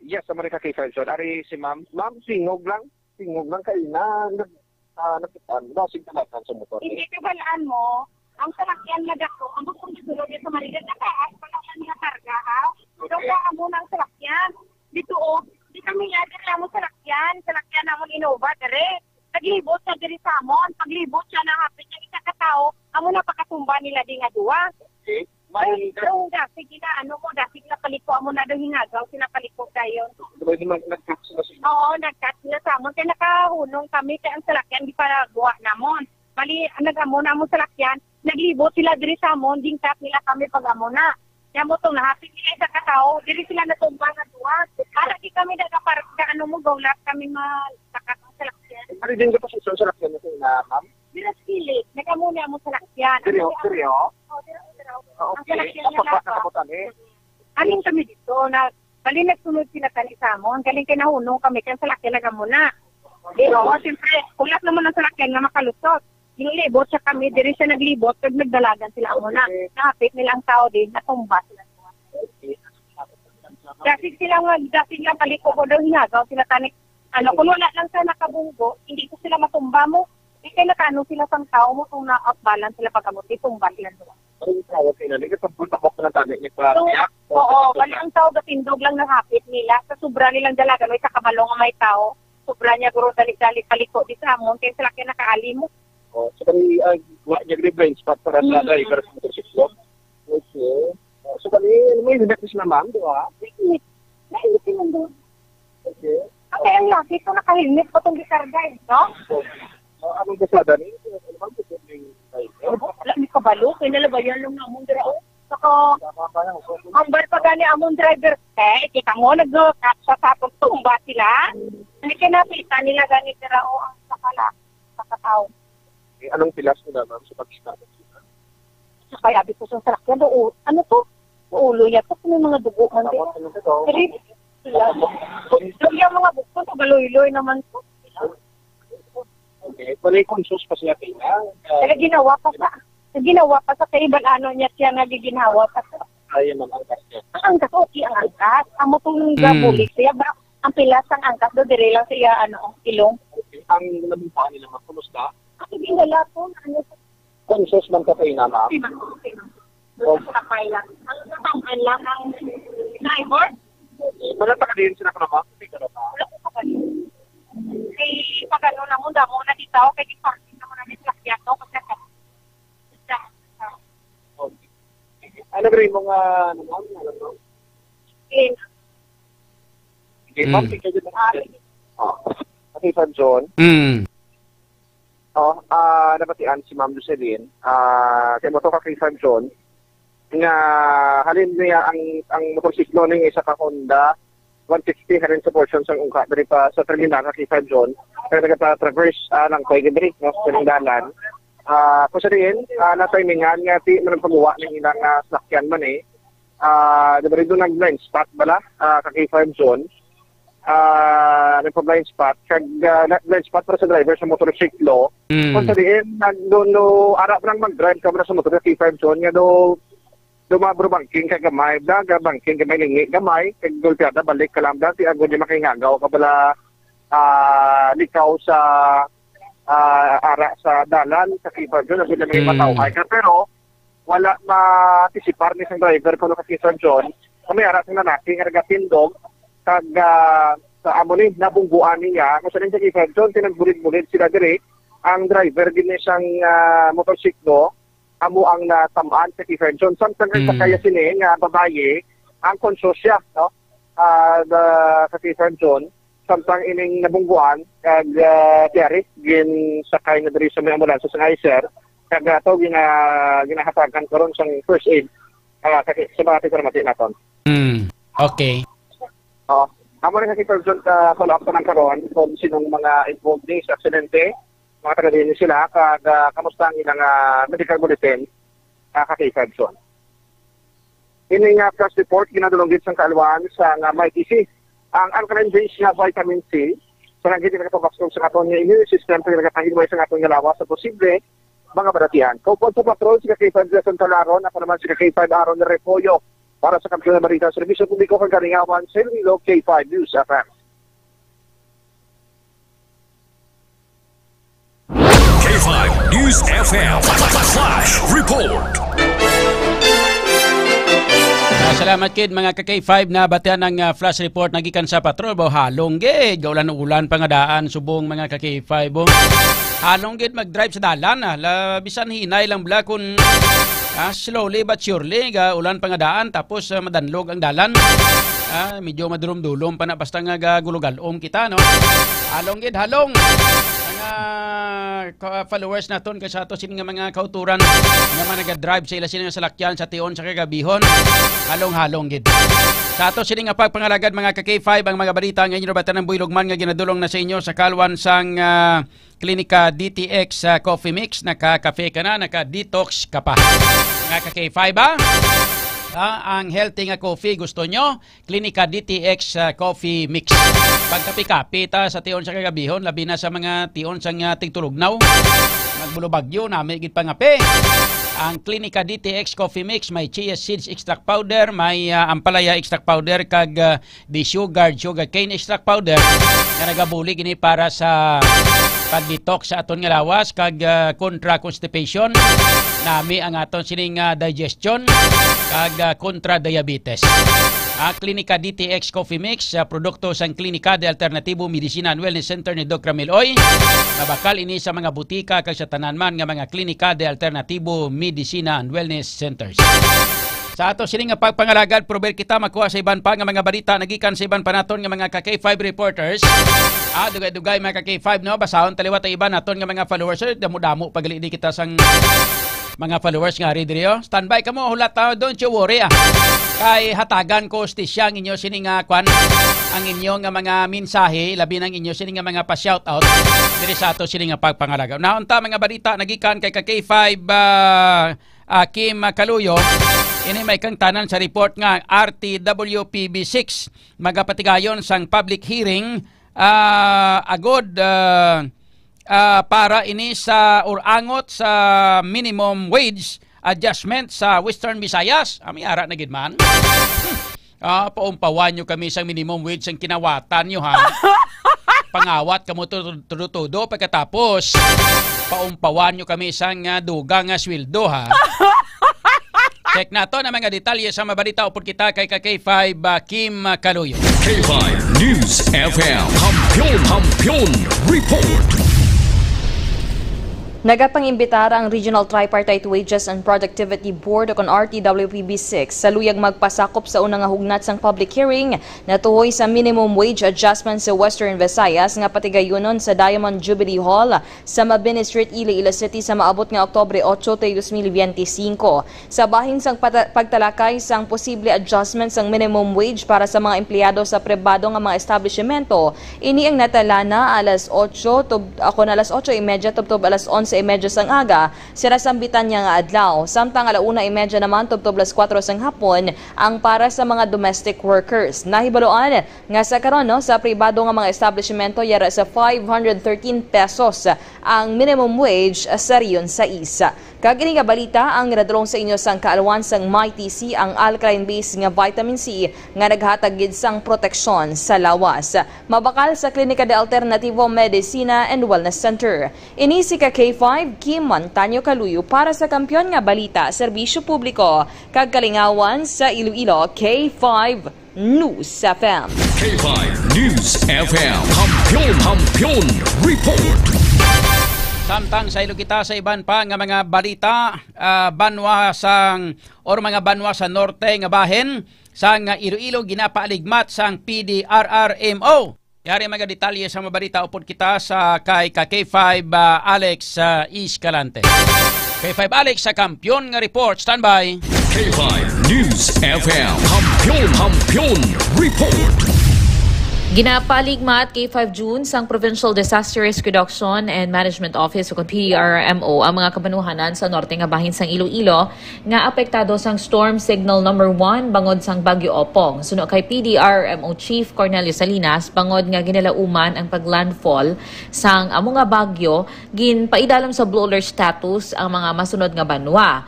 Yes, sa Marika K five Zone. Ari si ma'am. Ma'am, singog lang. Singog lang kay na, nag, ah, nag, ah, basig talaga sa motor. Hindi, kabalaan mo, ang salakyan na dako, ang bukong na sulod sa Marika, nataas pa lang ang mga karga, ha? Pero kaya mo ng salakyan. Dito, oh, di kami nga, diri lang mo salakyan. Salakyan namon Innova, diri. Naglibot siya diri sa amon. Paglibot siya, nahapit niya isa ka tawo. Amo na pagkatumba nila di nga duwa. Okay. Ay, May daw, dati ginaano mo, dati ginapaliko amo na daw hingagaw, sinapaliko dayon. Di ba yung mag-, nag-cut sila sa inyo? Oo, nag-cut sila sa amon. Kaya nakahunong kami, kaya ang salakyan, di pa guwa namon. Bali, ang nag-amo na amon salakyan, naglibot sila diri sa amon, gin-cut nila kami pag amo na. Kaya mo itong nahapit nila isa ka tao, diri sila natumba nga duwa. Para di kami nagapar-, ka ano mo, gawlat kami malakat ang salakyan. Ano din ka posisyon sa lakyan na, ma'am? Dira sa kilid, nag-amo na amon salakyan. Diri, oh, diri, oh. Oh, diri, diri. Ah, Ang okay. salakyan Ang na pagka lang. nakabot, ano, eh? Aning kami dito, na, bali nagsunod sila tani sa amon. Galing kay nahunong kami, kaya salakyan lang amo na. Di, oo, siyempre, kulat naman ang salakyan nga makalusot. Ginlibot siya kami, diri siya naglibot, kag nagdalagan sila amo na. Okay. Nahapit nila ang tao din, natumba sila. Dasig sila nga, dasig nga paliko ko daw, hingagaw sila tani. Ano, kung wala lang sa nakabunggo, hindi ko sila matumba mo. Di kay nakano sila sang tao mo kung na-outbalan sila pag-abot, di tumba sila doon. Parang yung tawag kayo na, nagkatampol-tapok na tani, nagpa-, So, yak, oo, tapos bali na. Ang tao gatindog lang nahapit nila. Sa sobra nilang dalagan, may sa kabalo nga may tao. Sobra niya, guro, dali-dali paliko di sa amon. Kaya sila kaya nakaali mo. Oh, so, kani, ah, wa niya gani blind spot para sa Mm. driver sa motorsiklo? Okay. Oh, so, kani, ano mo, helmet sila, ma'am, di ba? May helmet. May helmet sila doon. Okay. Okay, ang laki ko naka-helmet pa itong gikarga, eh, no? So, ah, anong kasada ni? Ano bang gusto yung driver? Wala, may kabalo. Kaya nalabayan lang namon dira, oh. Saka, Tama ba yan? So, ang bar pa gani among driver, eh, kita mo, nag-, sa, sa pagtumba sila. Hindi kinapita nila gani dira, oh, ang sakala, sa katao. Eh, anong pilas nila, ma'am, sa pag-stop? Kaya abi ko sa salakyan, do, ano to? Ulo niya to, may mga dugo man din. Tapos, ano to? Pero, sila. Yung mga bukto, to, galoy-loy naman to. Okay. Wala yung conscious pa siya, Tina. Kaya ginawa pa sa, ginawa pa sa kaiban, ano niya siya nga giginawa pa sa. Ayun ang angkas niya. Ang angkas, okay, ang angkas. Amo tong Mm. gabulig siya, ba? Ang pilas ang angkas do, dire lang siya, ano, ilong. Okay. Ang nabumpaan nila, ma'am, kumusta? Ang ginala ko, ano, Conscious man ka, Tina, ma'am? Okay, ma'am. Okay, ma'am. Oh. Sakay lang. Ang sakay lang ang driver. Wala pa ka din sila ka, ma'am? Hindi ka na, ma'am? Wala ko pa din. Kay pag ano na mo, damo na di tao, kay di parking na mo na di sasakyan, no? Kasi sa, sa, Okay. Ano ba yung mga, ano, ma'am? Ano, ma'am? Eh. Okay, ma'am, Mm. ikaw din. Ah. Oh. Okay, Sir John. Mm. Oh, ah, nabatian si Ma'am Jocelyn, ah, kay moto ka kay San John, nga halin niya ang, ang motorsiklo ni isa ka Honda one sixty halin sa portion sang ungka diri pa sa terminal nga kay San John, kay nagata-traverse, ah, lang kay diri, no, sa dalan. Ah, kung sa diin, ah, natimingan nga ti man ang pagbuwa ng ilang, ah, salakyan man eh. Ah, di ba rin doon nag-blind spot bala, ah, ka kay San John? Ah, nagpa-blind spot, kag, ah, na-, blind spot para sa driver sa motorsiklo. Mm. Kung sa diin, nag-, no, no, ara pa lang mag-drive ka muna sa motor sa K five Zone, nga do, do mabro bangking ka gamay, da, ga bangking gamay, lingi gamay, kag gulpiada, balik ka lang, da, si Ago di makahingagaw ka bala, ah, likaw sa, ah, ara sa dalan, sa K five Zone, nagulya may Mm. matawhay ka. Pero, wala matisipar ni sang driver kuno ka si San John, nga may ara sang lalaki nga nagatindog, kag, ah, sa amo ni, nabungguan niya, kung sa sa San John, tinagbulig-bulig sila diri, ang driver din ni sang, ah, motorsiklo, amo ang natamaan sa San John. Samtang ang Mm. sakaya sini nga babayi, ang conscious siya, no? Ah, the, sa San John, samtang ining nabungguan, kag, ah, tiyari, gin sakay na diri sa may ambulansya sa Kaiser, Kag ato gina-, ginahatagan karon sang first aid, ah, sa, sa mga tigparamati naton. Hmm. Okay. Oo. Amo na kasi, Sir John, ah, follow up sa nang karon kung sinong mga involved ni sa aksidente, mga taga din sila, kag, ah, kamusta ang ilang, ah, medical bulletin, ah, ka K five, John. Ini nga flash report ginadulong gid sang kaalwan sa nga may T C. Ang alkaline base nga vitamin C sa nga gid nagapabakskog sa aton nga immune system kag nagapahilway sa aton nga lawas sa posible mga balatian. Kaupod sa patrol, si K five Jason Talaron, ako naman si K five Aaron Repoyo para sa Kampiyon nga Balita, Serbisyo Publiko kag Kalingawan sa Iloilo, K five News F M. K five News F M Flash Report. Ah, salamat gid, mga ka K five, na batian ang, ah, flash report nagikan sa patrol. Bo, halong gid, gaulan-ulan pa nga daan subong, mga ka K five, bo. Halong gid mag-drive sa dalan, ah. La, bisan hinay lang bala kun, ah, slowly but surely, gaulan pa nga daan, tapos, ah, madanlog ang dalan. Ah, medyo madulom-dulom pa na basta nga gagulugalom kita, no? Halong gid, halong. Mga ka-, followers naton, kay sa ato sini nga mga kauturan nga mga naga-drive sa ila sini nga salakyan sa tion sa kagabihon. Halong-halong gid. Sa ato sini nga pagpangalagad, mga ka K five, ang mga balita nga inyo nabatan ang buylog man nga ginadulong na sa inyo sa kalwan sang, ah, Klinika D T X, ah, Coffee Mix. Naka-cafe ka na, naka-detox ka pa. Mga ka K five, ah? Ah, ang healthy nga coffee gusto nyo? Klinika D T X, ah, Coffee Mix. Pagkape-kape ta sa tion sa kagabihon, labi na sa mga tion sa nga tigtulugnaw. Magbulubagyo, nami gid pangape. Ang Klinika D T X Coffee Mix, may chia seeds extract powder, may, ah, ampalaya extract powder, kag, ah, desugared sugarcane extract powder nga nagabulig ini para sa pag-detox sa aton nga lawas kag, ah, kontra constipation. Nami ang aton sining, ah, digestion kag, ah, kontra diabetes. Ah, Klinika D T X Coffee Mix, ah, produkto sang Klinika de Alternativo Medicina and Wellness Center ni Doc Ramil Oy. Mabakal ini sa mga butika kag sa tanan man nga mga Klinika de Alternativo Medicina and Wellness Centers. Sa ato sini nga pagpangalagad, probel kita makuha sa iban pa nga mga balita nagikan sa iban pa naton nga mga ka K five reporters. Ah, dugay-dugay, mga ka K five, no? Basahon taliwat ang iban naton nga mga followers. Eh, damo-damo pa gali di kita sang mga followers nga ari diri, oh. Standby kamo, hulat, ah, don't you worry, ah. Kay hatagan ko hustisya ang inyo sini nga kwan, ang inyo nga mga mensahe, labi nang inyo sini nga mga pa-shoutout diri sa ato sini nga pagpangalagad. Naunta mga balita nagikan kay ka K five, ah, ah, Kim Kaluyo, ini may kangtanan sa report nga R T W P B six magapatigayon sang public hearing, ah, agod, ah, ah, para ini sa urangot sa minimum wage adjustment sa Western Visayas. Ami ara na gid man. Ah, paumpawan nyo kami sang minimum wage sang kinawatan nyo, ha? Pangawat kamo to-, todo-todo, pagkatapos paumpawan nyo kami sang, ah, dugang nga sweldo, ha? Check nato na mga detalye sa mabalita upod kita kay ka K five, ah, Kim, ah, Kaluyo. K five News F M. Kampiyon, Kampiyon Report. Nagapangimbitar ang Regional Tripartite Wages and Productivity Board, o kon R T W P B six, sa luyag magpasakop sa una nga hugnat sang public hearing natuhoy sa minimum wage adjustment sa Western Visayas nga patigayunon sa Diamond Jubilee Hall sa Mabini Street, Iloilo City, sa maabot nga Oktubre ocho, dos mil biyente singko. Sa bahin sang pata-, pagtalakay sang posible adjustment sang minimum wage para sa mga empleyado sa pribado nga mga establishmento, ini ang natalana alas ocho tub-, ako na alas ocho y media tubtob alas onse y media sang aga, sa nasambitan niya nga adlaw. Samtang ala una y media naman tubtob alas kuwatro sang hapon ang para sa mga domestic workers. Nahibaluan nga sa karon, no, sa pribado nga mga establishmento, yara sa five hundred thirteen pesos ang minimum wage sa Region sais. Kag ini nga balita ang ginadulong sa inyo sang kaalwan sang Mighty C, ang alkaline base nga vitamin C nga naghatag gid sang proteksyon sa lawas. Mabakal sa Klinika de Alternativo Medicina and Wellness Center. Ini si ka K five, Kim Montaño Kaluyo para sa Kampiyon nga Balita, Serbisyo Publiko, kag Kalingawan sa Iloilo, K five News F M. K five News F M. Kampiyon, Kampiyon Report. Samtang sa ilo kita sa iban pa nga mga balita, ah, banwa sang, or mga banwa sa norte nga bahin sang Iloilo ginapaaligmat sang P D R R M O. Yari mga detalye sa mabalita upod kita sa kay ka K five, ah, Alex, ah, Escalante. K five Alex sa Kampiyon nga Report. Standby. K five News F M. Kampiyon, Kampiyon Report. Ginapaligmat K five June sang Provincial Disaster Risk Reduction and Management Office o P D R M O ang mga kabanuhanan sa norte nga bahin sang Iloilo nga apektado sang Storm Signal Number One bangod sang Bagyo Opong. Suno kay P D R M O Chief Cornelio Salinas, bangod nga ginalauman ang paglandfall sang amo nga bagyo, ginpaidalom sa Blue Alert status ang mga masunod nga banwa.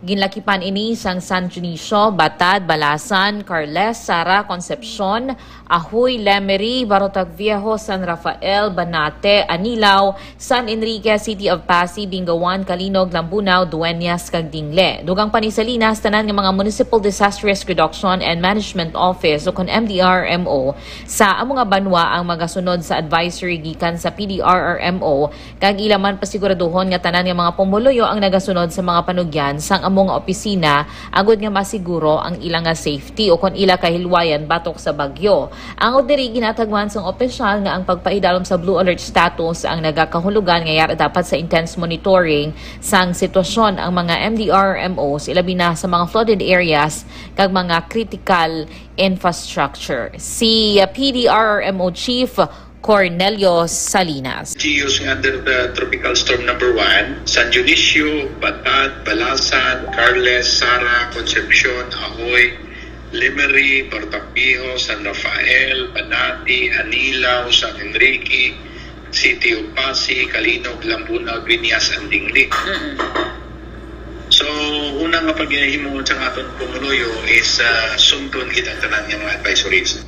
Ginlakipan ini sang San Dionisio, Batad, Balasan, Carles, Sara, Concepcion, Ajuy, Lemery, Barutag Viejo, San Rafael, Banate, Anilao, San Enrique, City of Passi, Bingawan, Calinog, Lambunao, Dueñas, kag Dingle. Dugang pa ni Salinas, tanan nga mga Municipal Disaster Risk Reduction and Management Office o kon M D R M O sa amo nga banwa ang magasunod sa advisory gikan sa P D R R M O, kag ila man pasiguraduhon nga tanan nga mga pumuluyo ang nagasunod sa mga panugyan sang amo nga opisina agod nga masiguro ang ila nga safety o kon ila kahilwayan batok sa bagyo. Angod diri, ginatagwan sang opisyal nga ang pagpaidalom sa Blue Alert status ang nagakahulugan nga yara dapat sa intense monitoring sang sitwasyon ang mga M D R M Os, ilabi na sa mga flooded areas kag mga critical infrastructure. Si P D R M O Chief Cornelio Salinas. G Us nga under the Tropical Storm Number One, San Dionisio, Batad, Balasan, Carles, Sara, Concepcion, Ajuy, Lemery, Barutag Viejo, San Rafael, Banati, Anilao, San Enrique, City of Passi, Calinog, Lambunao, Dueñas, and Dingle. So, una nga paghimuon sa aton pumuluyo is, ah, sundon gid ang tanan nga mga advisories.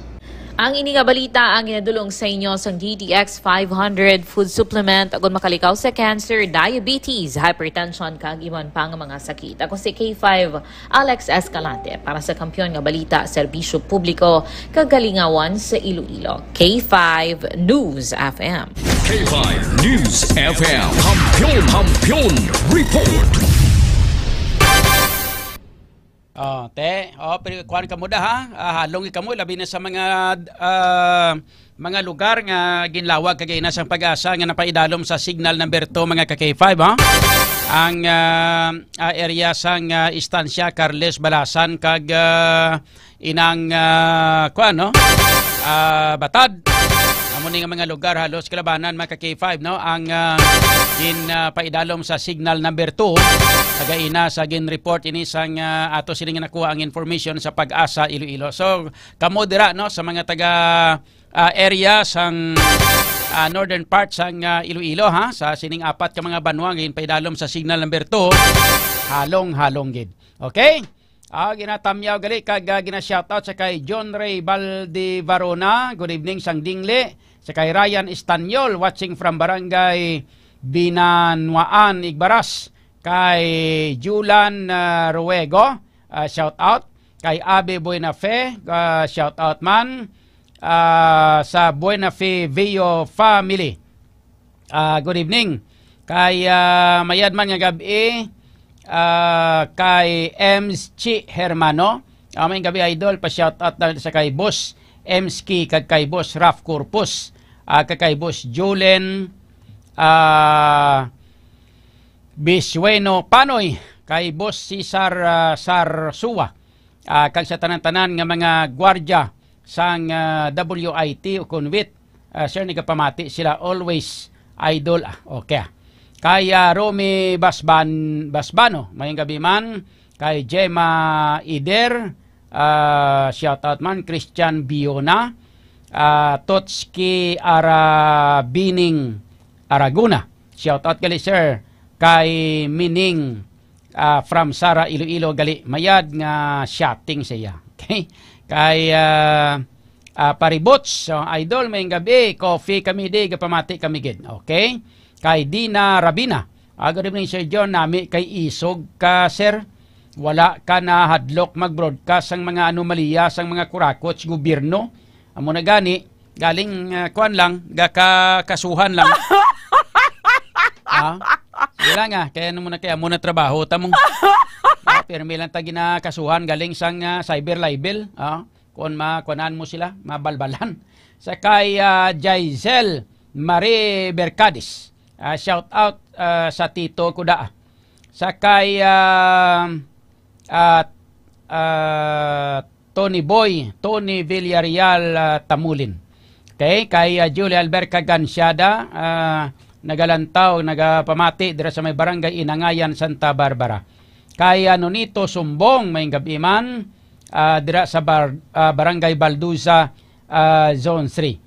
Ang ini nga balita ang ginadulong sa inyo sang D T X five hundred food supplement agon makalikaw sa cancer, diabetes, hypertension, kag iban pa nga mga sakit. Ako si K five Alex Escalante para sa Kampiyon nga Balita, Serbisyo Publiko, kag Kalingawan sa Iloilo. K five News F M. K five News F M. Kampiyon, Kampiyon Report. Oh, te, oh, pero kuan kamo da, ha? Ah, halong kamo, labi na sa mga, ah, mga lugar nga ginlawag kagina sang Pag-asa nga napaidalom sa signal number two, mga ka K five, ha? Ang, ah, ah, area sang, ah, Estancia, Carles, Balasan, kag, ah, inang, ah, kuan, no? Ah, Batad. Amo ni nga mga lugar halos kalabanan, mga ka K five, no? Ang, ah, gin, ah, paidalom sa signal number two. Kagaina sa gin-report ini sang, ah, ato sini nga nakuha ang information sa Pag-asa Iloilo. So, kamo dira, no, sa mga taga, ah, area sang, ah, northern part sang, ah, Iloilo, ha, sa sining apat ka mga banwa nga ginpaidalom sa signal number two, halong-halong gid. Okay? Ah, ginatamyaw gali kag, ah, gina-shoutout sa kay John Ray Baldivarona. Good evening sang Dingle. Sa kay Ryan Estanyol, watching from Barangay Binanuan, Igbaras. Kay Julan, ah, Ruego, ah, shoutout. Kay Abe Buenafe, ah, shoutout man, ah, sa Buenafe Veo family. Ah, good evening. Kay, ah, mayad man nga gab-i, ah, kay Ems Chi Hermano. Ah, may gabi, idol. Pa-shoutout na sa kay Boss Ems Ki kag kay Boss Raf Corpus. Ah, kag kay Boss Julen, ah, Bisueno Panoy, kay Boss Cesar, ah, Sarsua, ah, kag sa tanan-tanan nga mga gwardya sang, ah, W I T o kon wit, ah, sir, nagapamati sila always, idol. Ah, okay, ah. Kay, ah, Romy Basban-, Basbano, mayong gabi man. Kay Gemma Ider, ah, shoutout man. Christian Biona, ah, Totski Arabining Araguna. Shoutout gali, sir, kay Mining, ah, from Sara, Iloilo gali. Mayad nga shouting sa iya. Okay? Kay, ah, ah, Paribots, so, idol, mayong gabi. Coffee kami di, gapamati kami gid. Okay? Kay Dina Rabina. Ah, good evening, Sir John. Nami kay isog ka, sir. Wala ka na hadlok mag-broadcast sang mga anomalya sang mga kurakot sa gobyerno. Amo na gani, galing, ah, kuan lang, gakakasuhan lang. Ah, sige lang, ah, kay ano mo na, kay amo na trabaho ta mo. Ah, pirmi lang ta ginakasuhan galing sang, ah, cyber libel. Ah, kung makuanan mo sila, mabalbalan. Sa kay, ah, Jaisel Marie Bercadis, ah, shout out, ah, sa tito ko da. Sa kay, ah, ah, ah, Tony Boy, Tony Villarreal, ah, Tamulin. Okay, kay, ah, Julie Alberca Ganciada, ah, nagalantaw, nagapamati dira sa may Barangay Inangayan, Santa Barbara. Kay, ah, Nonito Sumbong, may gabi man, ah, dira sa bar-, ah, Barangay Balduza, ah, Zone three.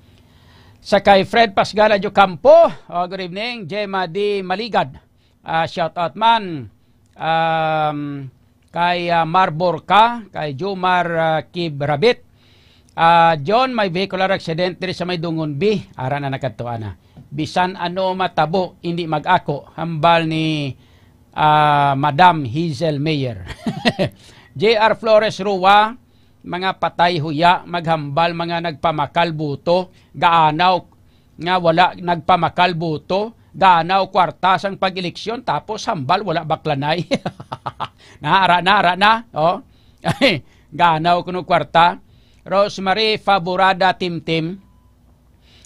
Sa kay Fred Pasgala Jocampo, oh, good evening. Gemma D. Maligad, ah, shout out man. Um, kay, ah, Mar Borca, kay Jomar, ah, Kib Rabit. Ah, John, may vehicular accident diri sa may Dungon B. Ara na nakadto ana. Bisan ano matabo, hindi mag-ako, hambal ni, ah, Madam Hazel Mayer. J R Flores Rua, mga patay huya, maghambal mga nagpamakal buto, gaanaw nga wala nagpamakal buto, gaanaw kwarta sang pag-eleksyon, tapos hambal wala baklanay. Na, ara na, ara na, oh. Gaanaw kuno kwarta. Rosemary Favorada Timtim,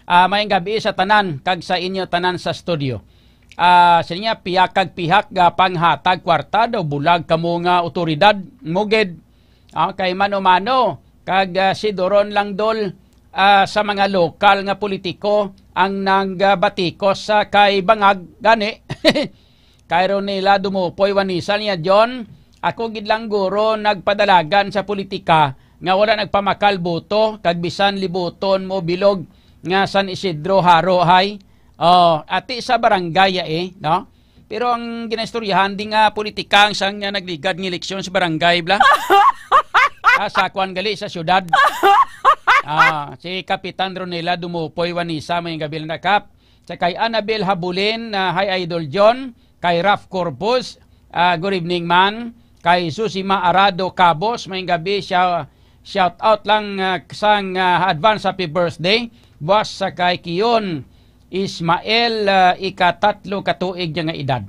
ah, may gabi sa tanan kag sa inyo tanan sa studio. Ah, sa niya, pihak kag pihak ga panghatag kwarta daw, bulag kamo nga otoridad, mugid. Ah, kay mano-mano, kag, ah, si Doron Langdol, ah, sa mga lokal nga politiko ang nagbatikos sa kay bangag gani. Kay Ronila Dumupoy Wanisa niya, John, ako gid lang guro nagpadalagan sa politika nga wala nagpamakal boto, kag bisan libuton mo bilog nga San Isidro Haro hay. Oh, ati sa barangay ya eh, no? Pero ang ginaistoryahan di nga politika ang sang nga nagligad nga eleksyon sa barangay, bla. Ah, sa kwan gali sa syudad. Ah, si Kapitan Ronela Dumupoy Wanisa, may gabi na kap. Sa kay Annabel Habulin, ah, hi Idol John, kay Raf Corpus, ah, good evening man, kay Susima Arado Cabos, may gabi siya, shout out lang, ah, sang, ah, advance happy birthday, buwas sa kay Kion Ismael, ah, ikatatlo ka tuig niya nga edad.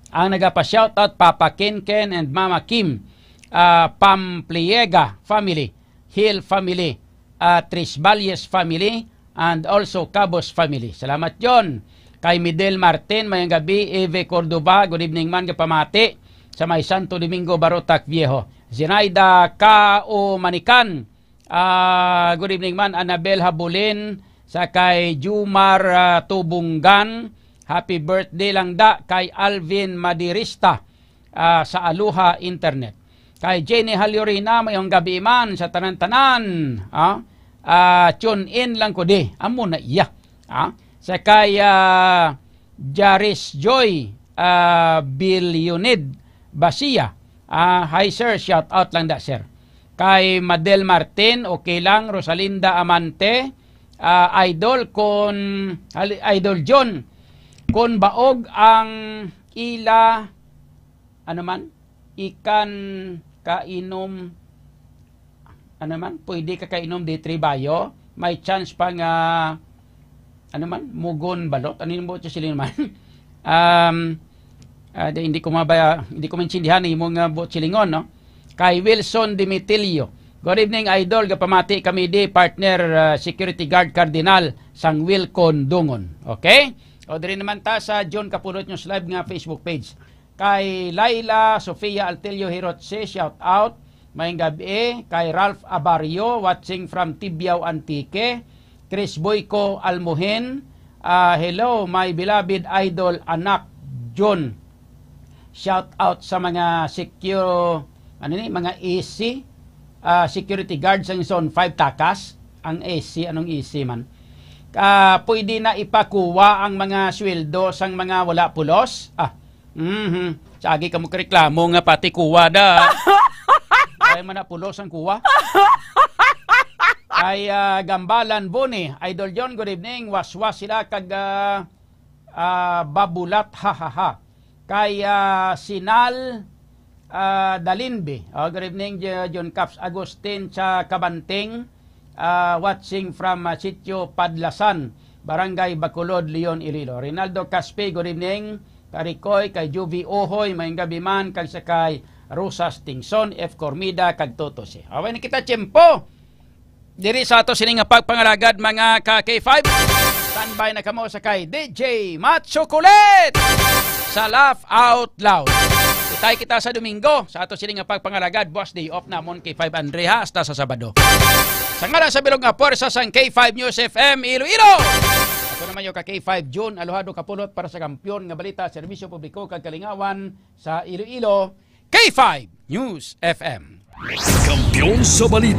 Ang nagapa-shoutout, Papa Ken Ken and Mama Kim, ah, Pampliega family, Hill family, ah, Tres Valles family, and also Cabos family. Salamat, John. Kay Midel Martin, mayang gabi. Eve Cordova, good evening man, gapamati sa may Santo Domingo, Barotac Viejo. Zinaida Kaumanican, ah, good evening man. Annabel Habulin, sa kay Jumar, ah, Tubungan, happy birthday lang da kay Alvin Madirista, ah, sa Aloha Internet. Kay Jenny Haliorina, mayong gabi man sa tanan-tanan, ah, ah, tune in lang ko di. Amo na iya. Ah, sa kay, ah, Jaris Joy, ah, Bilionid Basia. Ah, hi sir, shout out lang da sir. Kay Madel Martin, okay lang. Rosalinda Amante, ah, idol kon, hal-, Idol John, kon baog ang ila, ano man, ikan kainom, ano man, pwede ka kainom di tribayo, may chance pa nga, ano man, mugon balot. Ano yung buot siling man? Um, ah, di, hindi ko mabaya, hindi ko maintindihan ang imong, ah, buot silingon, no? Kay Wilson Dimitilio. Good evening, Idol. Gapamati kami di, partner, ah, security guard Cardinal sang Wilcon Dungon. Okay? O, diri naman ta sa John Kapulot News Live nga Facebook page. Kay Laila Sofia Altelio Hirotse, shout out. Mayang gabi. Kay Ralph Abario, watching from Tibiao, Antique. Chris Boyco Almuhin, ah, hello, my beloved idol, anak, John. Shout out sa mga secure, ano ni, mga A C, ah, security guard sa Zone five Takas. Ang A C, anong A C man? Ah, pwede na ipakuha ang mga sweldo sang mga wala pulos? Ah, mhm. Sa agi kamo kareklamo nga pati kuwa da. Ay man na pulos ang kuwa. Kay, ah, Gambalan Boni, Idol John, good evening. Waswas sila kag, ah, ah, babulat, ha, ha, ha. Kay, ah, Sinal, ah, Dalinbi. Oh, good evening, Jo-, John Caps Agustin sa Kabanting. Ah, watching from, ah, Sitio Padlasan, Barangay Bacolod, Leon, Iloilo. Rinaldo Caspi, good evening. Karikoy, kay Juvie Uhoy, mayong gabi man, kag sa kay Rosas Tingson, F Cormida, kag Toto C. Away na kita, tiyempo. Diri sa ato sini nga pagpangalagad, mga ka K five. Standby na kamo sa kay D J Macho Kulit. sa Laugh Out Loud. Kita-kits kita sa Domingo sa ato sini nga pagpangalagad, buas day off namon, K five Andre, ha, hasta sa Sabado. Sa ngalan sa bilog nga puwersa sang K five News F M Iloilo, ako naman yung ka K five June Alojado Kapulot para sa Kampiyon nga Balita, Serbisyo Publiko kag Kalingawan sa Iloilo, K five News F M. Kampiyon sa balita.